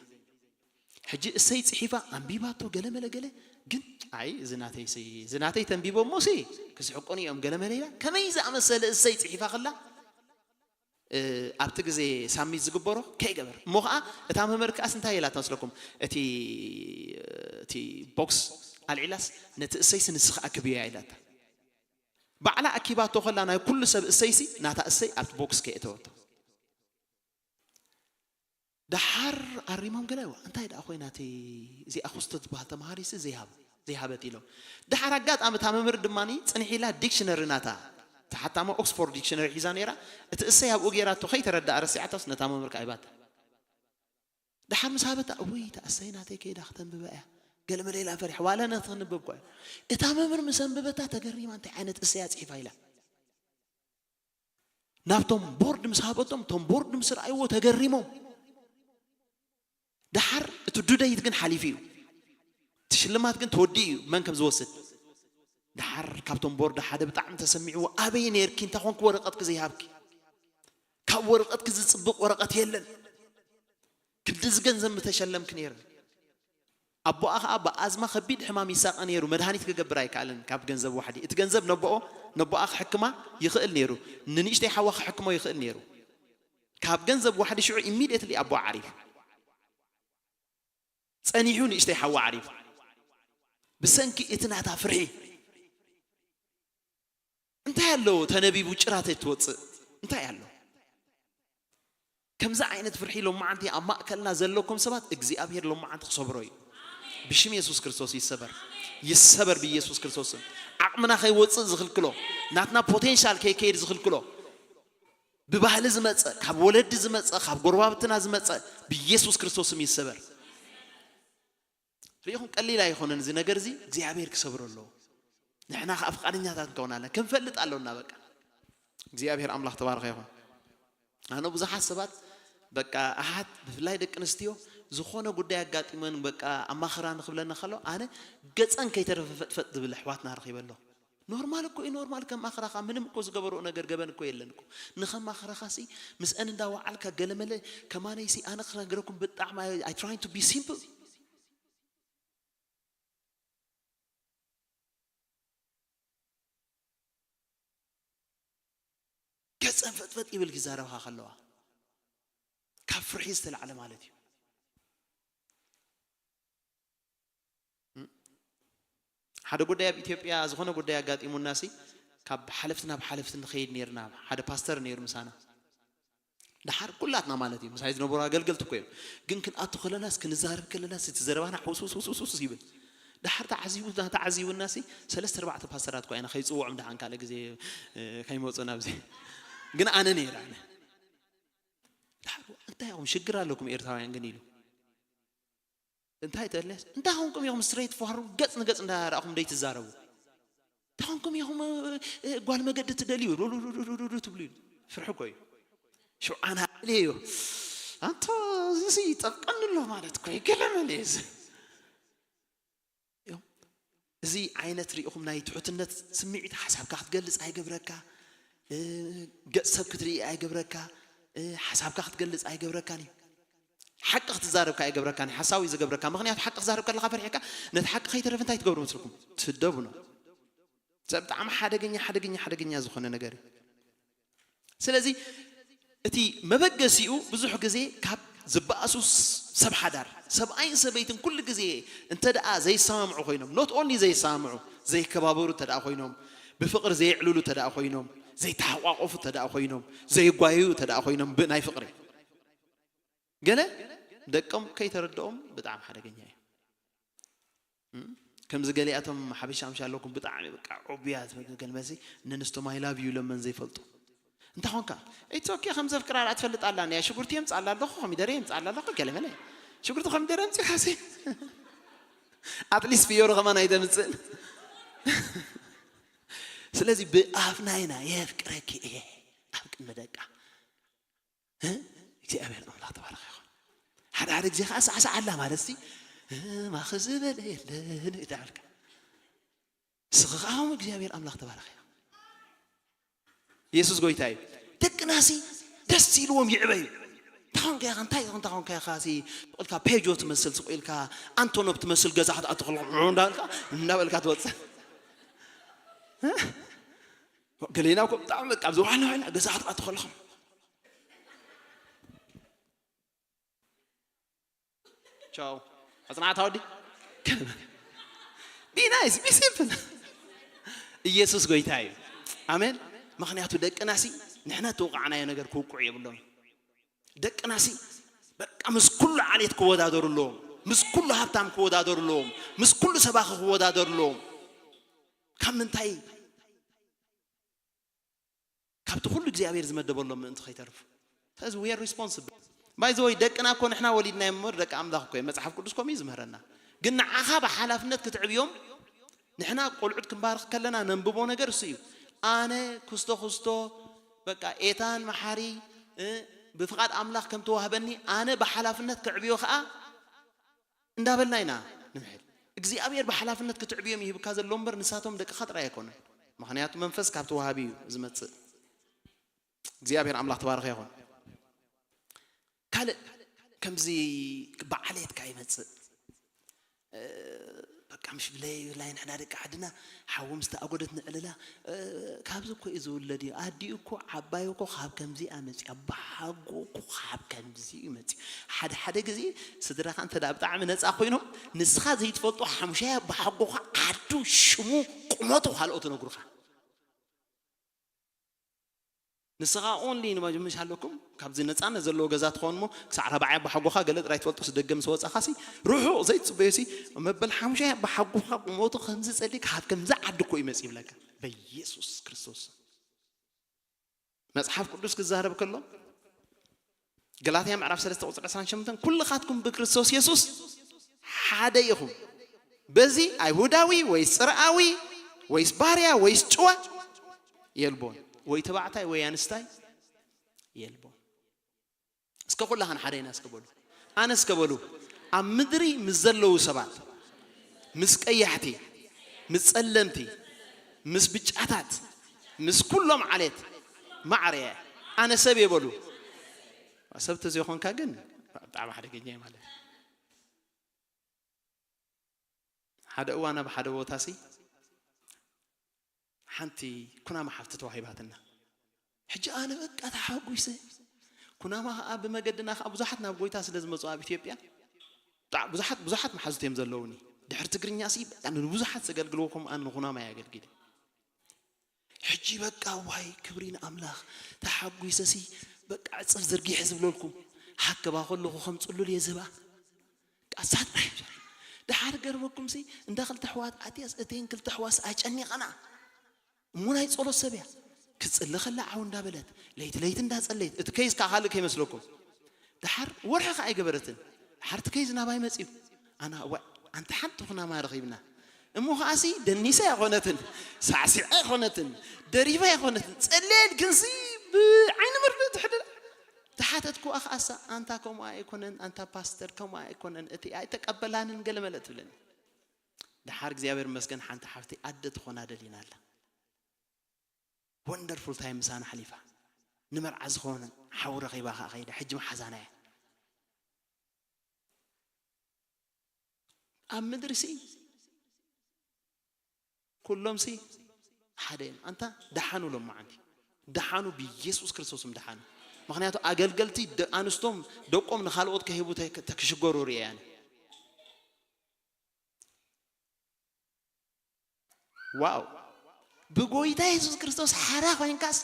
ሕጂ እሰይ ፅሒፋ ኣንቢባቶ ገለ መለ ገለ ግን ኣይ እዚ ናተይ ሲ እዚ ናተይ ተንቢቦ እሞ ሲ ክስሕቁን እዮም ገለ መለ ኢላ ከመይ ዝኣመሰለ እሰይ ፅሒፋ ከላ ኣብቲ ግዜ ሳሚት ዝግበሮ ከይገበር እሞ ከዓ እታ መምህር ከዓስ እንታይ ኢላ ትመስለኩም? እቲ እቲ ቦክስ ኣልዒላስ ነቲ እሰይሲ ንስኺ ኣክብያ ኢላታ። ባዕላ ኣኪባቶ ከላ ናይ ኩሉ ሰብ እሰይሲ ናታ እሰይ ኣብቲ ቦክስ ከየእተወቶ። ደሓር ኣሪሞም ገለ እንታይ ደኣ ኮይና እቲ እዚኣ ኩስቶ ዝበሃል ተምሃሪሲ ዘይሃብ ዘይሃበት ኢሎም። ደሓር ኣጋጣሚ እታ መምህር ድማ ጽንሕ ኢላ ዲክሽነሪ ናታ ተሓታማ ኦክስፎርድ ዲክሽነሪ ሒዛ ነይራ። እቲ እሰይ ኣብኡ ገይራቶ ከይተረድኣ ረሲዓታስ ነታ መምህር ከኣ ሂባታ። ደሓር ምስ ሃበታ እውይ እታ እሰይ ናተይ ከይዳ ክተንብባ እያ ገለ መለ ኢላ ፈሪሓ ዋላ ነቲ ክንብብ እኳ እያ። እታ መምህር ምስ ኣንበበታ ተገሪማ እንታይ ዓይነት እሰይ ኣጽሒፋ ኢላ ናብቶም ቦርድ ምስ ሃበቶም እቶም ቦርድ ምስ ረኣይዎ ተገሪሞም። ደሓር እቲ ዱደይት ግን ሓሊፉ እዩ። እቲ ሽልማት ግን ተወዲኡ እዩ መን ከም ዝወስድ። ደሓር ካብቶም ቦርድ ሓደ ብጣዕሚ ተሰሚዕዎ ኣበይ ነይርኪ እንታይ ኮንኪ ወረቐትኪ ዘይሃብኪ? ካብ ወረቐትኪ ዝፅብቕ ወረቐት የለን። ክንድዚ ገንዘብ ምተሸለምኪ ነይረ። ኣቦኣ ከዓ ብኣዝማ ከቢድ ሕማም ይሳቐ ነይሩ። መድሃኒት ክገብር ኣይከኣለን ካብ ገንዘብ ዋሕዲ። እቲ ገንዘብ ነቦኦ ነቦኣ ክሕክማ ይኽእል ነይሩ። ንንእሽተይ ሓዋ ክሕክሞ ይኽእል ነይሩ። ካብ ገንዘብ ዋሕዲ ሽዑ ኢሚድየትሊ ኣቦኣ ዓሪፉ። ጸኒሑ ንእሽተይ ሓዋ ዓሪፉ። ብሰንኪ እቲ ናታ ፍርሒ እንታይ ኣለዎ ተነቢቡ ጭራተይ ትወፅእ እንታይ ኣለዎ? ከምዚ ዓይነት ፍርሒ ሎማዓንቲ ኣብ ማእከልና ዘለኩም ሰባት እግዚኣብሔር ሎማዓንቲ ክሰብሮ እዩ። ብሽም የሱስ ክርስቶስ ይሰበር ይሰበር ብኢየሱስ ክርስቶስ ስም። ዓቕምና ከይወፅእ ዝኽልክሎ ናትና ፖቴንሻል ከይከይድ ዝኽልክሎ ብባህሊ ዝመፀ ካብ ወለዲ ዝመፀ ካብ ጎረባብትና ዝመፀ ብኢየሱስ ክርስቶስ ስም ይሰበር። ርኢኹም ቀሊል ኣይኾነን እዚ ነገር እዚ እግዚኣብሔር ክሰብሮ ኣለዎ። ንሕና ከዓ ፍቃደኛታት ንከውን ኣለና ክንፈልጥ ኣለና በቃ። እግዚኣብሔር ኣምላኽ ተባረኸ ይኹን። ኣነ ብዙሓት ሰባት በቃ ኣሓት ብፍላይ ደቂ ኣንስትዮ ዝኾነ ጉዳይ ኣጋጢመን በቃ ኣማኽራ ንክብለና ከሎ ኣነ ገፀን ከይተረፈ ፈጥፈጥ ዝብል ኣሕዋትና ረኺበ ኣለኹ። ኖርማል እኮ እዩ፣ ኖርማል ከም ኣኽራኻ ምንም እኮ ዝገበርኦ ነገር ገበን እኮ የለን እኮ። ንኸም ኣኽራኻ ሲ ምስአን እንዳወዓልካ ገለመለ ከማነይ ሲ ኣነ ክነግረኩም ብጣዕሚ I trying to be simple። ገፀን ፈጥፈጥ ይብል ክዛረብካ ከለዋ ካብ ፍርሒ ዝተላዕለ ማለት እዩ። ሓደ ጉዳይ ኣብ ኢትዮጵያ ዝኾነ ጉዳይ ኣጋጢሙና ሲ ካብ ሓለፍቲ ናብ ሓለፍቲ ንኸይድ ነርና። ሓደ ፓስተር ነይሩ ምሳና። ደሓር ኩላትና ማለት እዩ ምሳይ ዝነበሩ ኣገልገልቲ እኮ እዮም። ግን ክንኣቱ ከለናስ ክንዛረብ ከለናስ እቲ ዘረባና ሕውስውስውስውስ ይብል። ደሓር ተዓዚቡ ተዓዚቡና ሲ ሰለስተ ኣርባዕተ ፓስተራት እኮ ኢና ከይፅውዖም ደሓን ካልእ ግዜ እ፣ ከይመፁ ናብዚ። ግን ኣነ ነይረ ኣነ። ደሓር እንታይ ኢኹም ሽግር ኣለኩም ኤርትራውያን ግን ኢሉ። እንታይ ተለስ እንታይ ኾንኩም ኢኹም ስትሬት ፎርወርድ ገጽ ንገጽ እንዳረኣኹም ደይ ትዛረቡ እንታይ ኾንኩም ኢኹም እ፣ እ፣ ጓል መገዲ ትደልዩ ሩሩሩሩሩ ትብሉ ኢሉ። ፍርሒ እኮ እዩ። ሽውዓና ኢለ እዩ። ኣንታ እዚ ጠብቀኒ ኣሎ ማለት እኮ እዩ። ገለመለ እዚ። እዮም። እዚ ዓይነት ርኢኹም ናይ ትሑትነት ስምዒት ሓሳብካ ክትገልጽ ኣይገብረካ፣ እ፣ ገጽ ሰብ ክትርኢ ኣይገብረካ፣ እ፣ ሓሳብካ ክትገልጽ ኣይገብረካን እዩ። ሓቂ ክትዛረብካ ኣይገብረካን እዩ። ሓሳዊ ዝገብረካ። ምኽንያቱ ሓቂ ክዛረብ ከለኻ ፈሪሕካ ነቲ ሓቂ ከይተረፍ እንታይ ትገብሩ መስልኩም? ትስደቡ ነው። እዚ ብጣዕሚ ሓደገኛ ሓደገኛ ሓደገኛ ዝኾነ ነገር እዩ። ስለዚ እቲ መበገሲኡ ብዙሕ ግዜ ካብ ዝበኣሱ ስ- ሰብ ሓዳር ሰብኣይን ሰበይትን ኩሉ ግዜ እንተ ደኣ ዘይሰማምዑ ኮይኖም not only ዘይሰማምዑ ዘይከባበሩ እንተ ደኣ ኮይኖም ብፍቕሪ ዘየዕልሉ እንተ ደኣ ኮይኖም ዘይተሓቋቆፉ እንተ ደኣ ኮይኖም ዘይጓየዩ እንተ ደኣ ኮይኖም ብናይ ፍቕሪ ገለ ደቆም ከይተረድኦም ብጣዕሚ ሓደገኛ እዩ። እም? ከምዚ ገሊኣቶም ሓበሻ ምሽ ኣለኩም ብጣዕሚ በቃ ዑቡያት ገለ መሲ ንንስቶም I love you ለመን ዘይፈልጡ እንታይ ኾንካ it's okay ከም ዘፍቅራ ርኣ ትፈልጥ ኣላ እያ ሽጉርቲ የምፅኣላ ኣለኹ ኮሚደረ የምፅኣላ ኣለኹ ገለ መለ ሽጉርቲ ኮሚደረ የምፅእካሲ ኣትሊስት ፍዮሮ ከማን ኣይተምፅእን ስለዚ ብኣፍና ኢና የፍቅረኪ እየ ኣብ ቅድሚ ደቃ እግዚኣብሔር ኣምላኽ ተባረኸ ይኹን ሓደ ሓደ ግዜ ከዓ ሳዕሳዕ ኣላ ማለት ሲ ማኸ ዝበለ የለን እዳልካ ስኻ ከዓ እግዚኣብሔር ኣምላኽ ተባረኸ ኢኻ የሱስ ጎይታ እዩ ደቅናሲ ደስ ኢልዎም ይዕበዩ ታኾንካ ኢኻ እንታይ ኢኻ እንታይ ኾንካ ኢኻ ሲ ኢልካ ፔጆ ትመስል ስቕ ኢልካ ኣንቶኖብ ትመስል ገዛ ክትኣቱ ከለኹ እንዳበልካ እንዳበልካ ትወፅእ ገሌና እኮ ብጣዕሚ በቃ ኣብዚ ዋዕላ ዋዕላ ገዛ ክትኣቱ ከለኹም ቻው ኣፅናዕታ ወዲ be nice be simple ኢየሱስ ጎይታ እዩ ኣሜን ምክንያቱ ደቅና ሲ ንሕና ተወቃዕናዮ ነገር ክውቅዑ የብሎም ደቅና ሲ በቃ ምስ ኩሉ ዓሌት ክወዳደሩ ኣለዎም ምስ ኩሉ ሃብታም ክወዳደሩ ኣለዎም ምስ ኩሉ ሰባኺ ክወዳደሩ ኣለዎም ካብ ምንታይ ካብቲ ኩሉ እግዚኣብሔር ዝመደበሎም ምእንቲ ከይተርፉ ስለዚ we are responsible by the way ደቅና እኮ ንሕና ወሊድናዮም እምበር ደቂ ኣምላኽ እኮ እዮም መፅሓፍ ቅዱስ ከምኡ እዩ ዝምህረና ግን ንዓኻ ብሓላፍነት ክትዕብዮም ንሕና ቆልዑት ክንባርኽ ከለና ነንብቦ ነገር እሱ እዩ ኣነ ክስቶ ክስቶ በቃ ኤታን መሓሪ እ፣ ብፍቓድ ኣምላኽ ከም ተዋህበኒ ኣነ ብሓላፍነት ክዕብዮ ከዓ እንዳበልና ኢና ንምሕል እግዚኣብሔር ብሓላፍነት ክትዕብዮም ይህብካ ዘሎ እምበር ንሳቶም ደቅኻ ጥራይ ኣይኮነን ምኽንያቱ መንፈስ ካብ ተዋሃቢ እዩ ዝመፅእ እግዚኣብሔር ኣምላኽ ተባረኸ ይኹን ካልእ ከምዚ ብዓሌትካ ይመፅእ በቃ ምሽ ብለይ ብላይ ንሕና ደቂ ዓድና ሓዊ ምስ ተኣጎደት ንዕልላ ካብዚ እኮ እዩ ዝውለድ እዩ ኣዲኡ እኮ ዓባዩ እኮ ካብ ከምዚ ኣመፅያ ብሓጎ እኮ ካብ ከምዚ እዩ መፅዩ ሓደ ሓደ ግዜ ስድራኻ እንተ ብጣዕሚ ነፃ ኮይኖም ንስኻ ዘይትፈልጦ ሓሙሻይ ኣባሓጎኻ ዓዱ ሽሙ ቁመቱ ካልኦት ነግሩኻ ንስኻ ኦንሊ ንመጀመሻ ኣለኩም ካብዚ ነፃነት ዘለዎ ገዛ ትኸውን እሞ ክሳዕ ራብዓይ ኣባሓጎኻ ገለ ጥራይ ትፈልጦ ስደገ ምስ ወፃኻሲ ርሑቕ ዘይትፅበዮሲ መበል ሓሙሻይ ኣባሓጎኻ ቁመቱ ከምዚ ፀሊ ካብ ከምዚ ዓዲ እኮ ይመፅ ይብለካ በኢየሱስ ክርስቶስ መፅሓፍ ቅዱስ ክዛረብ ከሎ ገላትያ ምዕራፍ ሰለስተ ቁፅሪ ዕስራን ሸሞንተን ኩልኻትኩም ብክርስቶስ የሱስ ሓደ ኢኹም በዚ ኣይሁዳዊ ወይስ ፅርኣዊ ወይስ ባርያ ወይስ ጭዋ የልቦን ወይ ተባዕታይ ወይ ኣንስታይ የልቦን እስከ ኩላኻን ሓደ ኢና እስከ በሉ ኣነስ ከበሉ ኣብ ምድሪ ምስ ዘለዉ ሰባት፣ ምስ ቀያሕቲ፣ ምስ ጸለምቲ፣ ምስ ብጫታት፣ ምስ ኩሎም ዓሌት ማዕረ እየ። ኣነ ሰብ እየ በሉ። ሰብ ተዘይኮንካ ግን ብጣዕሚ ሓደገኛ እዩ ማለት እዩ። ሓደ እዋን ኣብ ሓደ ቦታ ሲ ሓንቲ ኩናማ ሓፍቲ ተዋሂባትና። ሕጂ ኣነ በቃ ተሓጒሰ። ኩናማ ኸዓ ብመገድና ኸዓ ብዙሓት ናብ ጎይታ ስለ ዝመጹ ኣብ ኢትዮጵያ፣ ብጣዕ-፣ ብዙሓት፣ ብዙሓት መሓዙት እዮም ዘለዉኒ። ድሕሪ ትግርኛ ሲ በቃ ንብዙሓት ዘገልግልዎ ከምኡ ኣነ ንኩናማ እየ ኣገልጊለ። ሕጂ በቃ ዋይ ክብሪ ንኣምላኽ፣ ተሓጒሰ ሲ በቃ ዕጽፍ ዝርጊሕ ዝብለልኩም፣ ሃከባ ከለኹ ከም ጽሉል እየ ዝህባ። ቃሳት ደሓር ገርመኩም ሲ እንዳ ክልተ ኣሕዋት ኣትያስ እተን ክልተ ኣሕዋስ ኣጨኒቐና። እሞ ናይ ጸሎት ሰብ እያ። ክጽሊ ከላ ዓው እንዳበለት፣ ለይቲ ለይቲ እንዳጸለየት፣ እቲ ኬዝ ከኣ ካልእ ከይመስለኩም። ደሓር ወርሒ ከኣ ኣይገበረትን። ደሓር እቲ ኬዝ ናባይ መጺኡ። ኣና፣ እዋእ፣ ኣንቲ ሓንቲ ኩናማ ረኺብና። እሞ ከኣሲ ደኒሳ ኣይኮነትን፣ ሳዕሲዓ ኣይኮነትን፣ ደሪፋ ኣይኮነትን፣ ጸለየት ግንሲ ብዓይኒ መርፍእ ትሕድላ። ተሓተትኩዋ ከኣሳ፣ ኣንታ ከምኡ ኣይኮነን፣ ኣንታ ፓስተር ከምኡ ኣይኮነን፣ እቲ ኣይተቀበላንን ገለ መለ ትብለኒ። ደሓር እግዚኣብሔር ይመስገን ሓንቲ ሓፍቲ ኣደ ትኾና ደሊና ኣላ። ወንደርፉል ታይም ምሳና ሓሊፋ። ንመርዓ ዝኾነ ሓው ረኺባ ከኣ ከይዳ፣ ሕጂ መሓዛና እያ። ኣብ ምድሪ ሲ ኩሎም ሲ ሓደ እዮም። ኣንታ ደሓኑ ሎማዓንቲ። ደሓኑ ብኢየሱስ ክርስቶስም ደሓኑ። ምኽንያቱ ኣገልገልቲ ደ-፣ ኣንስቶም ደቆም ንኻልኦት ከሂቡ ተ-፣ ተክሽገሩ ርእየ ኣነ። ዋው! ብጎይታ የሱስ ክርስቶስ ሓራ ኮይንካስ፣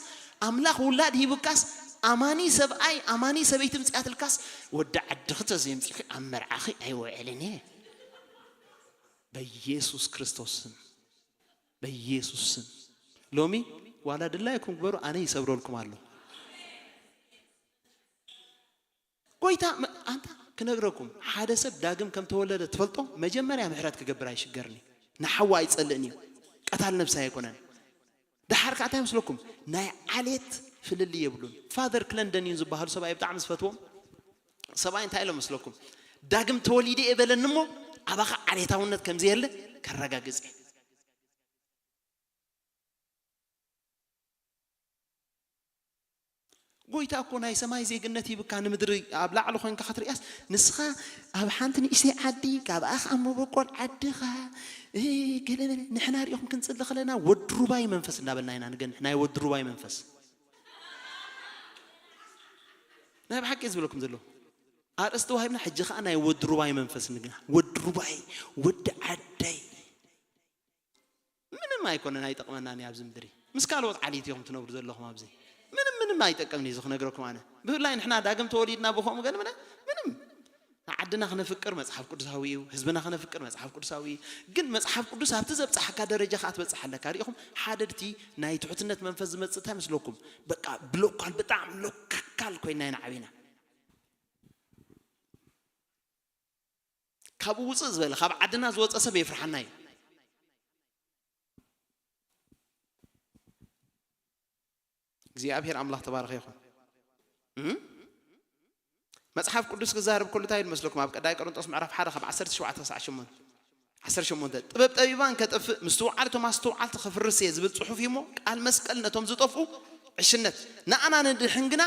ኣምላኽ ውላድ ሂቡካስ፣ ኣማኒ ሰብኣይ፣ ኣማኒ ሰበይቲ ምጽኣትልካስ፣ ወዲ ዓድኺ ተዘይምጺእኺ ኣብ መርዓኺ ኣይውዕልን እየ። በኢየሱስ ክርስቶስ ስም፣ በኢየሱስ ስም። ሎሚ ዋላ ድላይኩም ግበሩ፣ ኣነ ይሰብረልኩም ኣሎ። ጎይታ መ-፣ ኣንታ ክነግረኩም፣ ሓደ ሰብ ዳግም ከም ተወለደ ትፈልጦ፣ መጀመርያ ምሕረት ክገብር ኣይሽገርኒ። ንሓዋ ኣይጸልእን እዩ። ቀታል ነብሲ ኣይኮነን። ደሓር ከኣ እንታይ መስለኩም? ናይ ዓሌት ፍልልይ የብሉን። ፋዘር ክለንደን እዩ ዝበሃሉ ሰብኣይ ብጣዕሚ ዝፈትዎም ሰብኣይ እንታይ ኢሎም መስለኩም? ዳግም ተወሊደ እየ በለኒ እሞ፣ ኣባኻ ዓሌታውነት ከም ዘየለ ከረጋግጽ እየ። ጎይታ እኮ ናይ ሰማይ ዜግነት ሂብካ ንምድሪ ኣብ ላዕሊ ኮይንካ ክትርእያስ፣ ንስኻ ኣብ ሓንቲ ንእሽተይ ዓዲ፣ ካብኣ ኸኣ መበቆል ዓድኻ፣ እ፣ ገለ መለ፣ ንሕና ሪኢኹም ክንጽሊ ከለና ወዲ ሩባይ መንፈስ እንዳበልና ኢና ንገንሕ፣ ናይ ወዲ ሩባይ መንፈስ። ናይ ብሓቂ እየ ዝብለኩም ዘለኹ። ኣርእስቲ ዋሂብና፣ ሕጂ ኸኣ ናይ ወዲ ሩባይ መንፈስ ንግና። ወዲ ሩባይ፣ ወዲ ዓደይ። ምንም ኣይኮነን፣ ኣይጠቕመናን እዩ ኣብዚ ምድሪ። ምስ ካልኦት ዓሌት ኢኹም ትነብሩ ዘለኹም ኣብዚ። ምንም፣ ምንም ኣይጠቅምን እዩ እዚ ክነግረኩም ኣነ። ብፍላይ ንሕና ዳግም ተወሊድና ብኸምኡ ገለ ምለ-፣ ምንም። ንዓድና ክነፍቅር መጽሓፍ ቅዱሳዊ እዩ፣ ህዝብና ክነፍቅር መጽሓፍ ቅዱሳዊ እዩ። ግን መጽሓፍ ቅዱስ ኣብቲ ዘብጽሓካ ደረጃ ከኣ ትበጽሕ ኣለካ። ሪኢኹም፣ ሓደ ድቲ ናይ ትሑትነት መንፈስ ዝመጽእ እንታይ መስለኩም? በቃ ብሎካል፣ ብጣዕሚ ሎካል ኮይና ኢና ዓቢና። ካብኡ ውፅእ ዝበለ፣ ካብ ዓድና ዝወፀ ሰብ የፍርሓና እዩ። እግዚኣብሔር ኣምላኽ ተባረኸ ይኹን። እም? መጽሓፍ ቅዱስ ክዛረብ ከሎ እንታይ ይመስለኩም? ኣብ ቀዳይ ቆሮንጦስ ምዕራፍ ሓደ ካብ ዓሰርተ ሸውዓተ ክሳዕ ሸሞንተ፣ ዓሰርተ ሸሞንተ፣ "ጥበብ ጠቢባን ከጥፍእ፣ ምስትውዓል እቶም ኣስተውዓልቲ ከፍርስ እየ" ዝብል ጽሑፍ እዩ እሞ፣ ቃል መስቀል ነቶም ዝጠፍኡ ዕሽነት፣ ንኣና ንድሕን ግና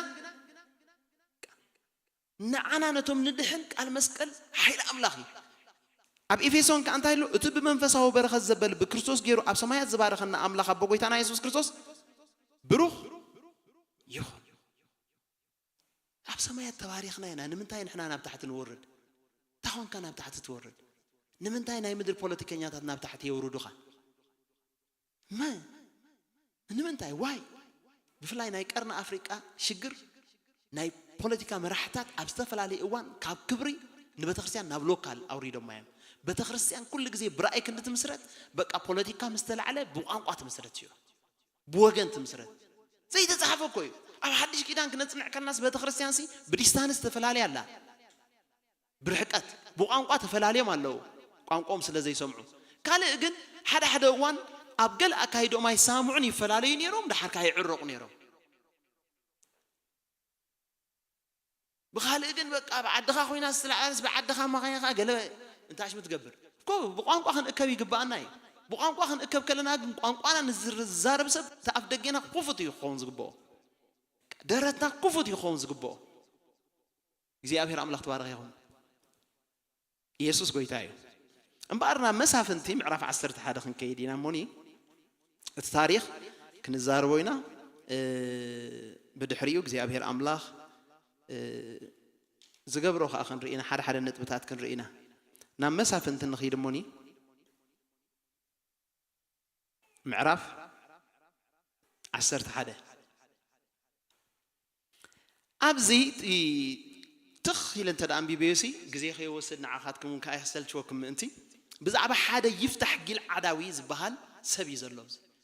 ንዓና ነቶም ንድሕን ቃል መስቀል ሓይሊ ኣምላኽ እዩ። ኣብ ኤፌሶን ከኣ እንታይ ኣሎ? "እቲ ብመንፈሳዊ በረኸት ዘበል ብክርስቶስ ገይሩ ኣብ ሰማያት ዝባረኸና ኣምላኽ ኣቦ ጎይታና የሱስ ክርስቶስ ብሩኽ ይኹን።" ኣብ ሰማያት ተባሪኽና ኢና። ንምንታይ ንሕና ናብ ታሕቲ ንወርድ? እንታይ ኾንካ ናብ ታሕቲ ትወርድ? ንምንታይ ናይ ምድሪ ፖለቲከኛታት ናብ ታሕቲ የውርዱኻ? መ-፣ ንምንታይ? ዋይ? ብፍላይ ናይ ቀርኒ ኣፍሪቃ ሽግር፣ ናይ ፖለቲካ መራሕታት ኣብ ዝተፈላለየ እዋን ካብ ክብሪ ንቤተክርስትያን ናብ ሎካል ኣውሪዶማ እዮም። ቤተክርስትያን ኩሉ ግዜ ብራእይ ክንዲ ትምስረት፣ በቃ ፖለቲካ ምስ ተላዕለ ብቋንቋ ትምስረት እዩ። ብወገን ትምስረት። ዘይተጻሕፈ እኮ እዩ። ኣብ ሓድሽ ኪዳን ክነጽንዕ ከለናስ ቤተክርስትያንሲ ብዲስታንስ ተፈላለያ ኣላ። ብርሕቀት፣ ብቋንቋ ተፈላልዮም ኣለዉ፣ ቋንቋኦም ስለ ዘይሰምዑ። ካልእ ግን፣ ሓደ ሓደ እዋን ኣብ ገለ ኣካይድኦም ኣይሰማምዑን ይፈላለዩ ነይሮም፣ ደሓር ከኣ ይዕረቑ ነይሮም። ብኻልእ ግን በቃ ብዓድኻ ኮይና ዝተለዓለስ ብዓድኻ ማኸኛ ከዓ ገለ እንታሽ ምትገብር እኮ። ብቋንቋ ክንእከብ ይግባኣና እዩ። ብቋንቋ ክንእከብ ከለና ግን ቋንቋና ንዝዛረብ ሰብ እቲ ኣፍ ደጌና ክፉት እዩ ክኸውን ዝግብኦ። ደረትና ክፉት እዩ ክኸውን ዝግብኦ። እግዚኣብሔር ኣምላኽ ተባረኸ ይኹን። ኢየሱስ ጎይታ እዩ። እምበኣር ናብ መሳፍንቲ ምዕራፍ ዓሰርተ ሓደ ክንከይድ ኢና እሞኒ፣ እቲ ታሪኽ ክንዛረቦ ኢና። ብድሕሪኡ እግዚኣብሔር ኣምላኽ ዝገብሮ ከዓ ክንርኢ ኢና፣ ሓደ ሓደ ነጥብታት ክንርኢ ኢና። ናብ መሳፍንቲ ንኸይድ እሞኒ፣ ምዕራፍ ዓሰርተ ሓደ። ኣብዚ ትኽ ኢለ እንተ ደኣ ኣንቢበዮሲ፣ ግዜ ከይወስድ ንዓኻትኩም እውን ከኣ የሰልችወኩም ምእንቲ፣ ብዛዕባ ሓደ ይፍታሕ ጊልዓዳዊ ዝበሃል ሰብ እዩ ዘሎ።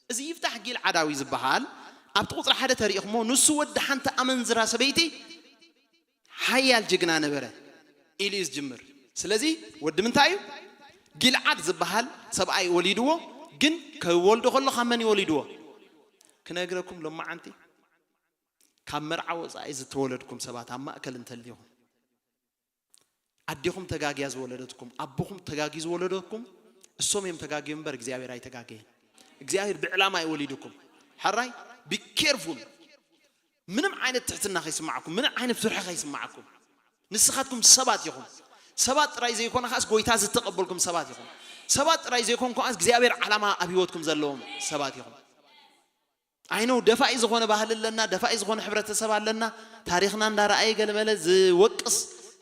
እዚ ይፍታሕ ጊልዓዳዊ ዝበሃል ኣብቲ ቁጽሪ ሓደ ተሪእኹሞ፣ ንሱ ወዲ ሓንቲ ኣመንዝራ ሰበይቲ ሓያል ጅግና ነበረ ኢሉ እዩ ዝጅምር። ስለዚ ወዲ ምንታይ እዩ? ጊልዓድ ዝበሃል ሰብኣይ ወሊድዎ፣ ግን ከይወልዶ ከሎ ካብ መን እዩ ወሊድዎ? ክነግረኩም ሎማዓንቲ ካብ መርዓ ወጻኢ ዝተወለድኩም ሰባት ኣብ ማእከል እንተልዩኹም፣ ኣዴኹም ተጋግያ ዝወለደትኩም፣ ኣቦኹም ተጋግዩ ዝወለደትኩም፣ እሶም እዮም ተጋግዮም እምበር እግዚኣብሔር ኣይተጋገየን። እግዚኣብሔር ብዕላማ እዩ ወሊድኩም። ሕራይ፣ be careful። ምንም ዓይነት ትሕትና ከይስማዓኩም፣ ምንም ዓይነት ፍርሒ ከይስማዓኩም። ንስኻትኩም ሰባት ኢኹም። ሰባት ጥራይ ዘይኮነ ከኣስ ጎይታ ዝተቐበልኩም ሰባት ኢኹም። ሰባት ጥራይ ዘይኮን ከኣስ እግዚኣብሔር ዓላማ ኣብ ህይወትኩም ዘለዎም ሰባት ኢኹም። ኣይነው ደፋኢ ዝኾነ ባህሊ ኣለና፣ ደፋኢ ዝኾነ ሕብረተሰብ ኣለና፣ ታሪኽና እንዳረኣየ ገለመለ ዝወቅስ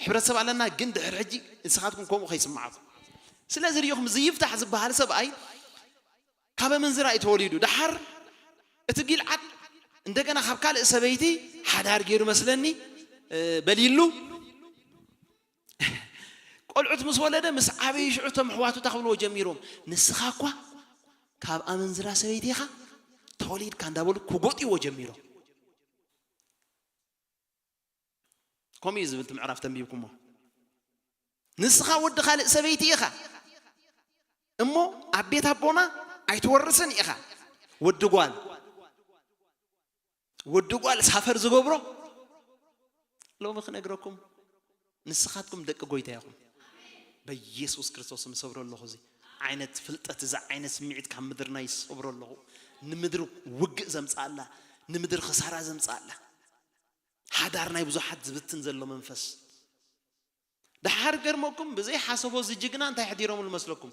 ሕብረተሰብ ኣለና። ግን ድሕሪ ሕጂ ንስኻትኩም ከምኡ ከይስምዓኩም። ስለዚ ሪኢኹም እዚ ይፍታሕ ዝበሃል ሰብኣይ ካብ ኣመንዝራ እዩ ተወሊዱ። ደሓር እቲ ጊልዓድ እንደገና ካብ ካልእ ሰበይቲ ሓዳር ገይሩ መስለኒ፣ እ፣ በሊሉ። ቆልዑት ምስ ወለደ ምስ ዓበዩ ሽዑ እቶም ኣሕዋቱ እንታይ ክብልዎ ጀሚሮም? "ንስኻ እኳ ካብ ኣመንዝራ ሰበይቲ ኢኻ ተወሊድካ" እንዳበሉ ክጎጥይዎ ጀሚሮም። ከምኡ እዩ ዝብል እቲ ምዕራፍ ተንቢብኩሞ። "ንስኻ ወዲ ካልእ ሰበይቲ ኢኻ እሞ ኣብ ቤት ኣቦና ኣይትወርስን ኢኻ። ወዲ ጓል፣ ወዲ ጓል ሳፈር ዝገብሮ ሎሚ ክነግረኩም፣ ንስኻትኩም ደቂ ጎይታ ኢኹም። በኢየሱስ ክርስቶስ ስም እሰብሮ ኣለኹ። እዚ ዓይነት ፍልጠት፣ እዚ ዓይነት ስምዒት ካብ ምድርና ይሰብሮ ኣለኹ። ንምድሪ ውግእ ዘምጽኣላ፣ ንምድሪ ክሳራ ዘምጽኣላ፣ ሓዳር ናይ ብዙሓት ዝብትን ዘሎ መንፈስ። ደሓር ገርመኩም፣ ብዘይ ሓሰቦ እዚ ጅግና እንታይ ኣሕዲሮምሉ መስለኩም?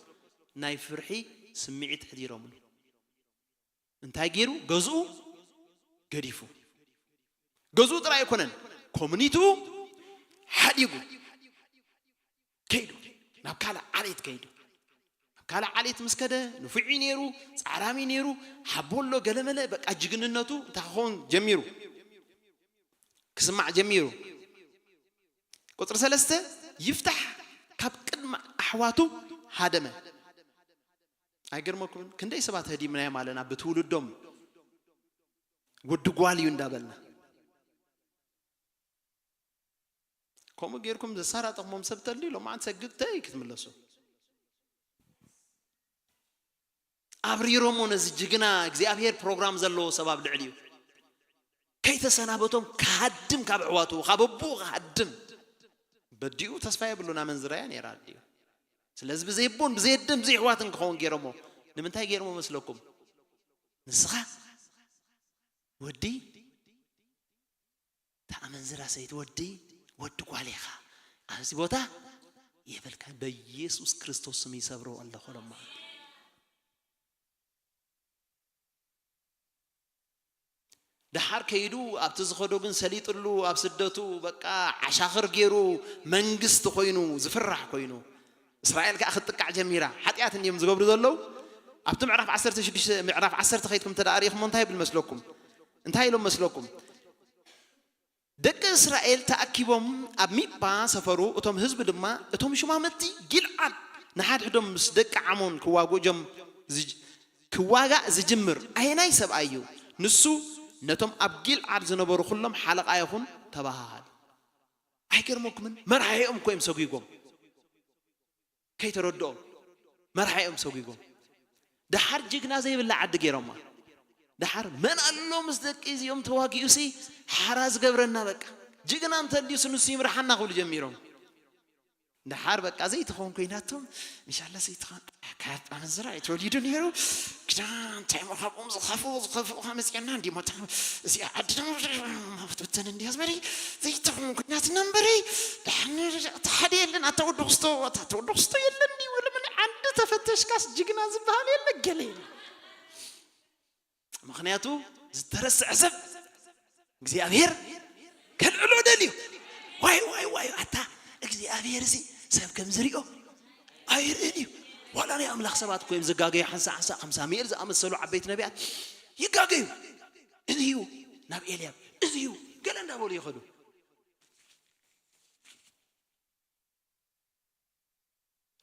ናይ ፍርሒ ስምዒት ኣሕዲሮምሉ። እንታይ ገይሩ? ገዝኡ ገዲፉ። ገዝኡ ጥራይ ኣይኮነን፣ ኮሚኒቲኡ ሓዲጉ ከይዱ፣ ናብ ካልእ ዓሌት ከይዱ። ናብ ካልእ ዓሌት ምስ ከደ፣ ንፉዕ እዩ ነይሩ፣ ጻዕራም እዩ ነይሩ፣ ሓቦ ኣሎ፣ ገለመለ፣ በቃ ጅግንነቱ እንታይ ክኸውን ጀሚሩ፣ ክስማዕ ጀሚሩ። ቁጽሪ ሰለስተ፣ ይፍታሕ ካብ ቅድሚ ኣሕዋቱ ሃደመ። ኣይገርመኩምን? ክንደይ ሰባት ሃዲምናዮም ኣለና ብትውልዶም፣ ወዲ ጓል እዩ እንዳበልና። ከምኡ ጌርኩም ዘሳራጠኹሞም ሰብ ተልዩ ሎማዓንቲ ሰግግተይ ክትምለሱ። ኣብሪሮሞ ነዚ ጅግና እግዚኣብሔር ፕሮግራም ዘለዎ ሰብ ኣብ ልዕሊኡ። ከይተሰናበቶም ክሃድም ካብ ኣሕዋቱ፣ ካብ ኣቦኡ ክሃድም። በዲኡ ተስፋ የብሉን፣ ኣመንዝራያ ነይራ ኣዲኡ። ስለዚ ብዘይ ኣቦን ብዘይ ኣደን ብዘይ ኣሕዋትን ክኸውን ገይሮሞ። ንምንታይ ገይሮሞ መስለኩም? ንስኻ ወዲ እታ ኣመንዝራ ሰይቲ ወዲ፣ ወዲ ጓል ኢኻ። ኣብዚ ቦታ የብልካ። በኢየሱስ ክርስቶስ ስም ይሰብሮ ኣለኹ ሎማ። ደሓር ከይዱ ኣብቲ ዝኸዶ ግን ሰሊጥሉ፣ ኣብ ስደቱ በቃ ዓሻኽር ገይሩ መንግስቲ ኮይኑ ዝፍራሕ ኮይኑ፣ እስራኤል ከኣ ክትጥቃዕ ጀሚራ። ሓጢኣት እንድዮም ዝገብሩ ዘለዉ። ኣብቲ ምዕራፍ ዓሰርተ ሽዱሽተ፣ ምዕራፍ ዓሰርተ ከይድኩም እንተ ደኣ ርኢኹሞ እንታይ ይብል መስለኩም? እንታይ ኢሎም መስለኩም? ደቂ እስራኤል ተኣኪቦም ኣብ ሚጳ ሰፈሩ። እቶም ህዝቢ ድማ፣ እቶም ሹማምቲ ጊልዓድ ንሓድሕዶም ምስ ደቂ ዓሞን ክዋግኡ ጀም-፣ ዝጅ-፣ ክዋጋእ ዝጅምር ኣየናይ ሰብኣይ እዩ? ንሱ ነቶም ኣብ ጊልዓድ ዝነበሩ ኩሎም ሓለቓ ይኹን ተባሃሃል። ኣይገርመኩምን? መርሓኦም እኮ እዮም ሰጒጎም። ከይተረድኦም መርሓኦም ሰጒጎም። ደሓር ጅግና ዘይብላ ዓዲ ገይሮማ። ደሓር መን ኣሎ ምስ ደቂ እዚኦም ተዋጊኡሲ ሓራ ዝገብረና በቃ። ጅግና እንተልዩስ ንሱ ይምርሓና ክብሉ ጀሚሮም። ደሓር በቃ ዘይትኸውን ኮይናቶም፣ እንሻላ ዘይትኸውን ካብ ኣመንዝራ እዩ ተወሊዱ ነይሩ። ግዳ እንታይ እሞ ካብኦም ዝኸፍኡ ዝኸፍኡ ካብ መፅአና እንዲ ሞታ እዚኣ ዓድና ክትብተን እንዲያ ዝበለ ዘይትኸውን ኮይናትና እምበሪ። ደሓን እቲ ሓደ የለን ኣታ ወዲ ክስቶ ኣታ ወዲ ክስቶ የለን ድዩ? ለምን ዓዲ ተፈተሽካስ ጅግና ዝበሃል የለ ገለ የለ። ምኽንያቱ ዝተረስዐ ሰብ እግዚኣብሔር ከልዕሎ ደልዩ። ዋይ ዋይ ዋይ ኣታ እግዚኣብሔር እዚ ሰብ ከም ዝሪኦ ኣይርእን እዩ። ዋላ ናይ ኣምላኽ ሰባት እኮ እዮም ዝጋገዩ። ሓንሳእ ሓንሳእ ከም ሳሙኤል ዝኣመሰሉ ዓበይቲ ነቢያት ይጋገዩ። እዚ እዩ ናብ ኤልያብ፣ እዚ እዩ ገለ እንዳበሉ ይኸዱ።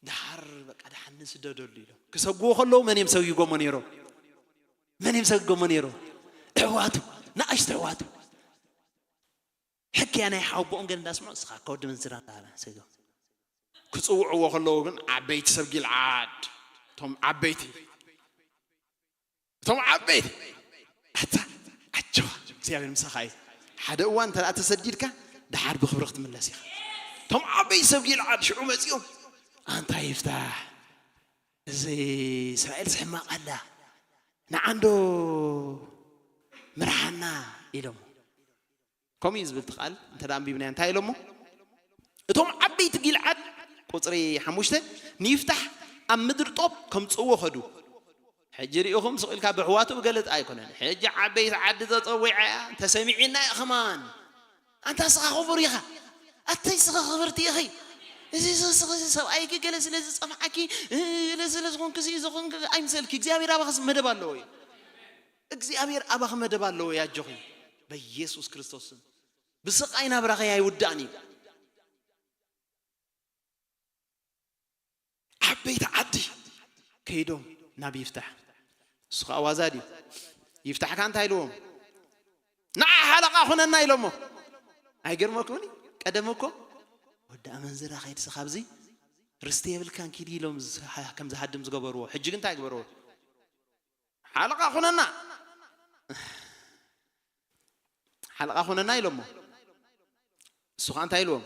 ደሓር በቃ ደሓን ንስደደሉ ኢሎም ክሰግዎ ከለዉ መን እዮም ሰጊጎሞ ነይሮም? መን እዮም ሰጊጎሞ ነይሮም? ኣሕዋቱ፣ ንኣሽቱ ኣሕዋቱ። ሕክያ ናይ ሓወቦኦም ገለ እንዳስምዑ እስኻ ከወዲ መንዝራ እንዳበለ ሰጊጎም። ክጽውዕዎ ከለዉ ግን ዓበይቲ ሰብ ጊልዓድ፣ እቶም ዓበይቲ እቶም ዓበይቲ ኣታ ኣጆኻ እግዚኣብሔር ምሳኻ እዩ። ሓደ እዋን እንተ ተሰዲድካ ደሓር ብኽብሪ ክትምለስ ኢኻ። እቶም ዓበይቲ ሰብ ጊልዓድ ሽዑ መጺኦም ኣንታ ይፍታሕ እዚ እስራኤል ዝሕማቕ ኣላ ንዓንዶ ምርሓና ኢሎም። ከምኡ እዩ ዝብል እቲ ቃል እንተ ደኣ ኣንቢብናዮ እንታይ ኢሎሞ? እቶም ዓበይቲ ጊልዓድ ቁጽሪ ሓሙሽተ ንይፍታሕ ኣብ ምድሪ ጦብ ከምጽእዎ ኸዱ። ሕጂ ርኢኹም ስቕ ኢልካ ብሕዋቱ ብገለጥ ኣይኮነን። ሕጂ ዓበይቲ ዓዲ ተጸዊዐ እያ ተሰሚዒና እያ ኸማን። ኣንታ ስኻ ኽቡር ኢኻ። ኣተይ ስኻ ኽብርቲ ኢኺ። እዚ እዚ ስኻ እዚ ሰብኣይኪ ገለ ስለ ዝጸምዓኪ ገለ ስለ ዝኾንኪ እዚ ዝኾንኪ ኣይምሰልኪ እግዚኣብሔር ኣባኻ መደብ ኣለዎ እዩ። እግዚኣብሔር ኣባኺ መደብ ኣለዎ ያጆኺ በኢየሱስ ክርስቶስ ስም። ብስቓይ ናብራኸይ ኣይውዳእን እዩ። ዓበይቲ ዓዲ ከይዶም ናብ ይፍታሕ። እሱ ኸዓ ዋዛ ድዩ? ይፍታሕ ከ እንታይ ኢልዎም? ንዓ ሓለቓ ኹነና ኢሎሞ። ኣይገርመኩምን? ቀደም እኮ ወዲ ኣመንዝራ ከይድሲ ካብዚ ርስቲ የብልካን ኪዲ ኢሎም ዝሃ- ከም ዝሃድም ዝገበርዎ። ሕጂ ግን እንታይ ግበርዎ? ሓለቓ ኹነና ሓለቓ ኹነና ኢሎሞ። እሱ ኸዓ እንታይ ኢልዎም?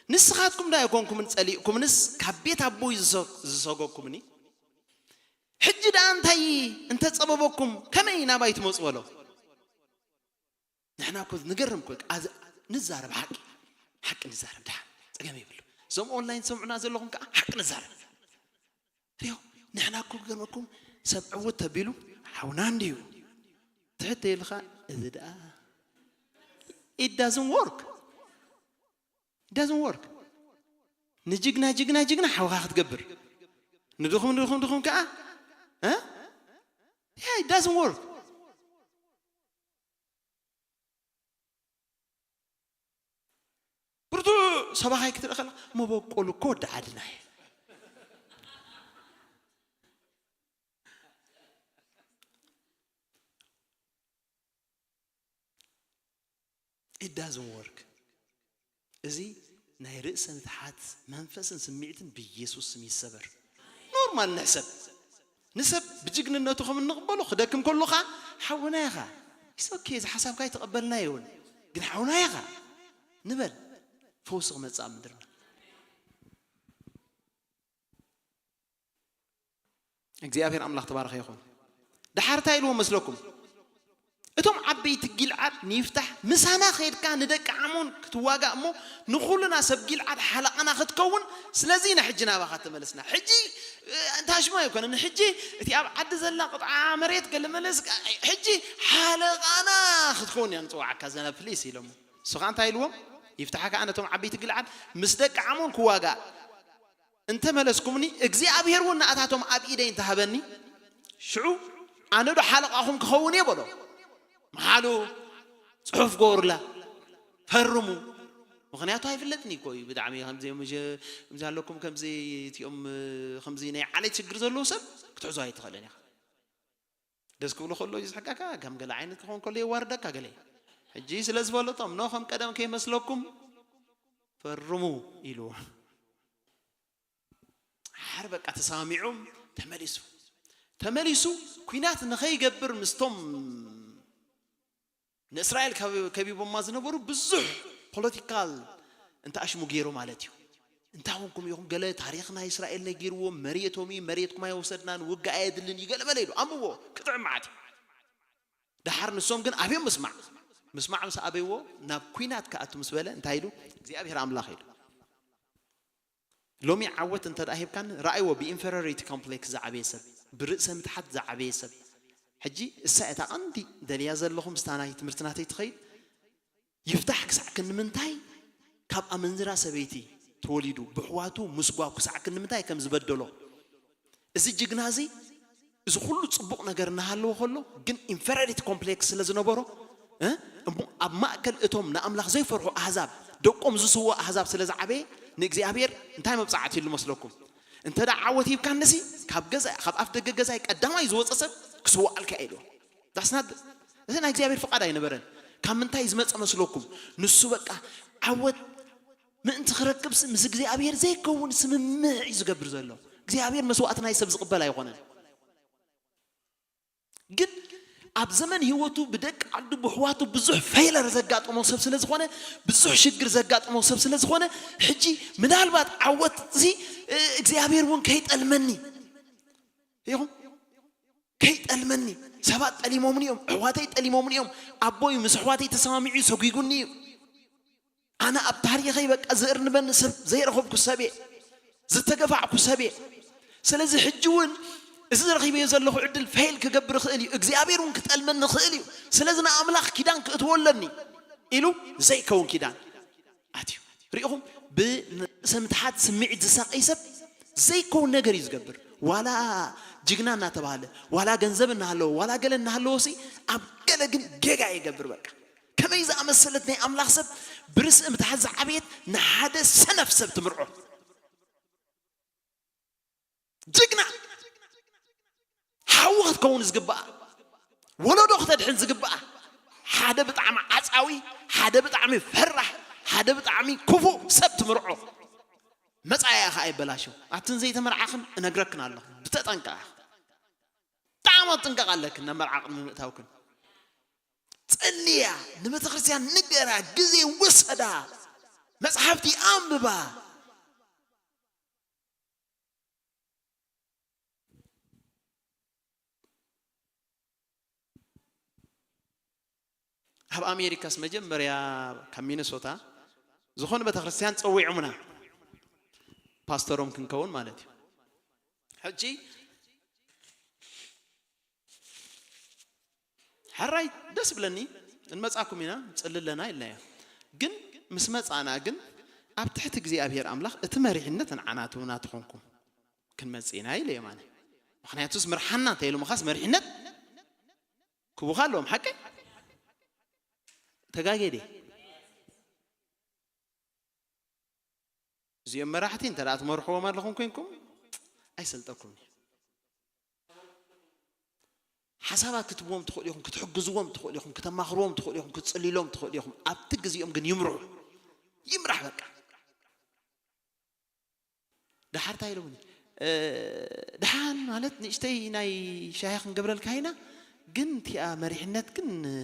ንስኻትኩም ዳ ኣይኮንኩምን ጸሊእኩምንስ ካብ ቤት ኣቦይ ዝሰ- ዝሰጎግኩምኒ? ሕጂ ደኣ እንታይ እንተጸበበኩም ከመይ ናባይ ትመጹ በሎ። ንሕና እኮ ንገርም እኮ ኣዝ- ንዛረብ ሓቂ ሓቂ ንዛረብ ደሓን ጸገም የብሉ። እዞም ኦንላይን ሰምዑና ዘለኹም ከዓ ሓቂ ንዛረብ። ሪኦ ንሕና እኮ ክገርመኩም ሰብ ዕውት ተቢሉ ሓውና እንድዩ ትሕት ኢልኻ እዚ ደኣ it doesn't work it doesn't work ንጅግና ጅግና ጅግና ሓውኻ ክትገብር ንድኹም ንድኹም ድኹም ከዓ እ? Yeah, it doesn't work ብርቱዕ ሰባኻይ ክትርኢ ከለኻ መበቆሉ እኮ ወዲ ዓድና እየ። It doesn't work። እዚ ናይ ርእሰ ምትሓት መንፈስን ስምዒትን ብኢየሱስ ስም ይሰበር። ኖርማል ንሕሰብ ንሰብ ብጅግንነቱ ከም እንቕበሎ ክደክም ከሎ ኸዓ ሓውና ኢኻ ኢስ ኦኬ እዚ ሓሳብካ ኣይተቐበልናዮ እውን ግን ሓውና ኢኻ ንበል ፈውሲ ክመፅእ ኣብ ምድርና እግዚኣብሔር ኣምላኽ ተባረኸ ይኹን ድሓር እንታይ ኢልዎም መስለኩም እቶም ዓበይቲ ጊልዓድ ንይፍታሕ ምሳና ኸይድካ ንደቂ ዓሞን ክትዋጋእ እሞ ንኹልና ሰብ ጊልዓድ ሓለቓና ክትከውን ስለዚ ኢና ሕጂ ናባኻ ተመለስና ሕጂ እንታሽማ ኣይኮነን ሕጂ እቲ ኣብ ዓዲ ዘላ ቅጥዓ መሬት ገለመለስ ሕጂ ሓለቓና ክትከውን ኢና ንፅዋዓካ ዘለና ፕሊስ ኢሎሞ እሱ ከዓ እንታይ ኢልዎም ይፍታሕ ከዓ ነቶም ዓበይቲ ጊልዓድ ምስ ደቂ ዓሞን ክዋጋእ እንተ መለስኩምኒ እግዚኣብሔር እውን ንኣታቶም ኣብ ኢደይ እንተሃበኒ ሽዑ ኣነ ዶ ሓለቓኹም ክኸውን እየ በሎ መሓሉ ጽሑፍ ገበሩላ ፈርሙ ምኽንያቱ ኣይፍለጥን እኮ እዩ ብጣዕሚ ከምዚ ኣለኩም ከምዚ እቲኦም ከምዚ ናይ ዓሌት ችግር ዘለዎ ሰብ ክትሕዞ ኣይትኽእልን ኢኻ ደስ ክብሉ ከሎ እዩ ዝሕቀካ ከም ገለ ዓይነት ክኸውን ከሎ የዋርደካ ገለ ሕጂ ስለ ዝፈለጦም ኖ ከም ቀደም ከይመስለኩም ፈርሙ ኢልዎ ሓር በቃ ተሳሚዑም ተመሊሱ ተመሊሱ ኩናት ንኸይገብር ምስቶም ንእስራኤል ከቢቦማ ዝነበሩ ብዙሕ ፖለቲካል እንተ ኣሽሙ ገይሩ ማለት እዩ። እንታይ ኾንኩም ኢኹም? ገለ ታሪኽ ናይ እስራኤል ነጊርዎም፣ መሬቶም እዩ፣ መሬትኩም ኣይወሰድናን፣ ውግእ ኣየድልን እዩ፣ ገለ መለ ኢሉ ኣንብቦ። ክጥዕም መዓት እዩ። ደሓር ንሶም ግን ኣብዮም ምስማዕ። ምስማዕ ምስ ኣበይዎ ናብ ኲናት ክኣቱ ምስ በለ እንታይ ኢሉ? እግዚኣብሔር ኣምላኽ ኢሉ። ሎሚ ዓወት እንተ ደኣ ሂብካኒ፣ ረኣይዎ፣ ብኢንፌሪዮሪቲ ኮምፕሌክስ ዝዓበየ ሰብ፣ ብርእሰ ምትሓት ዝዓበየ ሰብ። ሕጂ እሳ እታ ቀንዲ ደልያ ዘለኹ ምስታ ናይ ትምህርቲ ናተይ ትኸይድ። ይፍታሕ ክሳዕ ክንምንታይ ካብ ኣመንዝራ ሰበይቲ ተወሊዱ፣ ብሕዋቱ ምስጓብ ክሳዕ ክንምንታይ ከም ዝበደሎ። እዚ ጅግና እዚ፣ እዚ ኩሉ ጽቡቕ ነገር እናሃለዎ ከሎ ግን ኢንፌሪዮሪቲ ኮምፕሌክስ ስለ ዝነበሮ፣ እ፣ እሞ ኣብ ማእከል እቶም ንኣምላኽ ዘይፈርሑ ኣህዛብ፣ ደቆም ዝስውኡ ኣህዛብ ስለ ዝዓበየ፣ ንእግዚኣብሔር እንታይ መብጽዓ ኣትዩሉ መስለኩም? እንተ ደኣ ዓወት ሂብካንሲ፣ ካብ ገዛ፣ ካብ ኣፍ ደገ ገዛይ ቀዳማይ ዝወጸ ሰብ ክስውኣልካ እየ ኢልዎ። That's not፣ እዚ ናይ እግዚኣብሔር ፍቓድ ኣይነበረን። ካብ ምንታይ ዝመጸ መስለኩም? ንሱ በቃ ዓወት ምእንቲ ክረክብሲ ምስ እግዚኣብሔር ዘይከውን ስምምዕ እዩ ዝገብር ዘሎ። እግዚኣብሔር መስዋእቲ ናይ ሰብ ዝቕበል ኣይኾነን። ግን ኣብ ዘመን ህይወቱ ብደቂ ዓዱ ብሕዋቱ ብዙሕ ፌለር ዘጋጠሞ ሰብ ስለ ዝኾነ፣ ብዙሕ ሽግር ዘጋጠሞ ሰብ ስለ ዝኾነ፣ ሕጂ ምናልባት ዓወት እዚ፣ እ፣ እግዚኣብሔር እውን ከይጠልመኒ ኢኹም፣ ከይጠልመኒ። ሰባት ጠሊሞምኒ እዮም፣ ኣሕዋተይ ጠሊሞምኒ እዮም። ኣቦይ ምስ ኣሕዋተይ ተሰማሚዑ ሰጒጉኒ እዩ። ኣነ ኣብ ታሪኸይ በቃ ዘእርንበኒ ሰብ ዘይረኸብኩ ሰብ እየ፣ ዝተገፋዕኩ ሰብ እየ። ስለዚ ሕጂ እውን እዚ ረኺበዮ ዘለኹ ዕድል ፌል ክገብር ይኽእል እዩ፣ እግዚኣብሔር እውን ክጠልመኒ ይኽእል እዩ። ስለዚ ንኣምላኽ ኪዳን ክእትዎ ኣለኒ ኢሉ ዘይከውን ኪዳን ኣትዩ። ሪኢኹም፣ ብርእሰ ምትሓት ስምዒት ዝሳቐይ ሰብ ዘይከውን ነገር እዩ ዝገብር። ዋላ ጅግና እናተባህለ፣ ዋላ ገንዘብ እናሃለዎ፣ ዋላ ገለ እናሃለዎ ሲ ኣብ ገለ ግን ጌጋ ይገብር። በቃ ከመይ ዝኣመሰለት ናይ ኣምላኽ ሰብ ብርእሰ ምትሓት ዝዓበየት ንሓደ ሰነፍ ሰብ ትምርዖ። ጅግና ሓዊ ክትከውን ዝግብኣ፣ ወለዶ ክተድሕን ዝግብኣ፣ ሓደ ብጣዕሚ ዓጻዊ፣ ሓደ ብጣዕሚ ፈራሕ፣ ሓደ ብጣዕሚ ክፉእ ሰብ ትምርዖ። መጻኢኣ ኸኣ ይበላሾ። ኣትን ዘይተመርዓኽን እነግረክን ኣለኹ፣ ብተጠንቀቓ። ብጣዕሚ ጥንቀቕ ኣለክን ናብ መርዓ ቅድሚ ምእታውክን። ጸልያ፣ ንቤተ ክርስቲያን ንገራ፣ ግዜ ውሰዳ፣ መጽሓፍቲ ኣንብባ። ኣብ ኣሜሪካስ መጀመርያ ካብ ሚነሶታ ዝኾነ ቤተ ክርስቲያን ጸዊዖምና፣ ፓስተሮም ክንከውን ማለት እዩ። ሕጂ ሕራይ ደስ ብለኒ፣ እንመጻኩም ኢና፣ ንጽሊ ኣለና ኢልናዮ። ግን ምስ መጻና ግን ኣብ ትሕቲ እግዚኣብሔር ኣምላኽ እቲ መሪሕነት ንዓና ትቡና ተኾንኩም ክንመጽእ ኢና ኢለ የማነ። ምኽንያቱስ ምርሓና እንተ ኢሉ ምኻስ መሪሕነት ክቡኻ ኣለዎም፣ ሓቀይ? ተጋጌ ድየ? እዚኦም መራሕቲ እንተ ደኣ ትመርሕዎም ኣለኹም ኮይንኩም ኣይሰልጠኩም እዩ። ሓሳባት ክትብዎም ትኽእሉ ኢኹም፣ ክትሕግዝዎም ትኽእሉ ኢኹም፣ ክተማኽርዎም ትኽእሉ ኢኹም፣ ክትጽልይሎም ትኽእሉ ኢኹም። ኣብቲ ግዜኦም ግን ይምርሑ። ይምራሕ በቃ። ደሓር እንታይ ኢሎምኒ? እ፣ ደሓን ማለት ንእሽተይ ናይ ሻሂ ክንገብረልካ ኢና፣ ግን እቲኣ መሪሕነት ግን፣ እ፣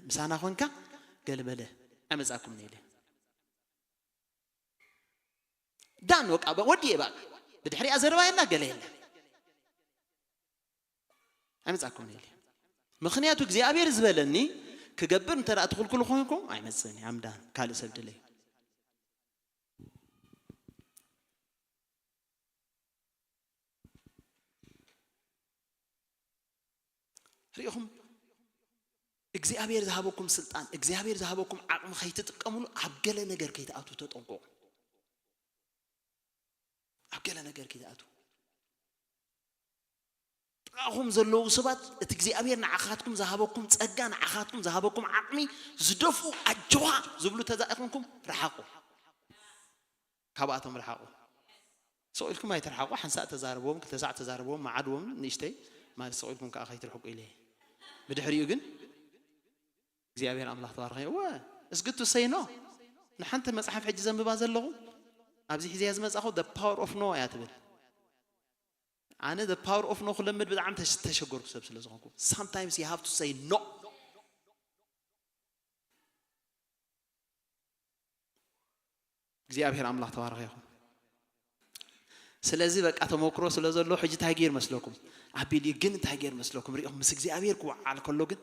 ምሳና ኮንካ ገለ በለ። ኣይመጻእኩምን ኢለ። ዳን በቃ፣ በ-፣ ወዲኤ በቃ። ብድሕሪኣ ዘረባ የላ፣ ገለ የለ። ኣይመጻእኩምን ኢለ። ምኽንያቱ እግዚኣብሔር ዝበለኒ ክገብር እንተ ደኣ ትኽልክሉ ኮይንኩም ኣይመጽእን እየ። ኣምዳን ካልእ ሰብ ድለዩ። ሪኢኹም፣ እግዚኣብሔር ዝሃበኩም ስልጣን፣ እግዚኣብሔር ዝሃበኩም ዓቕሚ ከይትጥቀምሉ ኣብ ገለ ነገር ከይትኣትዉ ተጠንቀቑ። ኣብ ገለ ነገር ከይትኣትዉ። ጥቓኹም ዘለዉ ሰባት እቲ እግዚኣብሔር ንዓኻትኩም ዝሃበኩም ጸጋ፣ ንዓኻትኩም ዝሃበኩም ዓቕሚ ዝደፍኡ፣ ኣጆኻ ዝብሉ ተዛኢኹምኩም ርሓቑ። ካብኣቶም ርሓቑ። ስቕ ኢልኩም ኣይትርሓቑ። ሓንሳእ ተዛረብዎም፣ ክልተ ሳዕ ተዛረብዎም፣ መዓድዎም ንእሽተይ ማለት ስቕ ኢልኩም ከኣ ከይትርሕቁ ኢለ እየ። ብድሕሪኡ ግን እግዚኣብሔር ኣምላኽ ተባረኸ። እወ፣ it's good to say no። ንሓንቲ መጽሓፍ ሕጂ ዘንብባ ዘለኹ፣ ኣብዚ ሒዘያ ዝመጻኹ the power of no እያ ትብል። ኣነ the power of no ክለምድ ብጣዕሚ ተሽ-፣ ተሸገርኩ ሰብ ስለ ዝኾንኩ። Sometimes you have to say no። እግዚኣብሔር ኣምላኽ ተባረኸ ይኹን። ስለዚ በቃ ተመክሮ ስለ ዘሎ ሕጂ እንታይ ገይር መስለኩም? ኣቢል ግን እንታይ ገይር መስለኩም? ሪኦም ምስ እግዚኣብሔር ክወዓል ከሎ ግን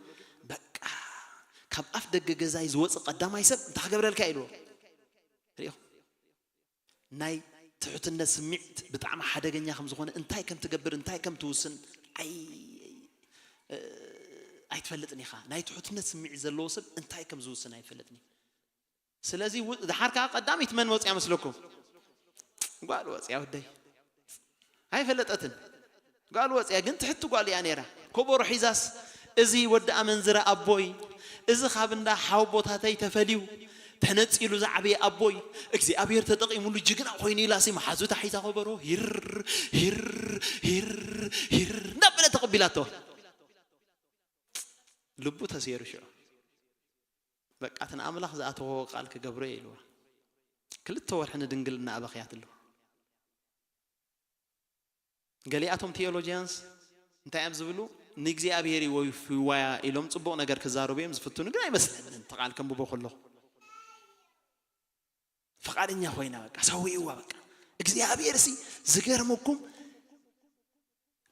በቃ ካብ ኣፍ ደገ ገዛይ ዝወፅእ ቀዳማይ ሰብ እንታይ ክገብረልካ ኢልዎ። ሪኦም ናይ ትሑትነት ስምዒት ብጣዕሚ ሓደገኛ ከም ዝኾነ፣ እንታይ ከም ትገብር እንታይ ከም ትውስን ኣይ ኣይትፈልጥን ኢኻ። ናይ ትሑትነት ስምዒት ዘለዎ ሰብ እንታይ ከም ዝውስን ኣይፈልጥን እዩ። ስለዚ ው- ድሓር ከዓ ቀዳሚት መን ወፅያ መስለኩም? ጓል ወፅያ ወደይ ኣይፈለጠትን። ጓል ወፅያ ግን ትሕቲ ጓል እያ ነይራ። ኮቦሮ ሒዛስ እዚ ወዲ ኣመንዝራ ኣቦይ፣ እዚ ካብ እንዳ ሓወቦታተይ ተፈልዩ ተነፂሉ ዝዓበየ ኣቦይ እግዚኣብሔር ተጠቂሙሉ ጅግና ኮይኑ ኢላሲ መሓዙታ ሒዛ ኮቦሮ ሂር ሂር ሂር ሂር እንዳበለ ተቐቢላቶ። ልቡ ተሰይሩ ሽዑ በቃ እቲ ንኣምላኽ ዝኣተዎ ቃል ክገብሮ እየ ኢልዋ። ክልተ ወርሒ ንድንግልና ኣበኽያትሉ። ገሊኣቶም ቴዎሎጂያንስ እንታይ እዮም ዝብሉ? ንእግዚኣብሔር እዩ ወይ ፍዋያ ኢሎም ጽቡቕ ነገር ክዛረቡ እዮም ዝፍትኑ፣ ግን ኣይመስለንን እቲ ቃል ከንብቦ ከለኹ። ፍቓደኛ ኮይና በቃ ሰዊእዋ በቃ እግዚኣብሔር ሲ ዝገርመኩም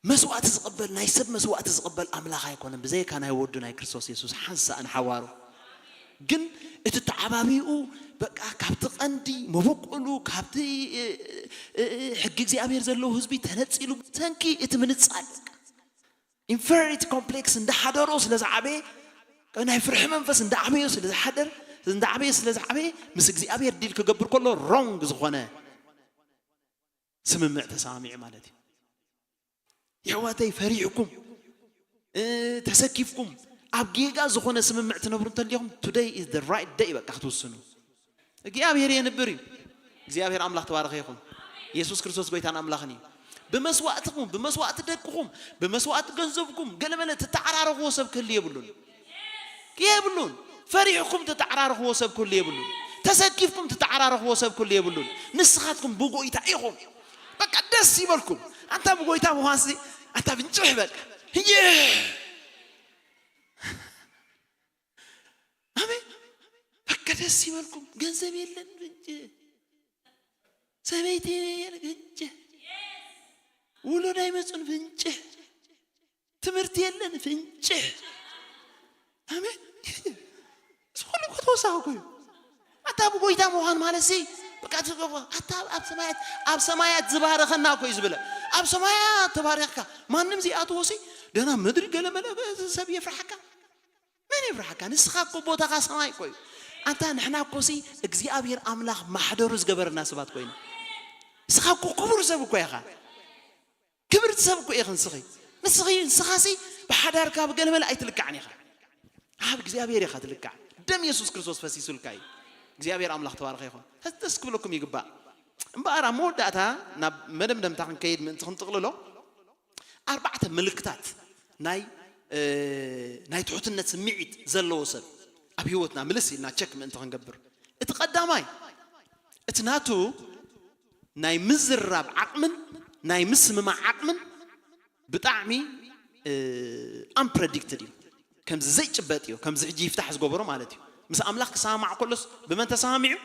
መስዋእቲ ዝቕበል ናይ ሰብ መስዋእቲ ዝቕበል ኣምላኽ ኣይኮነን ብዘይካ ናይ ወዱ ናይ ክርስቶስ የሱስ ሓንሳእ ንሓዋሩ ግን እቲ ተዓባቢኡ በቃ ካብቲ ቀንዲ መበቆሉ ካብቲ ሕጊ እግዚኣብሔር ዘለዎ ህዝቢ ተነፂሉ ብሰንኪ እቲ ምንፃል ኢንፌሪቲ ኮምፕሌክስ እንዳሓደሮ ስለ ዝዓበየ ናይ ፍርሒ መንፈስ እንዳዓበዮ ስለ ዝሓደር እንዳዓበየ ስለ ዝዓበየ ምስ እግዚኣብሔር ዲል ክገብር ከሎ ሮንግ ዝኾነ ስምምዕ ተሰማሚዑ ማለት እዩ። የሕዋተይ ፈሪሕኩም ተሰኪፍኩም ኣብ ጌጋ ዝኾነ ስምምዕ ትነብሩ እንተሊኹም today is the right day በቃ ክትውስኑ እግዚኣብሔር የንብር እዩ። እግዚኣብሔር ኣምላኽ ተባረኸ ይኹን። የሱስ ክርስቶስ ጎይታን ኣምላኽን እዩ። ብመስዋእትኹም ብመስዋእቲ ደቅኹም ብመስዋእቲ ገንዘብኩም ገለመለ ትተዓራረኽዎ ሰብ ክህሉ የብሉን። የብሉን። ፈሪሕኩም ትተዓራረኽዎ ሰብ ክህሉ የብሉን። ተሰኪፍኩም ትተዓራረኽዎ ሰብ ክህሉ የብሉን። ንስኻትኩም ብጎይታ ኢኹም። በቃ ደስ ይበልኩም። ኣንታ ብጎይታ ምዃንሲ ኣንታ ብንጭሕ በቃ ህየ ኣሜን። በቃ ደስ ይበልኩም። ገንዘብ የለን ፍንጭ፣ ሰበይቲ የለን ፍንጭ፣ ውሉድ ኣይመፁን ፍንጭ፣ ትምህርቲ የለን ፍንጭ። ኣሜን። እዚ ኩሉ እኮ ተወሳኺ እኮ እዩ። ኣታ ብጎይታ ምዃን ማለት ሲ በቃ ትገብሮ ኣታ ኣብ ሰማያት ኣብ ሰማያት ዝባረኸና እኮ እዩ ዝብለ። ኣብ ሰማያት ተባሪኽካ ማንም ዘይኣትዎ ሲ ደና ምድሪ ገለመለ ሰብ የፍርሓካ። መን የፍርሓካ? ንስኻ እኮ ቦታኻ ሰማይ እኮ እዩ። ኣንታ ንሕና እኮ ሲ እግዚኣብሔር ኣምላኽ ማሕደሩ ዝገበረና ሰባት ኮይኑ ንስኻ እኮ ክቡር ሰብ እኮ ኢኻ። ክብርቲ ሰብ እኮ ኢኺ ንስኺ። ንስኺ ንስኻሲ ብሓዳርካ ብገለመለ ኣይትልካዕን ኢኻ። ኣብ እግዚኣብሔር ኢኻ ትልካዕ። ደም የሱስ ክርስቶስ ፈሲሱልካ እዩ። እግዚኣብሔር ኣምላኽ ተባረኸ ይኹን። ደስ ክብለኩም ይግባእ። እምበኣር ኣብ መወዳእታ ናብ መደምደምታ ክንከይድ ምእንቲ ክንጥቕልሎ ኣርባዕተ ምልክታት ናይ ናይ ትሑትነት ስምዒት ዘለዎ ሰብ ኣብ ህይወትና ምልስ ኢልና ቸክ ምእንቲ ክንገብር እቲ ቀዳማይ እቲ ናቱ ናይ ምዝራብ ዓቕምን ናይ ምስምማዕ ዓቕምን ብጣዕሚ ኣምፕረዲክትድ እዩ። ከምዚ ዘይጭበጥ እዩ። ከምዚ ሕጂ ይፍታሕ ዝገበሮ ማለት እዩ። ምስ ኣምላኽ ክሰማማዕ ከሎስ ብመን ተሰማሚዑ?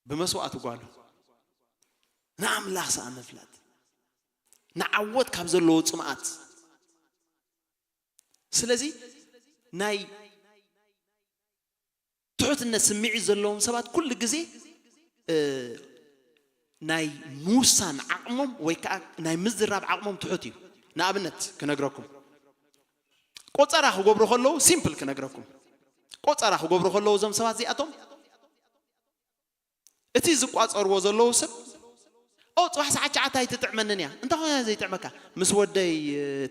ብመስዋእቲ ጓሉ ንኣምላኽ ሰኣ ምፍላጥ ንዓወት ካብ ዘለዎ ፅምኣት ስለዚ ናይ ትሑትነት ስምዒት ዘለዎም ሰባት ኩሉ ግዜ ናይ ምውሳን ዓቕሞም ወይ ከዓ ናይ ምዝራብ ዓቕሞም ትሑት እዩ። ንኣብነት ክነግረኩም ቆፀራ ክገብሩ ከለዉ ሲምፕል ክነግረኩም ቆፀራ ክገብሩ ከለዉ እዞም ሰባት እዚኣቶም እቲ ዝቋፀርዎ ዘለዉ ሰብ ኦ ፅባሕ ሰዓት ሸዓተ ኣይትጥዕመንን እያ እንታይ ኮይና ዘይጥዕመካ ምስ ወደይ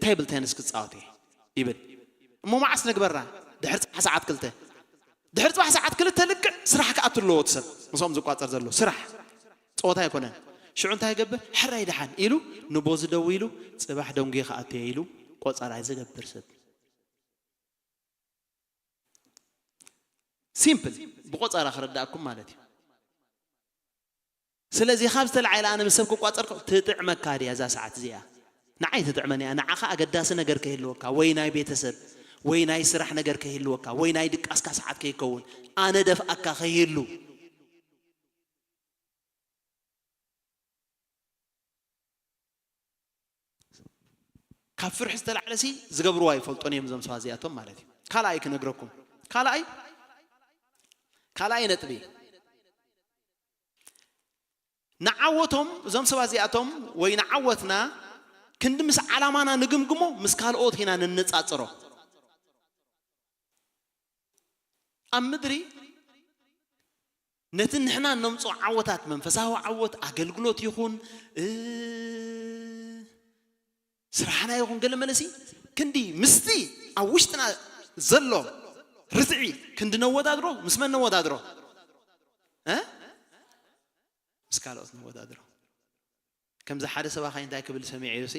ቴብል ቴኒስ ክፃወት እየ ይብል እሞ መዓስ ንግበራ ድሕሪ ፅባሕ ሰዓት ክልተ ድሕሪ ፅባሕ ሰዓት ክልተ ልክዕ ስራሕ ክኣቱ ኣለዎ እቲ ሰብ ምስኦም ዝቋፀር ዘሎ ስራሕ ፀወታ ኣይኮነን ሽዑ እንታይ ይገብር ሕራይ ደሓን ኢሉ ንቦዚ ደዊሉ ፅባሕ ደንጉየ ክኣቱ እየ ኢሉ ቆፀራ ዝገብር ሰብ ሲምፕል ብቆፀራ ክረዳእኩም ማለት እዩ። ስለዚ ካብ ዝተለዓለ ኣነ ምስ ሰብ ክቋፀር ትጥዕመካ ድያ እዛ ሰዓት እዚኣ ንዓይ ትጥዕመን እያ ንዓኻ ኣገዳሲ ነገር ከይህልወካ ወይ ናይ ቤተሰብ ወይ ናይ ስራሕ ነገር ከይህልወካ ወይ ናይ ድቃስካ ሰዓት ከይከውን ኣነ ደፍኣካ ከይህሉ ካብ ፍርሒ ዝተላዕለሲ ዝገብርዎ ኣይፈልጦን እዮም እዞም ሰባት እዚኣቶም ማለት እዩ። ካልኣይ ክነግረኩም፣ ካልኣይ ካልኣይ ነጥቢ፣ ንዓወቶም እዞም ሰባት እዚኣቶም ወይ ንዓወትና ክንዲ ምስ ዓላማና ንግምግሞ፣ ምስ ካልኦት ኢና ነነጻጽሮ። ኣብ ምድሪ ነቲ ንሕና እነምጾ ዓወታት፣ መንፈሳዊ ዓወት፣ ኣገልግሎት ይኹን፣ እ፣ ስራሕና ይኹን ገለ መለሲ፣ ክንዲ ምስቲ ኣብ ውሽጥና ዘሎ ርትዒ ክንዲ ነወዳድሮ፣ ምስ መን ነወዳድሮ? እ? ምስ ካልኦት ነወዳድሮ። ከምዚ ሓደ ሰባኻይ እንታይ ክብል ሰሚዐ ኢሉሲ፣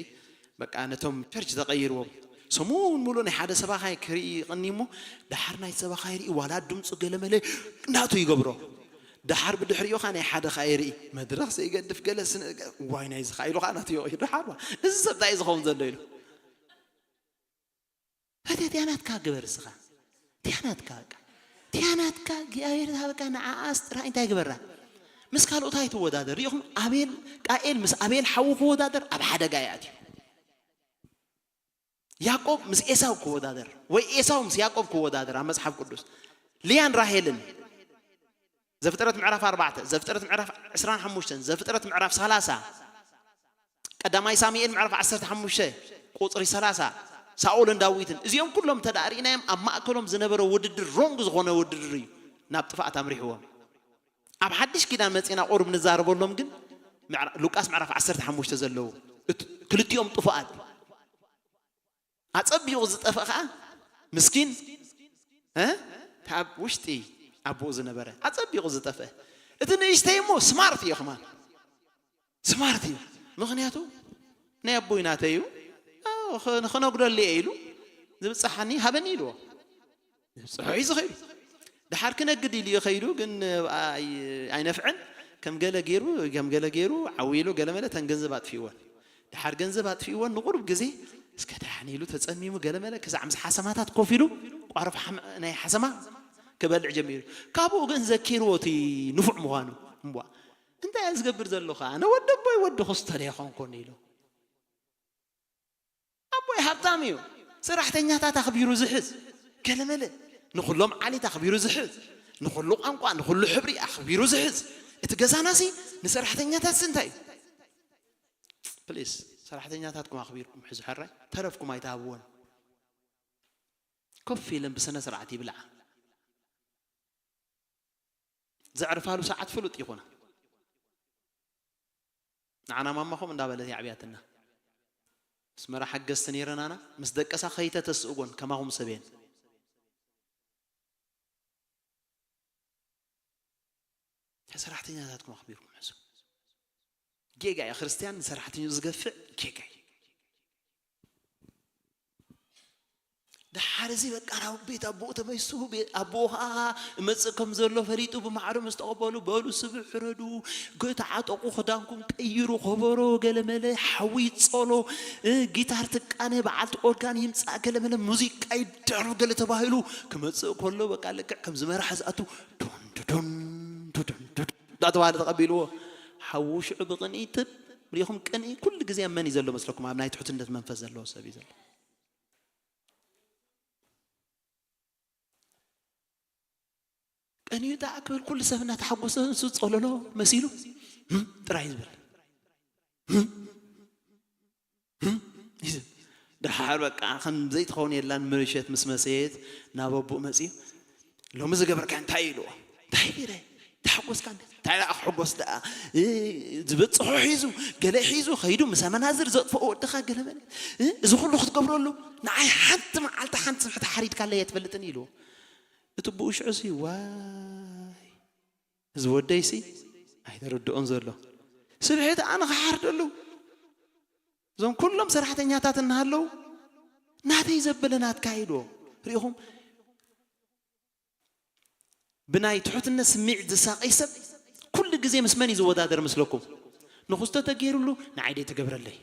በቃ ነቶም ቸርች ተቐይርዎም ሰሙን ሙሉእ ናይ ሓደ ሰባኻይ ክርኢ ይቐኒ እሞ፣ ደሓር ናይ ሰባኻይ ርኢ፣ ዋላ ድምፁ ገለ መለ ናቱ ይገብሮ። ደሓር ብድሕሪኡ ኸዓ ናይ ሓደ ኸዓ ይርኢ፣ መድረኽ ዘይገድፍ ገለ ስነ-፣ ዋይ ናይዚ ኸዓ ኢሉ ኸዓ ናቱ ይቕይር። ደሓር ዋ፣ እዚ ሰብ እንታይ እዩ ዝኸውን ዘሎ ኢሉ። እቲ እቲያ ናትካ ግበር እስኻ። እቲያ ናትካ በቃ። እቲያ ናትካ እግዚኣብሔር ዝሃበካ ንዓኣስ ጥራይ እንታይ ግበራ? ምስ ካልኦት ኣይትወዳደር። ሪኢኹም ኣቤል፣ ቃኤል ምስ ኣቤል ሓዉ ክወዳደር ኣብ ሓደጋ እዩ ኣትዩ። ያዕቆብ ምስ ኤሳው ክወዳደር ወይ ኤሳው ምስ ያዕቆብ ክወዳደር ኣብ መጽሓፍ ቅዱስ። ልያን ራሄልን ዘፍጥረት ምዕራፍ ኣርባዕተ፣ ዘፍጥረት ምዕራፍ ዕስራን ሓሙሽተን፣ ዘፍጥረት ምዕራፍ ሰላሳ፣ ቀዳማይ ሳሙኤል ምዕራፍ ዓሰርተ ሓሙሽተ ቁጽሪ ሰላሳ፣ ሳኦልን ዳዊትን፣ እዚኦም ኩሎም እንተ ደኣ ርኢናዮም ኣብ ማእከሎም ዝነበረ ውድድር ሮንግ ዝኾነ ውድድር እዩ ናብ ጥፍኣት ኣምሪሕዎም። ኣብ ሓድሽ ኪዳን መጺና ቁሩብ ንዛረበሎም ግን ምዕራ-፣ ሉቃስ ምዕራፍ ዓሰርተ ሓሙሽተ ዘለዉ እት-፣ ክልቲኦም ጥፉኣት። ኣጸቢቑ ዝጠፍአ ኸዓ ምስኪን፣ እ? ካብ ውሽጢ ኣቦኡ ዝነበረ ኣጸቢቑ ዝጠፍአ። እቲ ንእሽተይ እሞ ስማርት እዩ ኸማን። ስማርት እዩ። ምኽንያቱ ናይ ኣቦይ ናተይ እዩ። ኣዎ፣ ኸ-፣ ንኸነጉደሉ እየ ኢሉ ዝብጽሓኒ ሃበኒ ኢልዎ። ዝብጽሖ እዩ ዝኸይዱ። ደሓር ክነግድ ኢሉ እዩ ኸይዱ፣ ግን ኣይ-፣ ኣይነፍዐን። ከም ገለ ገይሩ፣ ከም ገለ ገይሩ ዓው ኢሉ ገለ መለ ተን ገንዘብ ኣጥፊእወን። ደሓር ገንዘብ ኣጥፊእወን ንቑሩብ ግዜ እስከ ደሓን ኢሉ ተጸሚሙ ገለ መለ ክሳዕ ምስ ሓሰማታት ኮፍ ኢሉ ቋርፍ ሓም-፣ ናይ ሓሰማ ክበልዕ ጀሚሩ። ካብኡ ግን ዘኪርዎ እቲ ንፉዕ ምዃኑ። እምቧ፣ እንታይ እየ ዝገብር ዘለኹ? ኣነ ወዲ ኣቦይ ወዲ ክስቶ ዶ ኣይኮንኩን ኢሉ። ኣቦይ ሃብታም እዩ። ሰራሕተኛታት ኣኽቢሩ ዝሕዝ። ገለ መለ። ንኹሎም ዓሌት ኣኽቢሩ ዝሕዝ። ንኹሉ ቋንቋ፣ ንኹሉ ሕብሪ ኣኽቢሩ ዝሕዝ። እቲ ገዛናሲ ንሰራሕተኛታትሲ እንታይ እዩ? ፕሊስ፣ ሰራሕተኛታትኩም ኣኽቢርኩም ሕዙ ሕራይ። ተረፍኩም ኣይትሃብዎን። ኮፍ ኢለን ብስነ ስርዓት ይብልዓ። ዘዕርፋሉ ሰዓት ፍሉጥ ይኹና። ንዓና ማማ ከምኡ እንዳበለት የዕብያትና። ኣስመራ ሓገዝቲ ነይረናና፣ ምስ ደቀሳ ከይተተስእጎን ከማኹም ሰብ እየን። ሰራሕተኛታትኩም ኣኽቢርኩም ሕዙ። ጌጋ እዩ፣ ክርስትያን ንሰራሕተኛኡ ዝገፍዕ ጌጋ እዩ። ደሓር እዚ በቃ ናብ ቤት ኣቦኡ ተመይሱ፣ ቤት ኣቦኡ ኸዓ እመጽእ ከም ዘሎ ፈሊጡ ብማዕዶ ምስ ተቐበሉ፣ በሉ ስብእ ሕረዱ፣ ጎ-፣ ተዓጠቑ፣ ክዳንኩም ቀይሩ፣ ከበሮ ገለመለ፣ ሓዊ ይጸሎ፣ እ፣ ጊታር ትቃነ፣ በዓልቲ ኦርጋን ይምጻእ፣ ገለመለ፣ ሙዚቃ ይዳሎ ገለ ተባሂሉ ክመጽእ ከሎ በቃ ልክዕ ከምዚ መራሕ ዝኣቱ ዱን ዱዱን ዱዱን ዱዱን እንዳተባሃለ ተቐቢልዎ። ሓዉ ሽዑ ብቕንኢ ትብ ሪኢኹም፣ ቅንኢ ኩሉ ግዜ ኣብ መን እዩ ዘሎ መስለኩም? ኣብ ናይ ትሑትነት መንፈስ ዘለዎ ሰብ እዩ ዘሎ። ቀንዩ ደኣ ክብል ኩሉ ሰብ እናተሓጎሰ ንሱ ጸለሎ መሲሉ፣ "ህም?" ጥራይ ዝብል። "ህም? ህም?" ይብል። ደሓር በቃ ከም ዘይትኸውን የላን ምርሸት ምስ መሰየት ናብ ኣቦኡ መጺኡ፣ "ሎሚ ዝገበርካ እንታይ?" ኢልዎ። "እንታይ ገይረ? ተሓጎስካ እንደ?" "እንታይ ደኣ ክሕጎስ ደኣ? እ፣ ዝበጽሖ ሒዙ፣ ገለ ሒዙ፣ ከይዱ ምስ ኣመናዝር ዘጥፍኦ ወድኻ ገለ መለ። እ፣ እዚ ኩሉ ክትገብረሉ ንዓይ ሓንቲ መዓልቲ ሓንቲ ስብሕቲ ሓሪድካለይ ኣይትፈልጥን?" ኢልዎ። እቲ ብኡ ሽዑ ሲ፣ "ዋይ፣ እዚ ወደይሲ ኣይተረድኦን ዘሎ። ስብሕቲ ኣነ ክሓርደሉ፣ እዞም ኩሎም ሰራሕተኛታት እናሃለዉ ናተይ ዘበለ ናትካ ኢልዎ?" ሪኢኹም? ብናይ ትሑትነት ስምዒት ዝሳቐይ ሰብ ኩሉ ግዜ ምስ መን እዩ ዝወዳደር መስለኩም? ንኽስቶ ተገይሩሉ ንዓይ ደይ ትገብረለይ?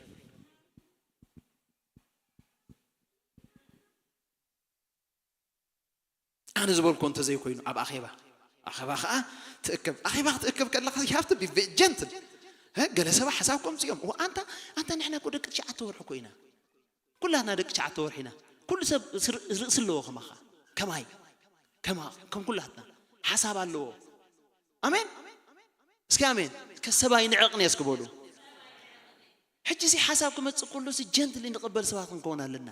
ኣነ ዝበልኮ እንተዘይኮይኑ ኣብ ኣኼባ፣ ኣኼባ ኸዓ ትእከብ። ኣኼባ ክትእከብ ከለኻ you have to be very gentle። ሀ፣ ገለ ሰባት ሓሳብ ከምጽኦም፣ "ኦ፣ ኣንታ፣ ኣንታ ንሕና እኮ ደቂ ትሽዓተ ወርሒ እኮ ኢና። ኩላትና ደቂ ትሽዓተ ወርሒ ኢና። ኩሉ ሰብ ርእሲ ኣለዎ ከማኻ፣ ከማይ፣ ከማ ከም ኩላትና ሓሳብ ኣለዎ። ኣሜን። እስኪ ኣሜን። ከሰብ ኣይንዕቕን እየ እስኪ በሉ። ሕጂ እዚ ሓሳብ ክመጽእ ከሎ ሲ ጀንትሊ ንቕበል ሰባት ክንከውን ኣለና።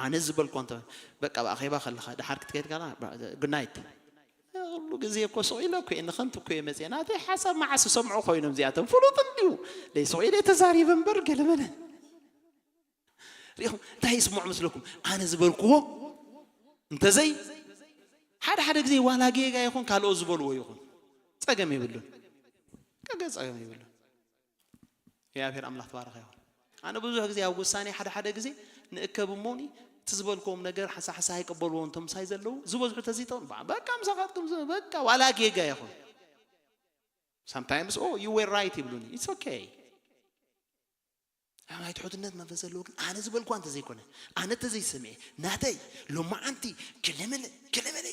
ኣነ ዝበልኳ እንተ በቃ ብኣኼባ ከለኻ ድሓር ክትከይድ ከላ ግናይት ኩሉ ግዜ እኮ ስቕ ኢለ እኮ እየ ንኸንቱ እኮ እየ መፅአ ናተይ ሓሳብ መዓስ ዝሰምዑ ኮይኖም እዚኣቶም ፍሉጥ እንድዩ ደይ ስቕ ኢለ ተዛሪበ እምበር ገለመለ ሪኹም እንታይ ይስምዑ ምስለኩም ኣነ ዝበልክዎ እንተዘይ ሓደ ሓደ ግዜ ዋላ ጌጋ ይኹን ካልኦት ዝበልዎ ይኹን ጸገም የብሉን ጸገም የብሉን እግዚኣብሔር ኣምላኽ ተባረኸ ይኹን ኣነ ብዙሕ ግዜ ኣብ ውሳኔ ሓደ ሓደ ግዜ ንእከብ እሞኒ እቲ ዝበልክዎም ነገር ሓሳ ሓሳ ኣይቀበልዎ እንቶም ምሳይ ዘለዉ ዝበዝሑ ተዚጠውን በቃ ምሳኻትኩም በቃ ዋላ ጌጋ ይኹን sometimes oh you were right ይብሉኒ it's okay ናይ ትሑትነት መንፈስ ዘለዎ ግን ኣነ ዝበልኳ እንተዘይኮነ ኣነ እንተዘይሰሚዐ ናተይ ሎማዓንቲ ገለመለ ገለመለ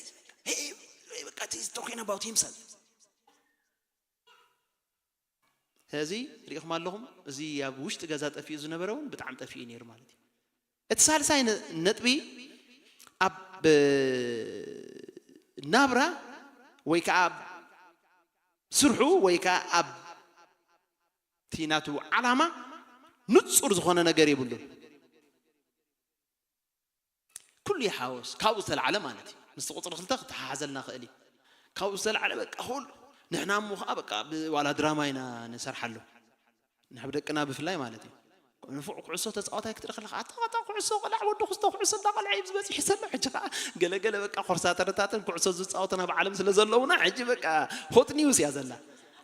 በቃ talking about himself ስለዚ ሪኢኹም ኣለኹም እዚ ኣብ ውሽጢ ገዛ ጠፊኡ ዝነበረ እውን ብጣዕሚ ጠፊኡ ነይሩ ማለት እዩ እቲ ሳልሳይ ነጥቢ ኣብ ናብራ ወይ ከዓ ኣብ ስርሑ ወይ ከዓ ኣብ እቲ ናቱ ዓላማ ንፁር ዝኾነ ነገር የብሉን ኩሉ ይሓወስ ካብኡ ዝተላዓለ ማለት እዩ ምስቲ ቁፅሪ ክልተ ክተሓሓዘልና ክእል እዩ ካብኡ ዝተላዓለ በቃ ኩሉ ንሕና እሞ ከዓ በቃ ዋላ ድራማ ኢና ንሰርሓሉ ንሕብ ደቅና ብፍላይ ማለት እዩ ንፉዕ ኩዕሶ ተፃወታይ ክትርኢ ከለካ ኣታ ኣታ ኩዕሶ ቆላዕ ወዲ ክስቶ ኩዕሶ እንዳቆልዐ እዩ ዝበፂሑ ዘሎ ሕጂ ከዓ ገለገለ በቃ ኮርሳተረታትን ኩዕሶ ዝፃወቱ ናብ ዓለም ስለ ዘለውና ሕጂ በቃ ሆት ኒውስ እያ ዘላ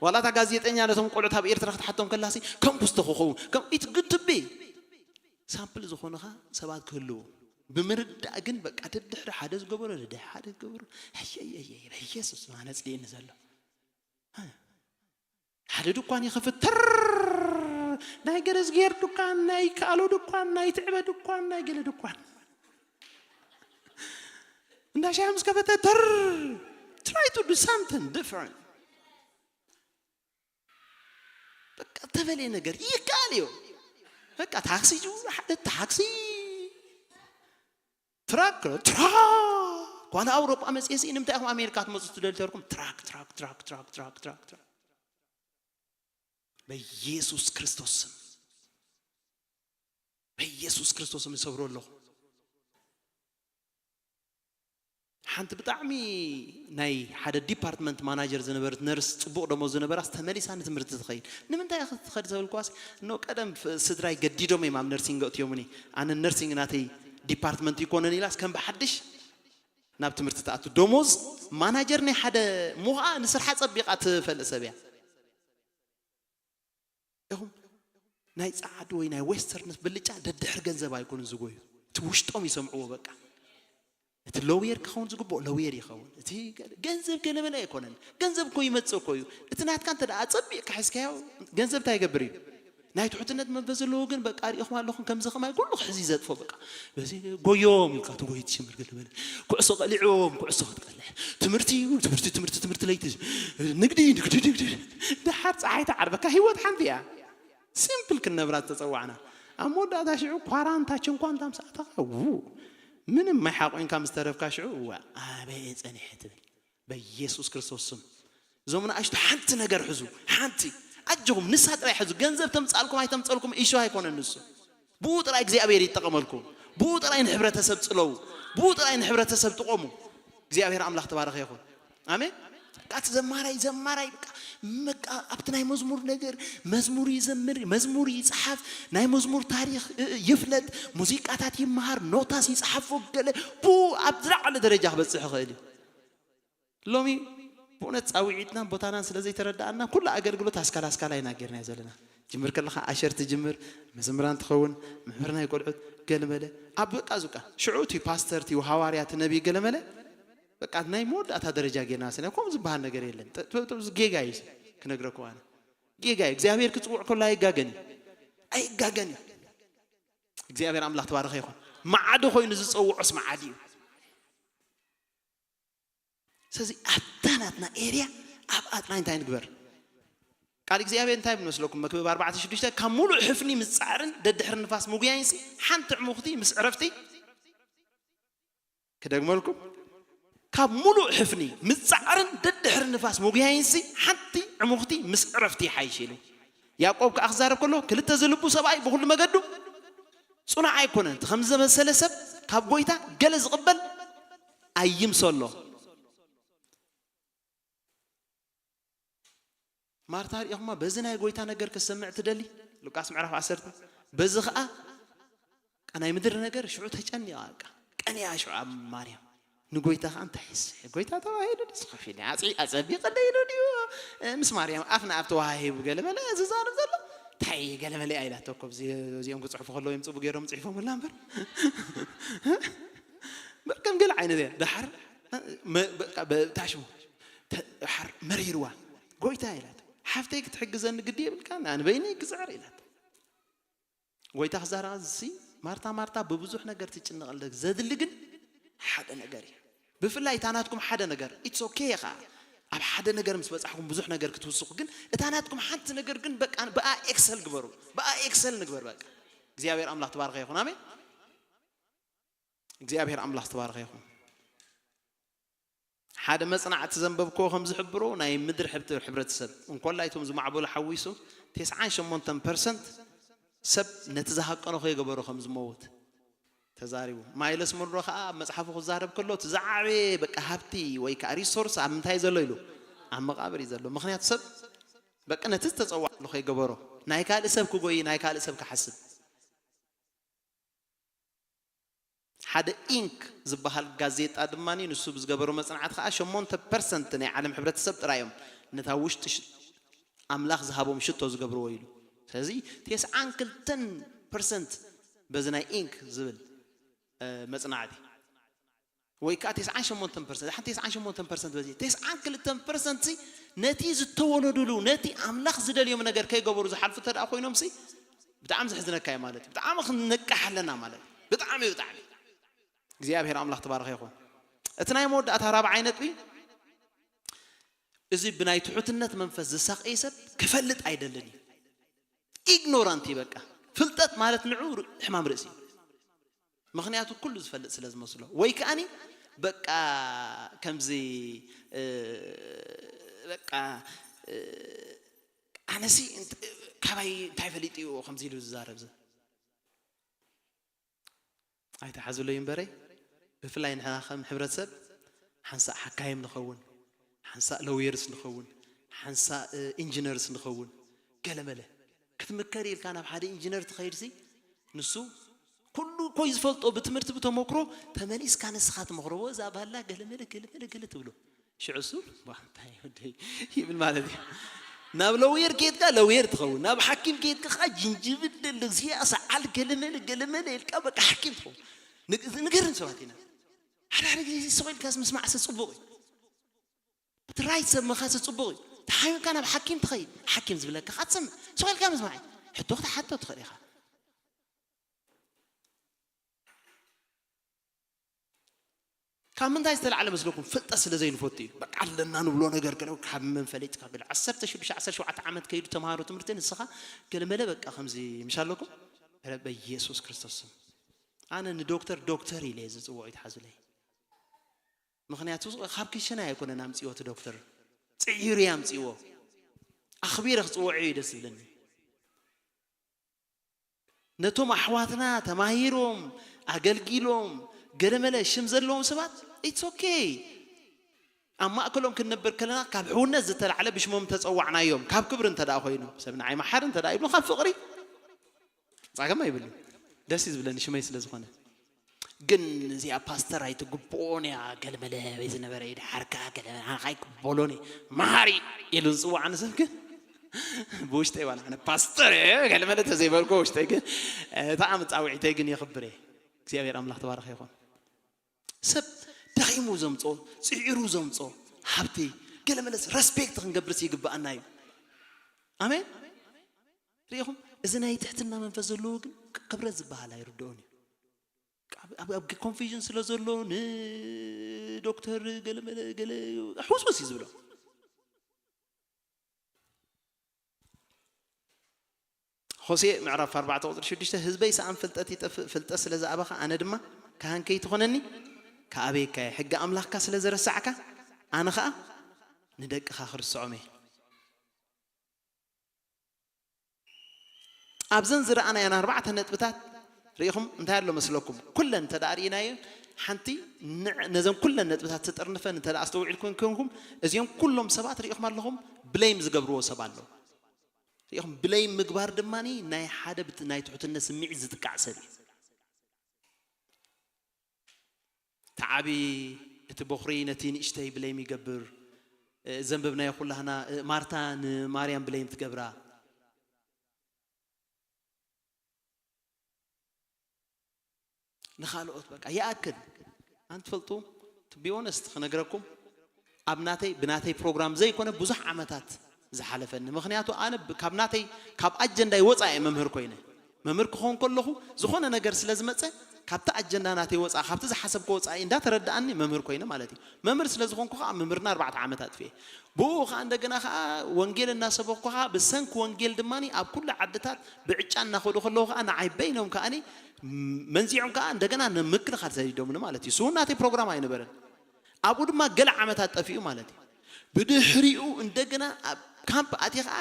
ዋላ እታ ጋዜጠኛ ነቶም ቆልዑት ኣብ ኤርትራ ክትሓቶም ከላሲ ከም ክስቶ ክኸውን ከም ኢት ግድቢ ሳምፕል ዝኾኑኻ ሰባት ክህልዉ ብምርዳእ ግን በቃ ደድሕሪ ሓደ ዝገበሮ ደድሕሪ ሓደ ዝገበሮ ሕየየየ በኢየሱስ ማነፅልየኒ ዘሎ ሓደ ድኳን ይኸፍት ተር ናይ ገረዝጌር ድኳን ናይ ከኣሎ ድኳን ናይ ትዕበ ድኳን ናይ ገለ ድኳን እንዳ ሻሂ ምስ ከፈተ ተር try to do something different በቃ ተበለየ ነገር ይከኣል እዩ በቃ ታክሲ ሓደ ታክሲ ትራክ ትራክ ኳነ ኣውሮጳ መፅየ ስኢ ንምንታይ ኢኹም ኣሜሪካ ትመፁ ትደልተርኩም ትራክ ትራክ ትራክ ትራክ ትራክ ትራክ ትራክ በኢየሱስ ክርስቶስ ስም በኢየሱስ ክርስቶስም ይሰብሮ ኣለኹ ሓንቲ ብጣዕሚ ናይ ሓደ ዲፓርትመንት ማናጀር ዝነበረት ነርስ ፅቡቕ ደሞ ዝነበራ ተመሊሳ ንትምህርቲ ትኸይድ ንምንታይ ኢኻ ትኸድ ዘበልኳስ ኖ ቀደም ስድራይ ገዲዶም እዮም ኣብ ነርሲንግ ኣእትዮምኒ ኣነ ነርሲንግ ናተይ ዲፓርትመንት ይኮነን ኢላስ ከም ብሓድሽ ናብ ትምህርቲ ትኣቱ ደሞዝ ማናጀር ናይ ሓደ ሙኽኣ ንስርሓ ፀቢቓ ትፈልጥ ሰብ እያ ኢኹም ናይ ፃዓዱ ወይ ናይ ዌስተርንስ ብልጫ ደድሕር ገንዘብ ኣይኮኑን ዝጎዩ እቲ ውሽጦም ይሰምዕዎ በቃ እቲ ለውየር ክኸውን ዝግብኦ ለውየር ይኸውን እቲ ገንዘብ ገለመለ ኣይኮነን ገንዘብ እኮ ይመፅእ እኮ እዩ እቲ ናትካ እንተ ደኣ ፀቢቕካ ሒዝካዮ ገንዘብ እንታይ ይገብር እዩ ናይ ትሑትነት መንፈስ ዘለዎ ግን በቃ ሪኢኹም ኣለኹም ከምዚ ከማይ ኩሉ ክሕዚ ዘጥፎ በቃ በዚ ጎዮም ኢልካ ትጎይ ትሽምር ገለመለ ኩዕሶ ቀሊዕዎም ኩዕሶ ክትቀልዕ ትምህርቲ እዩ ትምህርቲ ትምህርቲ ትምህርቲ ለይቲ ንግዲ ንግዲ ንግዲ ድሓር ፀሓይ ትዓርበካ ህይወት ሓንቲ እያ ሲምፕል ክንነብራ ዝተፀዋዕና ኣብ መወዳእታ ሽዑ ኳራንታ ችንኳንታ ምስ ኣተኻ ው ምንም ማይ ሓቆንካ ምስ ተረፍካ ሽዑ እዋ ኣበየ ፀኒሐ ትብል በኢየሱስ ክርስቶስ ስም እዞም ንኣሽቱ ሓንቲ ነገር ሕዙ ሓንቲ ኣጆኹም ንሳ ጥራይ ሕዙ ገንዘብ ተምፃልኩም ኣይተምፀልኩም ኢሹ ኣይኮነን ንሱ ብኡ ጥራይ እግዚኣብሔር ይጠቐመልኩም ብኡ ጥራይ ንሕብረተሰብ ፅለው ብኡ ጥራይ ንሕብረተሰብ ጥቆሙ እግዚኣብሔር ኣምላኽ ተባረኸ ይኹን ኣሜን በቃ እቲ ዘማራይ ዘማራይ በቃ በቃ ኣብቲ ናይ መዝሙር ነገር መዝሙር ይዘምር መዝሙር ይፅሓፍ ናይ መዝሙር ታሪክ ይፍለጥ ሙዚቃታት ይመሃር ኖታስ ይፅሓፎ ገለ ብኡ ኣብ ዝለዓለ ደረጃ ክበፅሕ ይኽእል እዩ ሎሚ ብእውነት ፃውዒትናን ቦታናን ስለ ዘይተረዳኣና ኩሉ ኣገልግሎት ኣስካል ኣስካል ኣይና ጌርና ዘለና ጅምር ከለካ ኣሸር ትጅምር መዘምራን ትኸውን መምህር ናይ ቆልዑት ገለመለ ኣብ በቃ ዙቃ ሽዑ እቲ ፓስተር እቲ ሃዋርያ እቲ ነቢይ ገለመለ በቃ ናይ መወዳእታ ደረጃ ጌርና ስለ ከምኡ ዝበሃል ነገር የለን ጌጋ እዩ ክነግረኩም ኣነ ጌጋ እዩ እግዚኣብሔር ክፅውዕ ከሎ ኣይጋገን እዩ ኣይጋገን እዩ እግዚኣብሔር ኣምላኽ ተባረኸ ይኹን ማዓዶ ኮይኑ ዝፀውዖስ ማዓዲ እዩ ስለዚ ኣብታ ናትና ኤርያ ኣብኣ ጥራይ እንታይ ንግበር ቃል እግዚኣብሔር እንታይ ይብል መስለኩም? መክብብ ኣርባዕተ ሽዱሽተ፣ ካብ ሙሉእ ሕፍኒ ምጻዕርን ደድሕሪ ንፋስ ምጉያይንሲ ሓንቲ ዕሙኽቲ ምስ ዕረፍቲ፣ ክደግመልኩም፣ ካብ ሙሉእ ሕፍኒ ምጻዕርን ደድሕሪ ንፋስ ምጉያይንሲ ሓንቲ ዕሙኽቲ ምስ ዕረፍቲ ይሓይሽ ኢሉ። ያዕቆብ ከኣ ክዛረብ ከሎ፣ ክልተ ዝልቡ ሰብኣይ ብኹሉ መገዱ ጽኑዕ ኣይኮነን። እቲ ከም ዝመሰለ ሰብ ካብ ጎይታ ገለ ዝቕበል ኣይምሰሎ። ማርታ ርኢኹማ፣ በዚ ናይ ጎይታ ነገር ክትሰምዕ ትደሊ። ሉቃስ ምዕራፍ ዓሰርተ። በዚ ኸኣ ቃ ናይ ምድሪ ነገር ሽዑ ተጨኒቓ፣ ቃ ቀንያ ሽዑ ኣብ ማርያም። ንጎይታ ኸኣ እንታይ ሒዝ? ጎይታ ተባሂሉ ድዩ ዝኸፍ ኢለ? ኣጽ-፣ ኣጸቢቐለይ ኢሉ ድዩ? እ፣ ምስ ማርያም ኣፍ ንኣፍ ተዋሃሂቡ ገለ መለ ዝዛረብ ዘሎ? እንታይ ገለ መለ ኢላቶ እኮ፣ እዚ-፣ እዚኦም ክጽሕፉ ከለዉ እዮም ጽቡቕ ገይሮም ጽሒፎምላ እምበር። በቃ ከም ገለ ዓይነት እያ። ደሓር፣ መ-፣ በቃ በታሽሙ፣ ተ-፣ ደሓር መሪርዋ። ጎይታ ኢላት፣ ሓፍተይ ክትሕግዘኒ ግዲ የብልካን፣ ኣነ በይነይ ክጽዕር ኢላት። ጎይታ ክዛረባ እዚ፣ ማርታ፣ ማርታ፣ ብብዙሕ ነገር ትጭነቕ ኣለ፣ ዘድሊ ግን ሓደ ነገር እዩ። ብፍላይ እታ ናትኩም ሓደ ነገር፣ it's okay ኸዓ። ኣብ ሓደ ነገር ምስ በጻሕኩም ብዙሕ ነገር ክትውስኹ፣ ግን እታ ናትኩም ሓንቲ ነገር ግን በቃ ብኣ ኤክሰል ግበሩ። ብኣ ኤክሰል ንግበር በቃ። እግዚኣብሔር ኣምላኽ ተባረኸ ይኹን። ኣሜን። እግዚኣብሔር ኣምላኽ ተባረኸ ይኹን። ሓደ መጽናዕቲ ዘንበብክዎ ከም ዝሕብሮ፣ ናይ ምድሪ ሕብት-፣ ሕብረተሰብ፣ እንኮላይ እቶም ዝማዕበሉ ሓዊሱ፣ ተስዓን ሸሞንተን ፐርሰንት ሰብ ነቲ ዝሃቀኖ ከይገበሮ ከም ዝመውት ተዛሪቡ። ማይለስ ሙንሮ ከኣ ኣብ መጽሓፉ ክዛረብ ከሎ፣ እቲ ዝዓበየ በቃ ሃብቲ ወይ ከኣ ሪሶርስ ኣብ ምንታይ ዘሎ ኢሉ? ኣብ መቓብር እዩ ዘሎ። ምኽንያቱ ሰብ በቃ ነቲ ዝተጸዋዕሉ ከይገበሮ፣ ናይ ካልእ ሰብ ክጎይ፣ ናይ ካልእ ሰብ ክሓስብ። ሓደ ኢንክ ዝበሃል ጋዜጣ ድማ ንሱ ብዝገበሮ መጽናዕቲ ከኣ ሸሞንተ ፐርሰንት ናይ ዓለም ሕብረተሰብ ጥራይ እዮም ነታ ውሽጢ ሽ-፣ ኣምላኽ ዝሃቦም ሽቶ ዝገብርዎ ኢሉ። ስለዚ ተስዓን ክልተን ፐርሰንት በዚ ናይ ኢንክ ዝብል፣ እ፣ መጽናዕቲ ወይ ከኣ ተስዓን ሸሞንተን ፐርሰንት፣ ሓንቲ ተስዓን ሸሞንተን ፐርሰንት በዚ ተስዓን ክልተን ፐርሰንት ሲ ነቲ ዝተወለዱሉ፣ ነቲ ኣምላኽ ዝደልዮም ነገር ከይገበሩ ዝሓልፉ እንተ ደኣ ኮይኖም ሲ ብጣዕሚ ዘሕዝነካ እዩ ማለት እዩ። ብጣዕሚ ክንነቅሕ ኣለና ማለት እዩ። ብጣዕሚ፣ ብጣዕሚ። እግዚኣብሔር ኣምላኽ ተባረኸ ይኹን። እቲ ናይ መወዳእታ ራብዓይ ነጥቢ፣ እዚ ብናይ ትሑትነት መንፈስ ዝሳቐየ ሰብ ክፈልጥ ኣይደልን እዩ። ኢግኖራንት እዩ በቃ። ፍልጠት ማለት ንዑ ር-፣ ሕማም ርእሲ እዩ። ምኽንያቱ ኩሉ ዝፈልጥ ስለ ዝመስሎ። ወይ ከኣኒ በቃ ከምዚ፣ እ፣ በቃ፣ እ፣ ኣነሲ እንት-፣ ካባይ እንታይ ፈሊጡ እዩ ከምዚ ኢሉ ዝዛረብ ዝ-? ኣይትሓዙለይ እምበረይ፣ ብፍላይ ንሕና ከም ሕብረተሰብ ሓንሳእ ሓካይም ንኸውን፣ ሓንሳእ ሎየርስ ንኸውን፣ ሓንሳእ፣ እ፣ ኢንጂነርስ ንኸውን። ገለመለ ክትምከር ኢልካ ናብ ሓደ ኢንጂነር ትኸይድሲ፣ ንሱ ኩሉ እኮ እዩ ዝፈልጦ ብትምህርቲ ብተመክሮ፣ ተመሊስካ ንስኻ ትመኽሮ፣ "እዛ ባላ ገለመለ፣ ገለመለ፣ ገለ" ትብሎ። ሽዑ እሱ፣ "ዋ፣ እንታይ ወደይ?" ይብል ማለት እዩ። ናብ ሎየር ከይድካ ሎየር ትኸውን፣ ናብ ሓኪም ከይድካ ከዓ ጅንጅብል ደሎ፣ እዚኣ ሰዓል ገለመለ፣ ገለመለ ኢልካ በቃ ሓኪም ትኸውን። ንግ-፣ ንገርን ሰባት ኢና። ሓደ ሓደ ግዜ ስቕ ኢልካ ምስማዕ ሰብ ጽቡቕ እዩ። እቲ ራይት ሰብ ምኻስ ጽቡቕ እዩ። ተሓሚምካ ናብ ሓኪም ትኸይድ። ሓኪም ዝብለካ ኻትሰምዕ። ስቕ ኢልካ ምስማዕ እዩ። ሕቶ ክትሓቶ ትኽእል ኢኻ። ካብ ምንታይ ዝተላዕለ መስለኩም? ፍልጠት ስለ ዘይንፈቱ እዩ። በቃ ኣለና ንብሎ ነገር ገለ ካብ መን ፈሊጥካ ገለ። ዓሰርተ ሽዱሽተ ዓሰርተ ሸውዓተ ዓመት ከይዱ ተምሃሮ ትምህርቲ ንስኻ ገለመለ በቃ ከምዚ ምሽ ኣለኩም? ኧረ በኢየሱስ ክርስቶስ ስም። ኣነ ንዶክተር ዶክተር ኢለ እየ ዝጽውዖ ይትሓዙለይ። ምኽንያቱ ካብ ክሽና ኣይኮነን ኣምጺኦ እቲ ዶክተር። ጽዒሩ እዩ ኣምጺዎ። ኣኽቢረ ክጽውዖ እዩ ደስ ዝብለኒ። ነቶም ኣሕዋትና ተማሂሮም፣ ኣገልጊሎም፣ ገለመለ ሽም ዘለዎም ሰባት፣ it's okay። ኣብ ማእከሎም ክንነብር ከለና ካብ ሕውነት ዝተላዕለ ብሽሞም ተጸዋዕናዮም። ካብ ክብሪ እንተ ደኣ ኮይኑ፣ ሰብ ንዓይ መሓር እንተ ደኣ ይብሉ፣ ካብ ፍቕሪ ጸገም ኣይብሉን። ደስ እዩ ዝብለኒ ሽመይ ስለ ዝኾነ። ግን እዚኣ ፓስተር ኣይትግብኦን እያ፣ ገለመለ በይ ዝነበረ እዩ፣ ደሓርካ ገለመለ፣ ኣነ ኣይቅበሎን እየ፣ መሃሪ ኢሉ ዝጽዋዓኒ ሰብ ግን ብውሽጠይ ዋላ ኣነ ፓስተር እየ፣ ገለመለ ተዘይበልኩ ውሽጠይ ግን፣ እታ መጻውዒተይ ግን የኽብር እየ። እግዚኣብሔር ኣምላኽ ተባረኸ ይኹን። ሰብ ደኺሙ ዘምጾ፣ ጽዒሩ ዘምጾ ሃብቲ፣ ገለመለስ ረስፔክት ክንገብርስ ይግብኣና እዩ። ኣሜን። ርኢኹም፣ እዚ ናይ ትሕትና መንፈስ ዘለዎ ግን ክብረት ዝበሃል ኣይርድኦን እዩ። ኣብ፣ ኣብ፣ ኣብ ኮንፊዥን ስለ ዘሎ ንዶክተር ገለመለ ገለ ሕውስውስ እዩ ዝብሎ። ሆሴዕ ምዕራፍ ኣርባዕተ ቁፅሪ ሽዱሽተ፣ ህዝበይ ሰኣን ፍልጠት ይጠፍእ፣ ፍልጠት ስለ ዝኣበኻ ኣነ ድማ ካህን ከይትኾነኒ ክኣበየካ እየ። ሕጊ ኣምላኽካ ስለ ዘረሳዕካ ኣነ ኸኣ ንደቅኻ ክርስዖም እየ። ኣብዘን ዝረኣናየን ኣርባዕተ ነጥብታት ርኢኹም እንታይ ኣሎ መስለኩም? ኩለን እንተ ደኣ ርኢናየን ሓንቲ ንዕ-፣ ነዘን ኩለን ነጥብታት ትጥርንፈን እንተ ደኣ ኣስተውዒልኩም ኮንኩም፣ እዚኦም ኩሎም ሰባት ርኢኹም ኣለኹም ብለይም ዝገብርዎ ሰብ ኣሎ። ርኢኹም ብለይም ምግባር ድማ ናይ ሓደ ብት-፣ ናይ ትሕትነት ስምዒት ዝጥቃዕ ሰብ እዩ። እቲ ዓቢ እቲ በኹሪ ነቲ ንእሽተይ ብለይም ይገብር። እ፣ ዘንበብናዮ ኩላህና፣ እ፣ ማርታ ንማርያም ብለይም ትገብራ። ንኻልኦት በቃ ይኣክል። ኣንትፈልጡ፣ to be honest ክነግረኩም፣ ኣብ ናተይ፣ ብናተይ ፕሮግራም ዘይኮነ ብዙሕ ዓመታት ዝሓለፈኒ። ምኽንያቱ ኣነ ብ-፣ ካብ ናተይ፣ ካብ ኣጀንዳይ ወጻኢ እየ መምህር ኮይነ። መምህር ክኾን ከለኹ፣ ዝኾነ ነገር ስለ ዝመጸ፣ ካብቲ ኣጀንዳ ናተይ ወጻኢ፣ ካብቲ ዝሓሰብኩ ወጻኢ እንዳተረድኣኒ መምህር ኮይነ ማለት እዩ። መምህር ስለ ዝኾንኩ ኸዓ፣ መምህርና ኣርባዕተ ዓመት ኣጥፊኤ። ብኡ ኸዓ እንደገና ኸዓ ወንጌል እናሰበኽኩ ኸዓ፣ ብሰንኪ ወንጌል ድማ ኣብ ኩሉ ዓድታት ብዕጫ እናኸዱ ከለዉ ኸዓ፣ ንዓይ በይኖም ከዓኒ መንዚዖም ከኣ እንደገና ንምክልኻል ሰዲዶምኒ ማለት እዩ። ስው ናተይ ፕሮግራም ኣይነበረን። ኣብኡ ድማ ገለ ዓመታት ጠፊኡ ማለት እዩ። ብድሕሪኡ እንደገና ኣብ ካምፕ ኣትየ ከኣ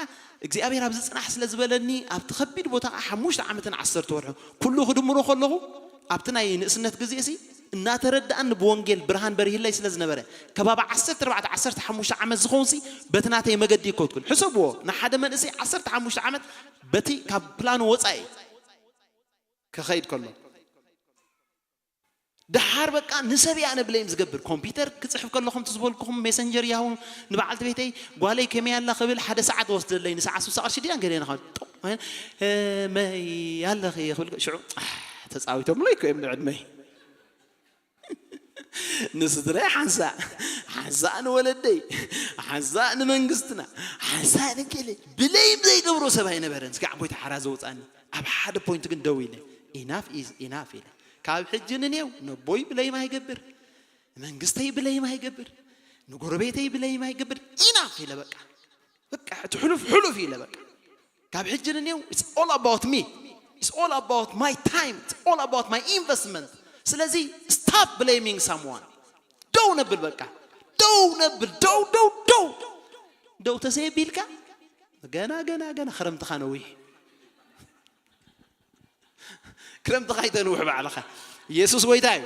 እግዚኣብሔር ኣብዚ ጽናሕ ስለ ዝበለኒ ኣብቲ ከቢድ ቦታ ከኣ ሓሙሽተ ዓመትን ዓሰርተ ወርሑ ኩሉ ክድምሮ ከለኹ ኣብቲ ናይ ንእስነት ግዜሲ እናተረድኣኒ ብወንጌል ብርሃን በሪህለይ ስለ ዝነበረ ከባቢ ዓሰርተ ኣርባዕተ ዓሰርተ ሓሙሽተ ዓመት ዝኾንሲ በቲ ናተይ መገዲ ይከትኩን። ሕሰብዎ ንሓደ መንእሰይ ዓሰርተ ሓሙሽተ ዓመት በቲ ካብ ፕላኑ ወጻኢ ክኸይድ ከሎ ደሓር በቃ ንሰብ እየ ኣነ ብለይም ዝገብር። ኮምፒውተር ክጽሕፍ ከለኹም ትዝበልኩኹም ሜሰንጀር ያሁ ንበዓልቲ ቤተይ ጓለይ ከመይ ኣላ ክብል ሓደ ሰዓት ወስደለይ። ንሰዓ ስሳ ቅርሺ ድያ ገለ ናኻ መይ ኣለኺ ክብል ሽዑ ኣሕ፣ ተጻዊቶምለይ እኮ እዮም ንዕድመይ። ንስድራይ ሓንሳእ ሓንሳእ ንወለደይ ሓንሳእ ንመንግስትና ሓንሳእ ንገለ ብለይም ዘይገብሮ ሰብ ኣይነበረን። ስጋዕ ጎይታ ሓራ ዘውፃኒ ኣብ ሓደ ፖይንት ግን ደው ኢለ ኢናፍ ኢዝ ኢናፍ ኢለ ካብ ሕጂ ንኔው ነቦይ ብለይም ኣይገብር፣ መንግስተይ ብለይም ኣይገብር፣ ንጎረቤተይ ብለይም ኣይገብር። ኢናፍ ኢለ በቃ በቃ እቲ ሕሉፍ ሕሉፍ ኢለ በቃ ካብ ሕጂ ንኔው it's all about me, it's all about my time, it's all about my investment. ስለዚ stop blaming someone። ደው ነብል በቃ ደው ነብል ደው ደው ደው ደው ተሰየቢልካ ገና ገና ገና ክረምትኻ ነዊሕ። ክረምትኻ ይተንውሕ ባዕልኻ። ኢየሱስ ጎይታ እዩ።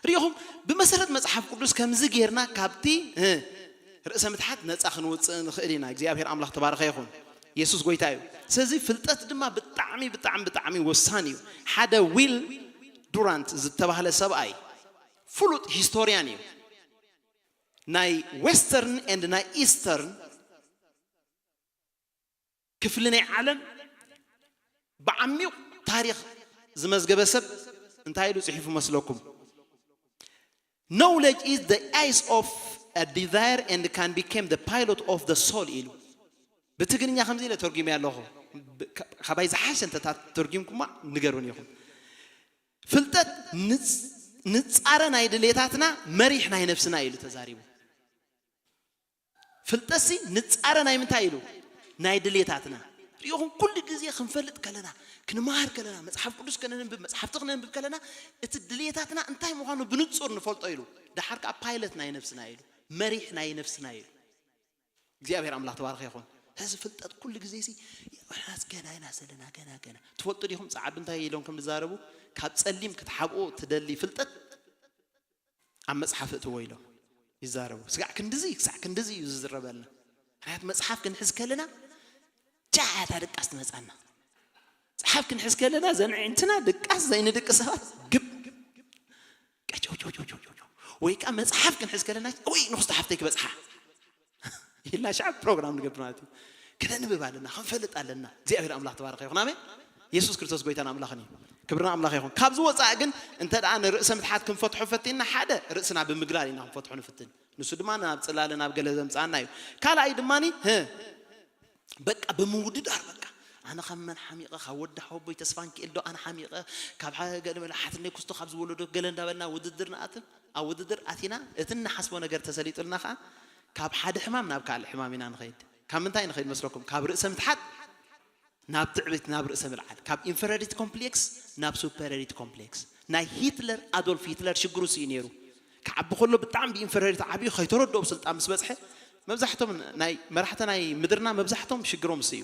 ርኢኹም ብመሰረት መጽሓፍ ቅዱስ ከምዚ ጌርና ካብቲ እ፣ ርእሰ ምትሓት ነፃ ክንወፅእ ንኽእል ኢና። እግዚኣብሔር ኣምላኽ ተባረኸ ይኹን። ኢየሱስ ጎይታ እዩ። ስለዚ ፍልጠት ድማ ብጣዕሚ ብጣዕሚ ብጣዕሚ ወሳኒ እዩ። ሓደ ዊል ዱራንት ዝተባህለ ሰብኣይ ፍሉጥ ሂስቶሪያን እዩ። ናይ ዌስተርን ኤንድ ናይ ኢስተርን ክፍሊ ናይ ዓለም ብዓሚቕ ታሪኽ ዝመዝገበ ሰብ እንታይ ኢሉ ጽሒፉ መስለኩም? Knowledge is the eyes of a desire and can become the pilot of the soul ኢሉ ብትግርኛ ከምዚ ኢለ ተርጉመ ኣለኹ። ካባይ ዝሓሸ እንተተርጉምኩማ ንገሩን ኢኹም። ፍልጠት ንፃረ ናይ ድሌታትና መሪሕ ናይ ነፍስና ኢሉ ተዛሪቡ። ፍልጠትሲ ንፃረ ናይ ምንታይ ኢሉ ናይ ድሌታትና። ሪኢኹም ኩሉ ግዜ ክንፈልጥ ከለና ክንመሃር ከለና መፅሓፍ ቅዱስ ከነንብብ መፅሓፍቲ ክነንብብ ከለና እቲ ድሌታትና እንታይ ምዃኑ ብንፁር ንፈልጦ ኢሉ። ደሓር ከዓ ፓይለት ናይ ነፍስና ኢሉ መሪሕ ናይ ነፍስና ኢሉ። እግዚኣብሔር ኣምላኽ ተባረኸ ይኹን። እዚ ፍልጠት ኩሉ ግዜ ሲ ገና ኢና ዘለና ገና ገና ትፈልጡ ዲኹም? ፃዓዱ እንታይ ኢሎም ከም ዝዛረቡ ካብ ፀሊም ክትሓብኦ ትደሊ ፍልጠት ኣብ መፅሓፍ እትዎ ኢሎም ይዛረቡ። ስጋዕ ክንድዚ ክሳዕ ክንድዚ እዩ ዝዝረበልና። ምክንያቱ መፅሓፍ ክንሕዝ ከለና ጃ እታ ድቃስ ትመፃና። መፅሓፍ ክንሕዝ ከለና ዘንዕንትና ድቃስ ዘይንድቂ ሰባት ግብ ቀጨውጨውጨውጨው ወይ ከዓ መፅሓፍ ክንሕዝ ከለና ወይ ንክስቶ ሓፍተይ ክበፅሓ ኢልና ሻዕ ፕሮግራም ንገብር ማለት እዩ። ክነንብብ ኣለና ክንፈልጥ ኣለና። እግዚኣብሔር ኣምላኽ ተባረኸ ይኹን ኣሜን። የሱስ ክርስቶስ ጎይታን ኣምላኽን እዩ። ክብርና ኣምላኽ ይኹን። ካብዚ ወፃኢ ግን እንተ ደኣ ንርእሰ ምትሓት ክንፈትሖ ፈቲንና ሓደ ርእስና ብምግላል ኢና ክንፈትሖ ንፍትን። ንሱ ድማ ናብ ፅላለ ናብ ገለ ዘምፅኣና እዩ። ካልኣይ ድማ በቃ ብምውድዳር በቃ ኣነ ካብ መን ሓሚቐ ካብ ወዲ ሓወቦይ ተስፋ ንክእል ዶ ኣነ ሓሚቐ ካብ ገለ ሓትነይ ክስቶ ካብ ዝወለዶ ገለ እንዳበልና ውድድር ንኣትን ኣብ ውድድር ኣቲና እቲ እንሓስቦ ነገር ተሰሊጡልና ከዓ ካብ ሓደ ሕማም ናብ ካልእ ሕማም ኢና ንኸይድ። ካብ ምንታይ ንኸይድ መስለኩም? ካብ ርእሰ ምትሓት ናብ ትዕቢት፣ ናብ ርእሰ ምልዓል፣ ካብ ኢንፌሪዮሪቲ ኮምፕሌክስ ናብ ሱፐሪዮሪቲ ኮምፕሌክስ። ናይ ሂትለር፣ ኣዶልፍ ሂትለር ሽግሩ ስዩ ነይሩ። ክዓቢ ከሎ ብጣዕሚ ብኢንፌሪዮሪቲ ዓብዩ፣ ከይተረድኦ ብስልጣን ምስ በጽሐ፣ መብዛሕቶም ናይ መራሕቲ ናይ ምድርና መብዛሕቶም ሽግሮም ስዩ።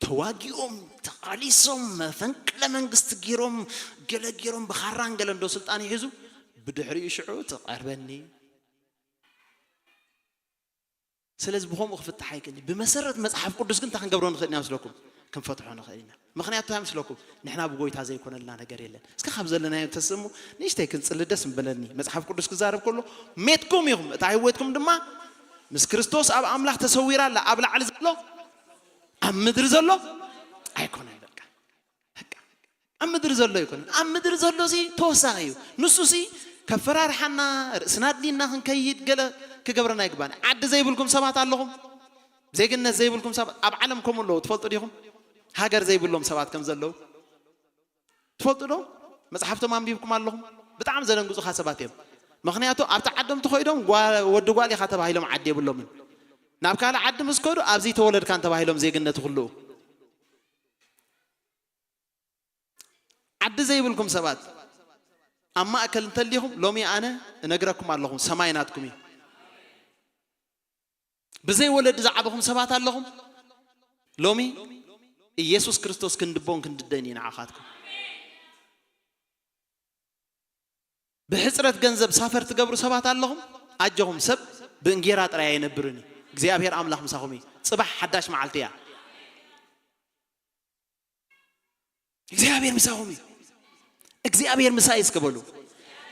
ተዋጊኦም፣ ተቓሊሶም፣ መፈንቅለ መንግስቲ ገይሮም፣ ገለ ገይሮም፣ ብኻራን ገለ እንዶ ስልጣን ይሕዙ። ብድሕሪኡ ሽዑ ትቐርበኒ። ስለዚ ብኸምኡ ክፍታሕ ኣይክእልን። ብመሰረት መጽሓፍ ቅዱስ ግን እንታይ ክንገብሮ ንኽእል ኢና መስለኩም? ክንፈትሖ ንኽእል ኢና። ምኽንያቱ እንታይ መስለኩም? ንሕና ብጎይታ ዘይኮነልና ነገር የለን። እስከ ካብ ዘለናዮ ተስሙ ንእሽተይ ክንጽሊ ደስ ምበለኒ። መጽሓፍ ቅዱስ ክዛረብ ከሎ፣ ሜትኩም ኢኹም፣ እታ ህይወትኩም ድማ ምስ ክርስቶስ ኣብ ኣምላኽ ተሰዊራ ኣላ። ኣብ ላዕሊ ዘሎ ኣብ ምድሪ ዘሎ ኣይኮነን። በቃ፣ በቃ፣ ኣብ ምድሪ ዘሎ ኣይኮነን። ኣብ ምድሪ ዘሎ እዚ ተወሳኺ እዩ። ንሱ ሲ ከፈራርሓና፣ ርእስና ኣድሊና ክንከይድ፣ ገለ ክገብረና ይግባን። ዓዲ ዘይብልኩም ሰባት ኣለኹም፣ ዜግነት ዘይብልኩም ሰባት ኣብ ዓለም ከምኡ ኣለዉ። ትፈልጡ ዲኹም? ሃገር ዘይብሎም ሰባት ከም ዘለዉ ትፈልጡ ዶ? መጽሓፍቶም ኣንቢብኩም ኣለኹም? ብጣዕሚ ዘደንግጹኻ ሰባት እዮም። ምኽንያቱ ኣብቲ ዓዶም ተኸይዶም ጓ-፣ ወዲ ጓል ኢኻ ተባሂሎም ዓዲ የብሎምን። ናብ ካልእ ዓዲ ምስ ከዱ ኣብዚ ተወለድካን ተባሂሎም ዜግነት ይኽልኡ። ዓዲ ዘይብልኩም ሰባት ኣብ ማእከል እንተሊኹም፣ ሎሚ ኣነ እነግረኩም ኣለኹም፣ ሰማይ ናትኩም እዩ። ብዘይ ወለዲ ዝዓበኹም ሰባት ኣለኹም፣ ሎሚ ኢየሱስ ክርስቶስ ክንድቦን ክንድደን እዩ ንዓኻትኩም። ብሕጽረት ገንዘብ ሳፈር ትገብሩ ሰባት ኣለኹም፣ ኣጆኹም፣ ሰብ ብእንጌራ ጥራይ ኣይነብርን እዩ። እግዚኣብሔር ኣምላኽ ምሳኹም እዩ። ጽባሕ ሓዳሽ መዓልቲ እያ። እግዚኣብሔር ምሳኹም እዩ። እግዚኣብሔር ምሳይ እስከ በሉ።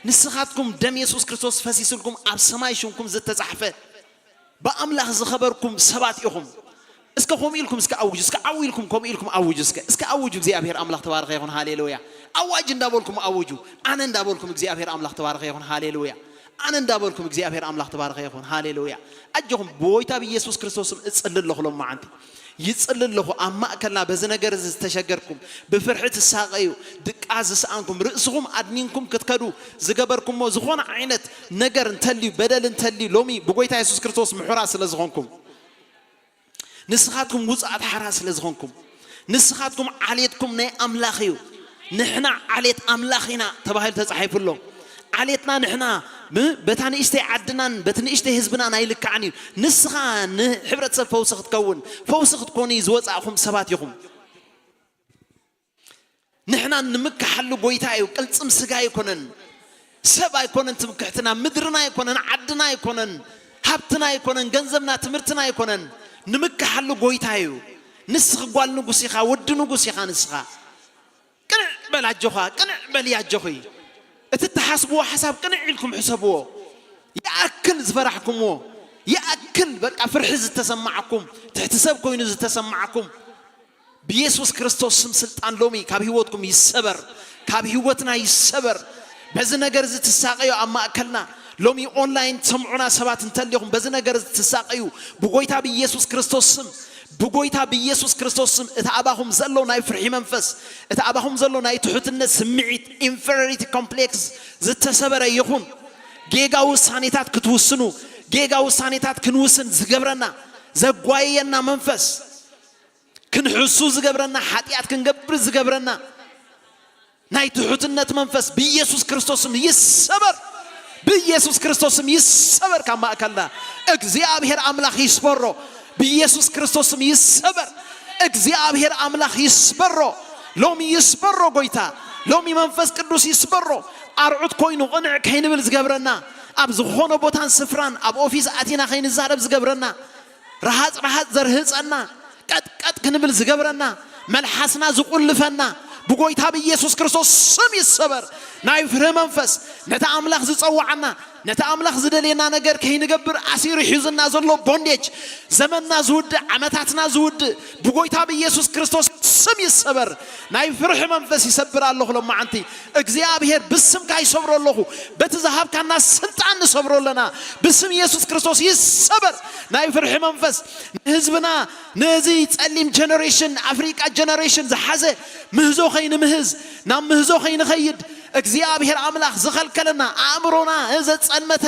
ንስኻትኩም ደም የሱስ ክርስቶስ ፈሲስልኩም ኣብ ሰማይ ሽምኩም ዝተጻሕፈ ብኣምላኽ ዝኸበርኩም ሰባት ኢኹም። እስከ ከምኡ ኢልኩም እስከ ኣውጁ፣ እስከ ዓው ኢልኩም ከምኡ ኢልኩም ኣውጁ፣ እስከ፣ እስከ ኣውጁ። እግዚኣብሔር ኣምላኽ ተባረኸ ይኹን፣ ሃሌሉያ። ኣዋጅ እንዳበልኩም ኣውጁ። ኣነ እንዳበልኩም እግዚኣብሔር ኣምላኽ ተባረኸ ይኹን፣ ሃሌሉያ። ኣነ እንዳበልኩም እግዚኣብሔር ኣምላኽ ተባረኸ ይኹን፣ ሃሌሉያ። ኣጆኹም፣ ብጎይታ ብኢየሱስ ክርስቶስ ስም እጽሊ ኣለኹ ሎማዓንቲ። ይጽሊ ኣለኹ ኣብ ማእከልና በዚ ነገር እዚ ዝተሸገርኩም፣ ብፍርሒ ትሳቐዩ፣ ድቃስ ዝሰኣንኩም፣ ርእስኹም ኣድኒንኩም ክትከዱ ዝገበርኩሞ ዝኾነ ዓይነት ነገር እንተልዩ፣ በደል እንተልዩ፣ ሎሚ ብጎይታ የሱስ ክርስቶስ ምሑራት ስለ ዝኾንኩም፣ ንስኻትኩም ውጹኣት ሓራ ስለ ዝኾንኩም፣ ንስኻትኩም ዓሌትኩም ናይ ኣምላኽ እዩ። ንሕና ዓሌት ኣምላኽ ኢና ተባሂሉ ተጻሒፉ ኣሎ። ዓሌትና ንሕና ብ-፣ በታ ንእሽተይ ዓድናን በቲ ንእሽተይ ህዝብናን ኣይልካዕን እዩ። ንስኻ ንሕብረተሰብ ፈውሲ ክትከውን፣ ፈውሲ ክትኮኑ ዝወጻእኹም ሰባት ኢኹም። ንሕና ንምካሓሉ ጎይታ እዩ፣ ቅልጽም ስጋ ኣይኮነን፣ ሰብ ኣይኮነን ትምክሕትና፣ ምድርና ኣይኮነን፣ ዓድና ኣይኮነን፣ ሃብትና ኣይኮነን፣ ገንዘብና፣ ትምህርትና ኣይኮነን። ንምካሓሉ ጎይታ እዩ። ንስኺ ጓል ንጉስ ኢኻ፣ ወዲ ንጉስ ኢኻ ንስኻ። ቅንዕ በል ኣጆኻ፣ ቅንዕ በል ኣጆኺ። እቲ እትሓስብዎ ሓሳብ ቅንዕ ኢልኩም ሕሰብዎ። ይኣክል ዝፈራሕኩምዎ፣ ይኣክል በቃ ፍርሒ ዝተሰማዓኩም፣ ትሕቲ ሰብ ኮይኑ ዝተሰማዓኩም፣ ብኢየሱስ ክርስቶስ ስም ስልጣን ሎሚ ካብ ህይወትኩም ይሰበር፣ ካብ ህይወትና ይሰበር። በዚ ነገር እዚ ትሳቀዩ ኣብ ማእከልና ሎሚ ኦንላይን ትሰምዑና ሰባት እንተሊኹም፣ በዚ ነገር እዚ ትሳቀዩ፣ ብጎይታ ብኢየሱስ ክርስቶስ ስም፣ ብጎይታ ብኢየሱስ ክርስቶስ ስም፣ እቲ ኣባኹም ዘሎ ናይ ፍርሒ መንፈስ፣ እቲ ኣባኹም ዘሎ ናይ ትሑትነት ስምዒት፣ ኢንፌሪዮሪቲ ኮምፕሌክስ ዝተሰበረ ይኹን። ጌጋ ውሳኔታት ክትውስኑ፣ ጌጋ ውሳኔታት ክንውስን ዝገብረና፣ ዘጓየየና መንፈስ፣ ክንሕሱ ዝገብረና፣ ሓጢኣት ክንገብር ዝገብረና ናይ ትሑትነት መንፈስ ብኢየሱስ ክርስቶስ ስም ይሰበር። ብኢየሱስ ክርስቶስ ስም ይሰበር። ካብ ማእከልና እግዚኣብሔር ኣምላኽ ይስበሮ። ብኢየሱስ ክርስቶስ ስም ይሰበር። እግዚኣብሔር ኣምላኽ ይስበሮ። ሎሚ ይስበሮ ጎይታ። ሎሚ መንፈስ ቅዱስ ይስበሮ። ኣርዑት ኮይኑ ቅንዕ ከይንብል ዝገብረና፣ ኣብ ዝኾነ ቦታን ስፍራን፣ ኣብ ኦፊስ ኣቲና ከይንዛረብ ዝገብረና፣ ረሃጽ ረሃጽ ዘርህጸና፣ ቀጥቀጥ ክንብል ዝገብረና፣ መልሓስና ዝቁልፈና፣ ብጎይታ ብኢየሱስ ክርስቶስ ስም ይሰበር። ናይ ፍርሂ መንፈስ፣ ነቲ ኣምላኽ ዝጸውዓና፣ ነቲ ኣምላኽ ዝደልየና ነገር ከይንገብር ኣሲሩ ሒዙና ዘሎ ቦንዴጅ፣ ዘመንና ዝውድእ፣ ዓመታትና ዝውድእ፣ ብጎይታ ብኢየሱስ ክርስቶስ ስም ይሰበር። ናይ ፍርሒ መንፈስ ይሰብር ኣለኹ ሎማዓንቲ። እግዚኣብሔር ብስምካ ይሰብሮ ኣለኹ። በቲ ዝሃብካና ስልጣን ንሰብሮ ኣለና። ብስም ኢየሱስ ክርስቶስ ይሰበር። ናይ ፍርሒ መንፈስ ንህዝብና፣ ነዚ ጸሊም ጀነሬሽን፣ ኣፍሪቃ ጀነሬሽን ዝሓዘ ምህዞ ከይንምህዝ፣ ናብ ምህዞ ከይንኸይድ፣ እግዚኣብሔር ኣምላኽ ዝኸልከለና፣ ኣእምሮና ዘጸልመተ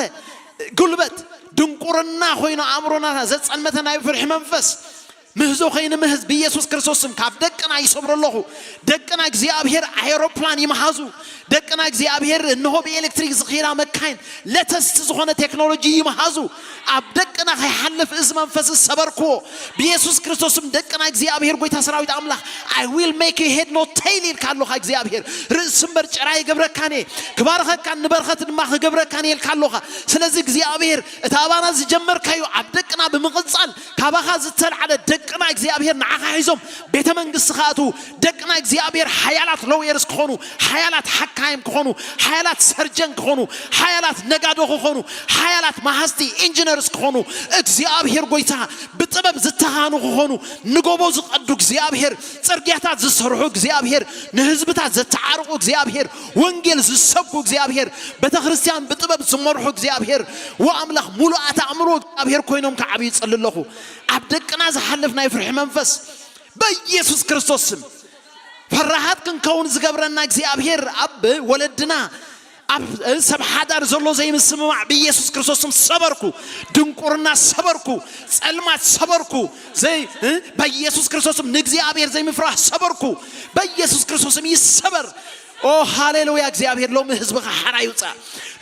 ጉልበት፣ ድንቁርና ኮይኑ ኣእምሮና ዘጸልመተ ናይ ፍርሒ መንፈስ፣ ምህዞ ከይንምህዝ ብኢየሱስ ክርስቶስ ስም ካብ ደቅና ይሰብሮ ኣለኹ። ደቅና እግዚኣብሔር ኣውሮፕላን ይምሃዙ። ደቅና እግዚኣብሔር እንሆ ብኤሌክትሪክ ዝኽይዳ መካይን፣ ለተስት ዝኾነ ቴክኖሎጂ ይምሃዙ። ኣብ ደቅና ከይሓልፍ እዚ መንፈስ ዝሰበርክዎ ብኢየሱስ ክርስቶስ ስም። ደቅና እግዚኣብሔር ጎይታ ሰራዊት ኣምላኽ፣ I will make you head not tail ኢልካ ኣለኻ እግዚኣብሔር። ርእሲ እምበር ጭራ ይገብረካን እየ፣ ክባርኸካን ንበረኸት ድማ ክገብረካን እየ ኢልካ ኣለኻ። ስለዚ እግዚኣብሔር፣ እቲ ኣባና ዝጀመርካዮ ኣብ ደቅና ብምቕጻል፣ ካባኻ ዝተልዓለ ደቅና እግዚኣብሔር ንዓኻ ሒዞም ቤተ መንግስቲ ክኣትዉ፣ ደቅና እግዚኣብሔር ሓያላት ሎየርስ ክኾኑ፣ ሓያላት ሓካይም ክኾኑ፣ ሓያላት ሰርጀን ክኾኑ፣ ሓያላት ነጋዶ ክኾኑ፣ ሓያላት መሃዝቲ ኢንጂነርስ ክኾኑ፣ እግዚኣብሔር ጎይታ ብጥበብ ዝተሃኑ ክኾኑ፣ ንጎቦ ዝቐዱ እግዚኣብሔር፣ ጽርግያታት ዝሰርሑ እግዚኣብሔር፣ ንህዝብታት ዘተዓርቑ እግዚኣብሔር፣ ወንጌል ዝሰብኩ እግዚኣብሔር፣ ቤተ ክርስቲያን ብጥበብ ዝመርሑ እግዚኣብሔር፣ ወኣምላኽ ሙሉኣት ኣእምሮ እግዚኣብሔር ኮይኖም ክዓብዩ ይጸሊ ኣለኹ። ኣብ ደቅና ዝሓልፍ ናይ ፍርሒ መንፈስ በኢየሱስ ክርስቶስ ስም ፈራሃት ክንከውን ዝገብረና እግዚኣብሔር፣ ኣብ ወለድና፣ ኣብ ሰብ ሓዳር ዘሎ ዘይምስምማዕ ብኢየሱስ ክርስቶስ ስም ሰበርኩ። ድንቁርና ሰበርኩ። ጸልማት ሰበርኩ። ዘይ እ? በኢየሱስ ክርስቶስ ስም ንእግዚኣብሔር ዘይምፍራህ ሰበርኩ። በኢየሱስ ክርስቶስ ስም ይሰበር። ኦ ሃሌሉያ። እግዚኣብሔር ሎሚ ህዝብኻ ሓራ ይውጻእ።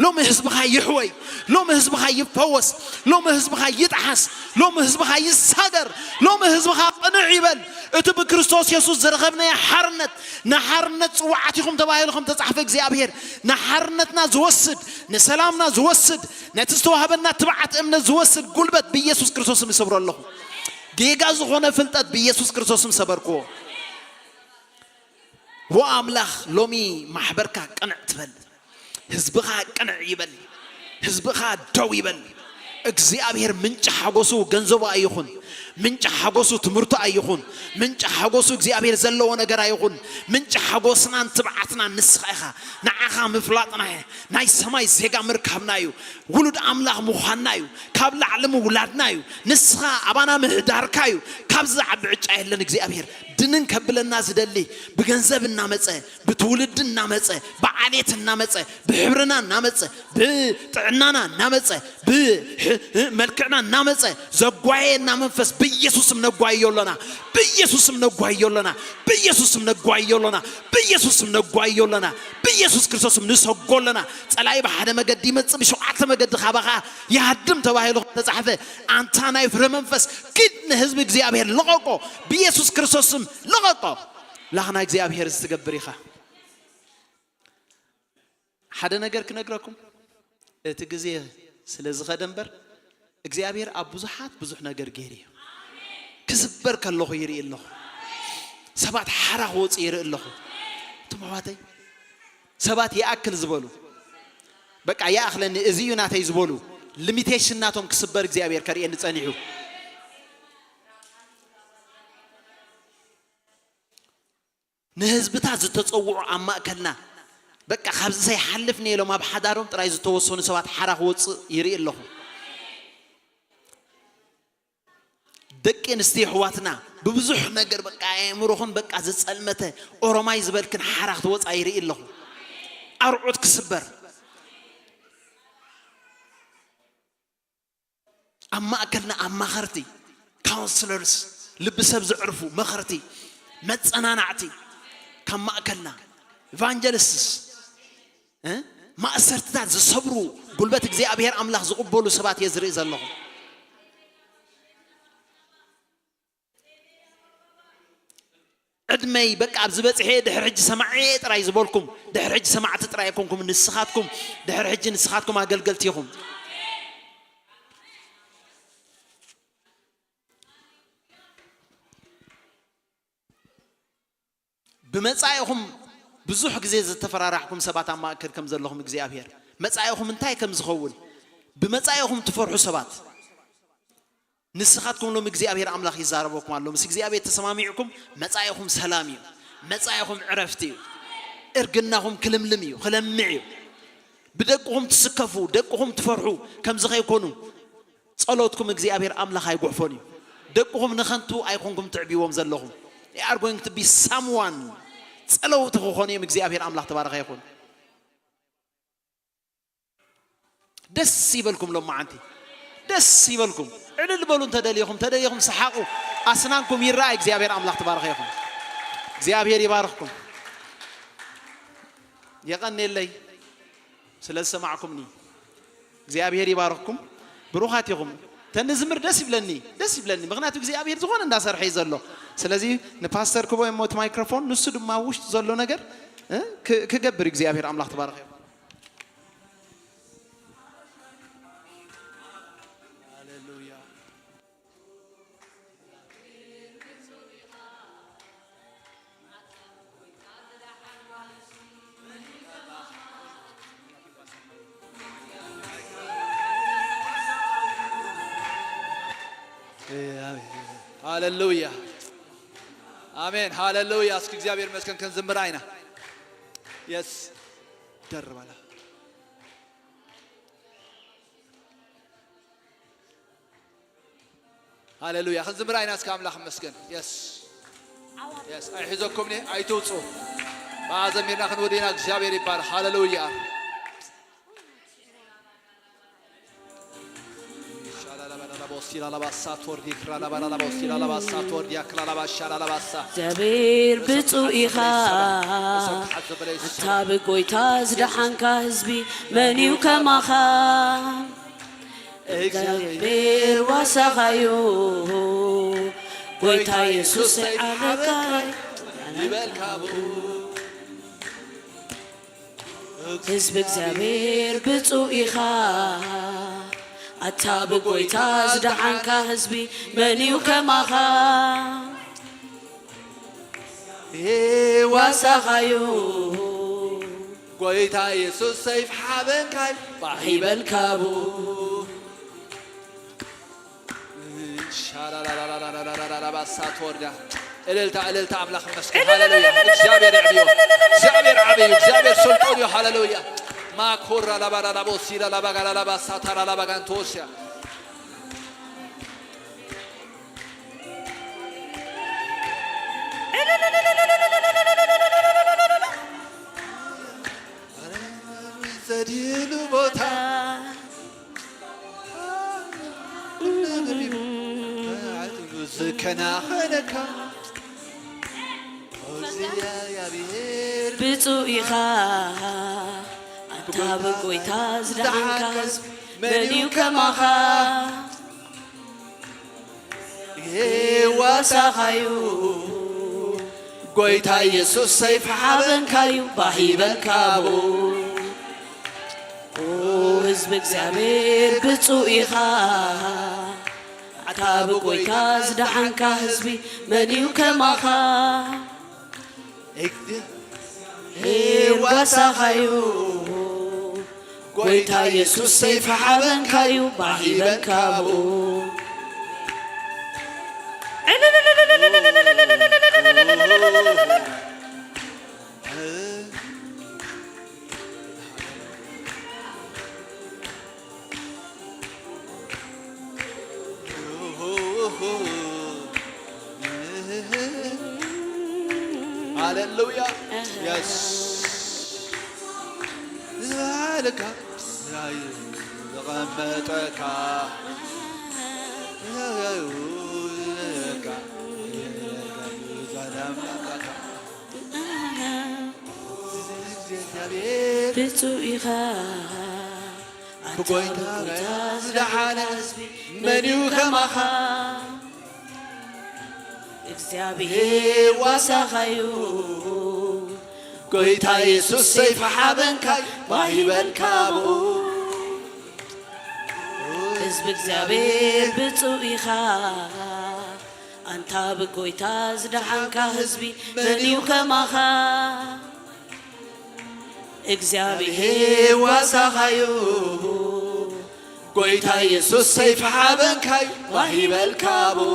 ሎሚ ህዝብኻ ይሕወይ። ሎሚ ህዝብኻ ይፈወስ። ሎሚ ህዝብኻ ይጥሓስ። ሎሚ ህዝብኻ ይሳገር። ሎሚ ህዝብኻ ቅንዕ ይበል። እቲ ብክርስቶስ የሱስ ዝረኸብናዮ ሓርነት፣ ንሓርነት ጽዋዓት ኢኹም ተባሂሉ ከም ተጻሕፈ እግዚኣብሔር ንሓርነትና ዝወስድ፣ ንሰላምና ዝወስድ፣ ነቲ ዝተዋህበና ትብዓት እምነት ዝወስድ ጉልበት ብኢየሱስ ክርስቶስ ስም እሰብሮ ኣለኹ። ጌጋ ዝኾነ ፍልጠት ብኢየሱስ ክርስቶስ ስም ሰበርክዎ። ወኣምላኽ ሎሚ ማሕበርካ ቅንዕ ትበል፣ ህዝብኻ ቅንዕ ይበል፣ ህዝብኻ ደው ይበል። እግዚኣብሔር ምንጪ ሓጎሱ ገንዘቡ ኣይኹን፣ ምንጪ ሓጎሱ ትምህርቱ ኣይኹን፣ ምንጪ ሓጎሱ እግዚኣብሔር ዘለዎ ነገር ኣይኹን። ምንጪ ሓጎስናን ትብዓትናን ንስኻ ኢኻ። ንዓኻ ምፍላጥና ናይ ሰማይ ዜጋ ምርካብና እዩ። ውሉድ ኣምላኽ ምዃንና እዩ። ካብ ላዕሊ ምውላድና እዩ። ንስኻ ኣባና ምህዳርካ እዩ። ካብዚ ዝዓቢ ዕጫ የለን። እግዚኣብሔር ድንን ከብለና ዝደሊ ብገንዘብ እናመጸ፣ ብትውልዲ እናመጸ፣ ብዓሌት እናመጸ፣ ብሕብርና እናመጸ፣ ብጥዕናና እናመጸ፣ ብመልክዕና እናመጸ ዘጓየና መንፈስ ብኢየሱስም ነጓዮ ኣለና። ብኢየሱስም ነጓዮ ኣለና። ብኢየሱስም ነጓዮ ኣለና። ብኢየሱስም ነጓዮ ኣለና። ብኢየሱስ ክርስቶስም ንሰጎ ኣለና። ጸላይ ብሓደ መገዲ ይመጽእ፣ ብሸውዓተ መገዲ ካባኻ ይሃድም ተባሂሉ ተጻሕፈ። ኣንታ ናይ ፍረ መንፈስ፣ ኪድ ንህዝቢ እግዚኣብሔር ልቐቆ። ብኢየሱስ ክርስቶስም ልቐቆ። ላኽና እግዚኣብሔር ዝትገብር ኢኻ። ሓደ ነገር ክነግረኩም፣ እቲ ግዜ ስለ ዝኸደ እምበር እግዚኣብሔር ኣብ ብዙሓት ብዙሕ ነገር ገይሩ እዩ። ክስበር ከለኹ ይርኢ ኣለኹ። ሰባት ሓራ ክወፁ ይርኢ ኣለኹ። እቶም ኣሕዋተይ፣ ሰባት ይኣክል ዝበሉ፣ በቃ ይኣኽለኒ፣ እዚ እዩ ናተይ ዝበሉ፣ ሊሚቴሽን ናቶም ክስበር እግዚኣብሔር ከርእየኒ ጸኒሑ። ንህዝብታት ዝተጸውዑ ኣብ ማእከልና፣ በቃ ካብዚ ዘይሓልፍኒ ኢሎም ኣብ ሓዳሮም ጥራይ ዝተወሰኑ ሰባት ሓራ ክወጽእ ይርኢ ኣለኹ። ደቂ ኣንስትዮ ኣሕዋትና ብብዙሕ ነገር በቃ ኣእምሮኽን በቃ ዝጸልመተ ኦሮማይ ዝበልክን ሓራ ክትወጻ ይርኢ ኣለኹ። ኣርዑት ክስበር። ኣብ ማእከልና ኣማኸርቲ፣ ካውንስለርስ፣ ልቢ ሰብ ዘዕርፉ መኸርቲ፣ መጸናናዕቲ፣ ካብ ማእከልና ኢቫንጀሊስትስ፣ እ? ማእሰርትታት ዝሰብሩ፣ ጉልበት እግዚኣብሔር ኣምላኽ ዝቕበሉ ሰባት እየ ዝርኢ ዘለኹ። ዕድመይ በቃ ኣብዚ በጽሐ ድሕሪ ሕጂ ሰማዒ ጥራይ ዝበልኩም፣ ድሕሪ ሕጂ ሰማዕቲ ጥራይ ኣይኮንኩም፣ ንስኻትኩም ድሕሪ ሕጂ ንስኻትኩም ኣገልገልቲ ኢኹም። ብመጻኢኹም ብዙሕ ግዜ ዝተፈራራሕኩም ሰባት ኣብ ማእከል ከም ዘለኹም እግዚኣብሔር፣ መጻኢኹም እንታይ ከም ዝኸውን ብመጻኢኹም ትፈርሑ ሰባት፣ ንስኻትኩም ሎሚ እግዚኣብሔር ኣምላኽ ይዛረበኩም ኣሎ። ምስ እግዚኣብሔር ተሰማሚዕኩም መጻኢኹም ሰላም እዩ። መጻኢኹም ዕረፍቲ እዩ። እርግናኹም ክልምልም እዩ፣ ክለምዕ እዩ። ብደቅኹም ትስከፉ፣ ደቅኹም ትፈርሑ ከም ዝኸይኮኑ ጸሎትኩም እግዚኣብሔር ኣምላኽ ኣይጉሕፎን እዩ። ደቅኹም ንኸንቱ ኣይኮንኩም ትዕብይዎም ዘለኹም። They are going to be someone። ጸለውቲ ክኾኑ እዮም። እግዚኣብሔር ኣምላኽ ተባረኸ ይኹን። ደስ ይበልኩም ሎማዓንቲ፣ ደስ ይበልኩም። ዕልል በሉ እንተደሊኹም፣ ተደሊኹም ሰሓቑ። ኣስናንኩም ይረኣይ። እግዚኣብሔር ኣምላኽ ተባረኸ ይኹን። እግዚኣብሔር ይባርኽኩም። የቐንየለይ ስለ ዝሰማዕኩምኒ። እግዚኣብሔር ይባርኽኩም። ብሩኻት ኢኹም። ተንዝምር ደስ ይብለኒ፣ ደስ ይብለኒ። ምኽንያቱ እግዚኣብሔር ዝኾነ እንዳሰርሐ እዩ ዘሎ። ስለዚ ንፓስተር ክቦ እሞ እቲ ማይክሮፎን፣ ንሱ ድማ ኣብ ውሽጡ ዘሎ ነገር፣ እ፣ ክ-፣ ክገብር እግዚኣብሔር ኣምላኽ ተባረኸ ይኹን። ሃሌሉያ። ሃሌሉያ። ኣሜን። ሃሌሉያ። እስኪ እግዚኣብሔር ይመስገን ክንዝምር ኣይና። የስ። ደርባላ። ሃሌሉያ። ክንዝምር ኣይና እስከ ኣምላኽ ይመስገን። የስ። የስ። ኣይሕዘኩም እየ፣ ኣይትውፁ። ብኣ ዘሚርና ክንወድእና እግዚኣብሔር ይባረኽ። ሃሌሉያ። እግዚኣብሔር ብፁዕ ኢኻ፣ ኣታ ብጎይታ ዝደሓንካ ህዝቢ መን እዩ ከማኻ? እግዚኣብሔር ዋሳኻዩ፣ ጎይታ የሱስ ኣይዓበካይ ይበልካ ብኡ። ህዝቢ እግዚኣብሔር ብፁዕ ኢኻ፣ ኣታ ብጎይታ ዝደሓንካ ህዝቢ መን እዩ ከማኻ? ዋሳኻዩ፣ ጎይታ የሱስ ሰይፍ ሓበንካይ ባህ ይበልካ ብኡ። ሻላላላላላላላላባሳ ትወርዳ። እልልታ፣ እልልታ፣ ኣምላኽ ይመስገን። ሃሌሉያ። እግዚኣብሔር የዕብዮ። እግዚኣብሔር ዓብዩ፣ እግዚኣብሔር ስልጡን እዩ። ሃሌሉያ። ማኮራ ላባራላቦሲላ ላባጋላላባሳ ታራላባጋንቶስያ። ዘድሉ ቦታ ዝከናኸነካ እግዚኣብሔር ብፁዕ ኢኻ ኣታ ብጎይታ ዝደሓንካ ህዝቢ መን እዩ ከማኻ? ዋሳኻዩ ጎይታ የሱስ ሰይፍ ሓበንካዩ ባህ ይበልካ ብኡ። ኦ ህዝቢ እግዚኣብሔር ብፁዕ ኢኻ ኣታ ብጎይታ ዝደሓንካ ህዝቢ መን እዩ ከማኻ? ሄዋሳኻዩ ጎይታ የሱስ ሰይፊ ሓበንካዩ ባሂበልካ ብኡ። ሃሌሉያ። የስ። ዝባልካ ዝቐመጠካ ብፁዕ ኢኻ። ብጎይታ ዝደሓነ ህዝቢ መን እዩ ከማኻ? እግዚኣብሔር ዋሳኻዩ፣ ጎይታ የሱስ ሰይፊ ሓበንካዩ፣ ባሂበልካ ብኡ። ህዝቢ እግዚኣብሔር ብፁዕ ኢኻ፣ ኣንታ ብጎይታ ዝደሓንካ ህዝቢ መን እዩ ከማኻ? እግዚኣብሔር ዋሳኻዩ፣ ጎይታ የሱስ ሰይፊ ሓበንካዩ፣ ባሂበልካ ብኡ።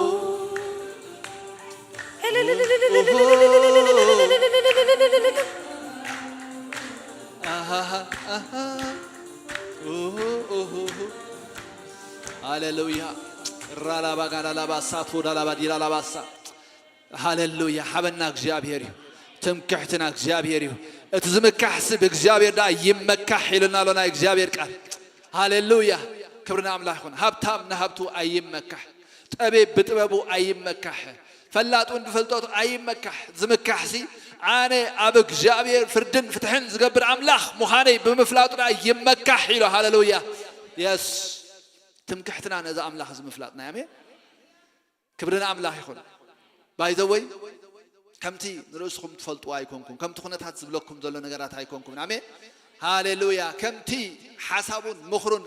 ሃሌሉያ። ራላባ ጋላላባ ሳቶ ዳላባ ዲላላባሳ። ሃሌሉያ። ሓበንና እግዚኣብሔር እዩ። ትምክሕትና እግዚኣብሔር እዩ። እቲ ዝምካሕሲ ብእግዚኣብሔር ደኣ ይመካሕ ኢሉና ኣሎ ናይ እግዚኣብሔር ቃል። ሃሌሉያ። ክብሪ ንኣምላኽ ይኹን። ሃብታም ንሃብቱ ኣይመካሕ። ጠቢብ ብጥበቡ ኣይመካሕ፣ ፈላጥ እውን ብፈልጠቱ ኣይመካሕ። ዝምካሕሲ ኣነ ኣብ እግዚኣብሔር ፍርድን ፍትሕን ዝገብር ኣምላኽ ምዃነይ ብምፍላጡ ደኣ ይመካሕ ኢሉ። ሃሌሉያ። የስ። ትምክሕትና ነዚ ኣምላኽ እዚ ምፍላጥና። ኣሜን። ክብሪ ንኣምላኽ ይኹን። ባይዘወይ ከምቲ ንርእስኹም ትፈልጥዎ ኣይኮንኩም፣ ከምቲ ኩነታት ዝብለኩም ዘሎ ነገራት ኣይኮንኩም። ኣሜን። ሃሌሉያ። ከምቲ ሓሳቡን ምኽሩን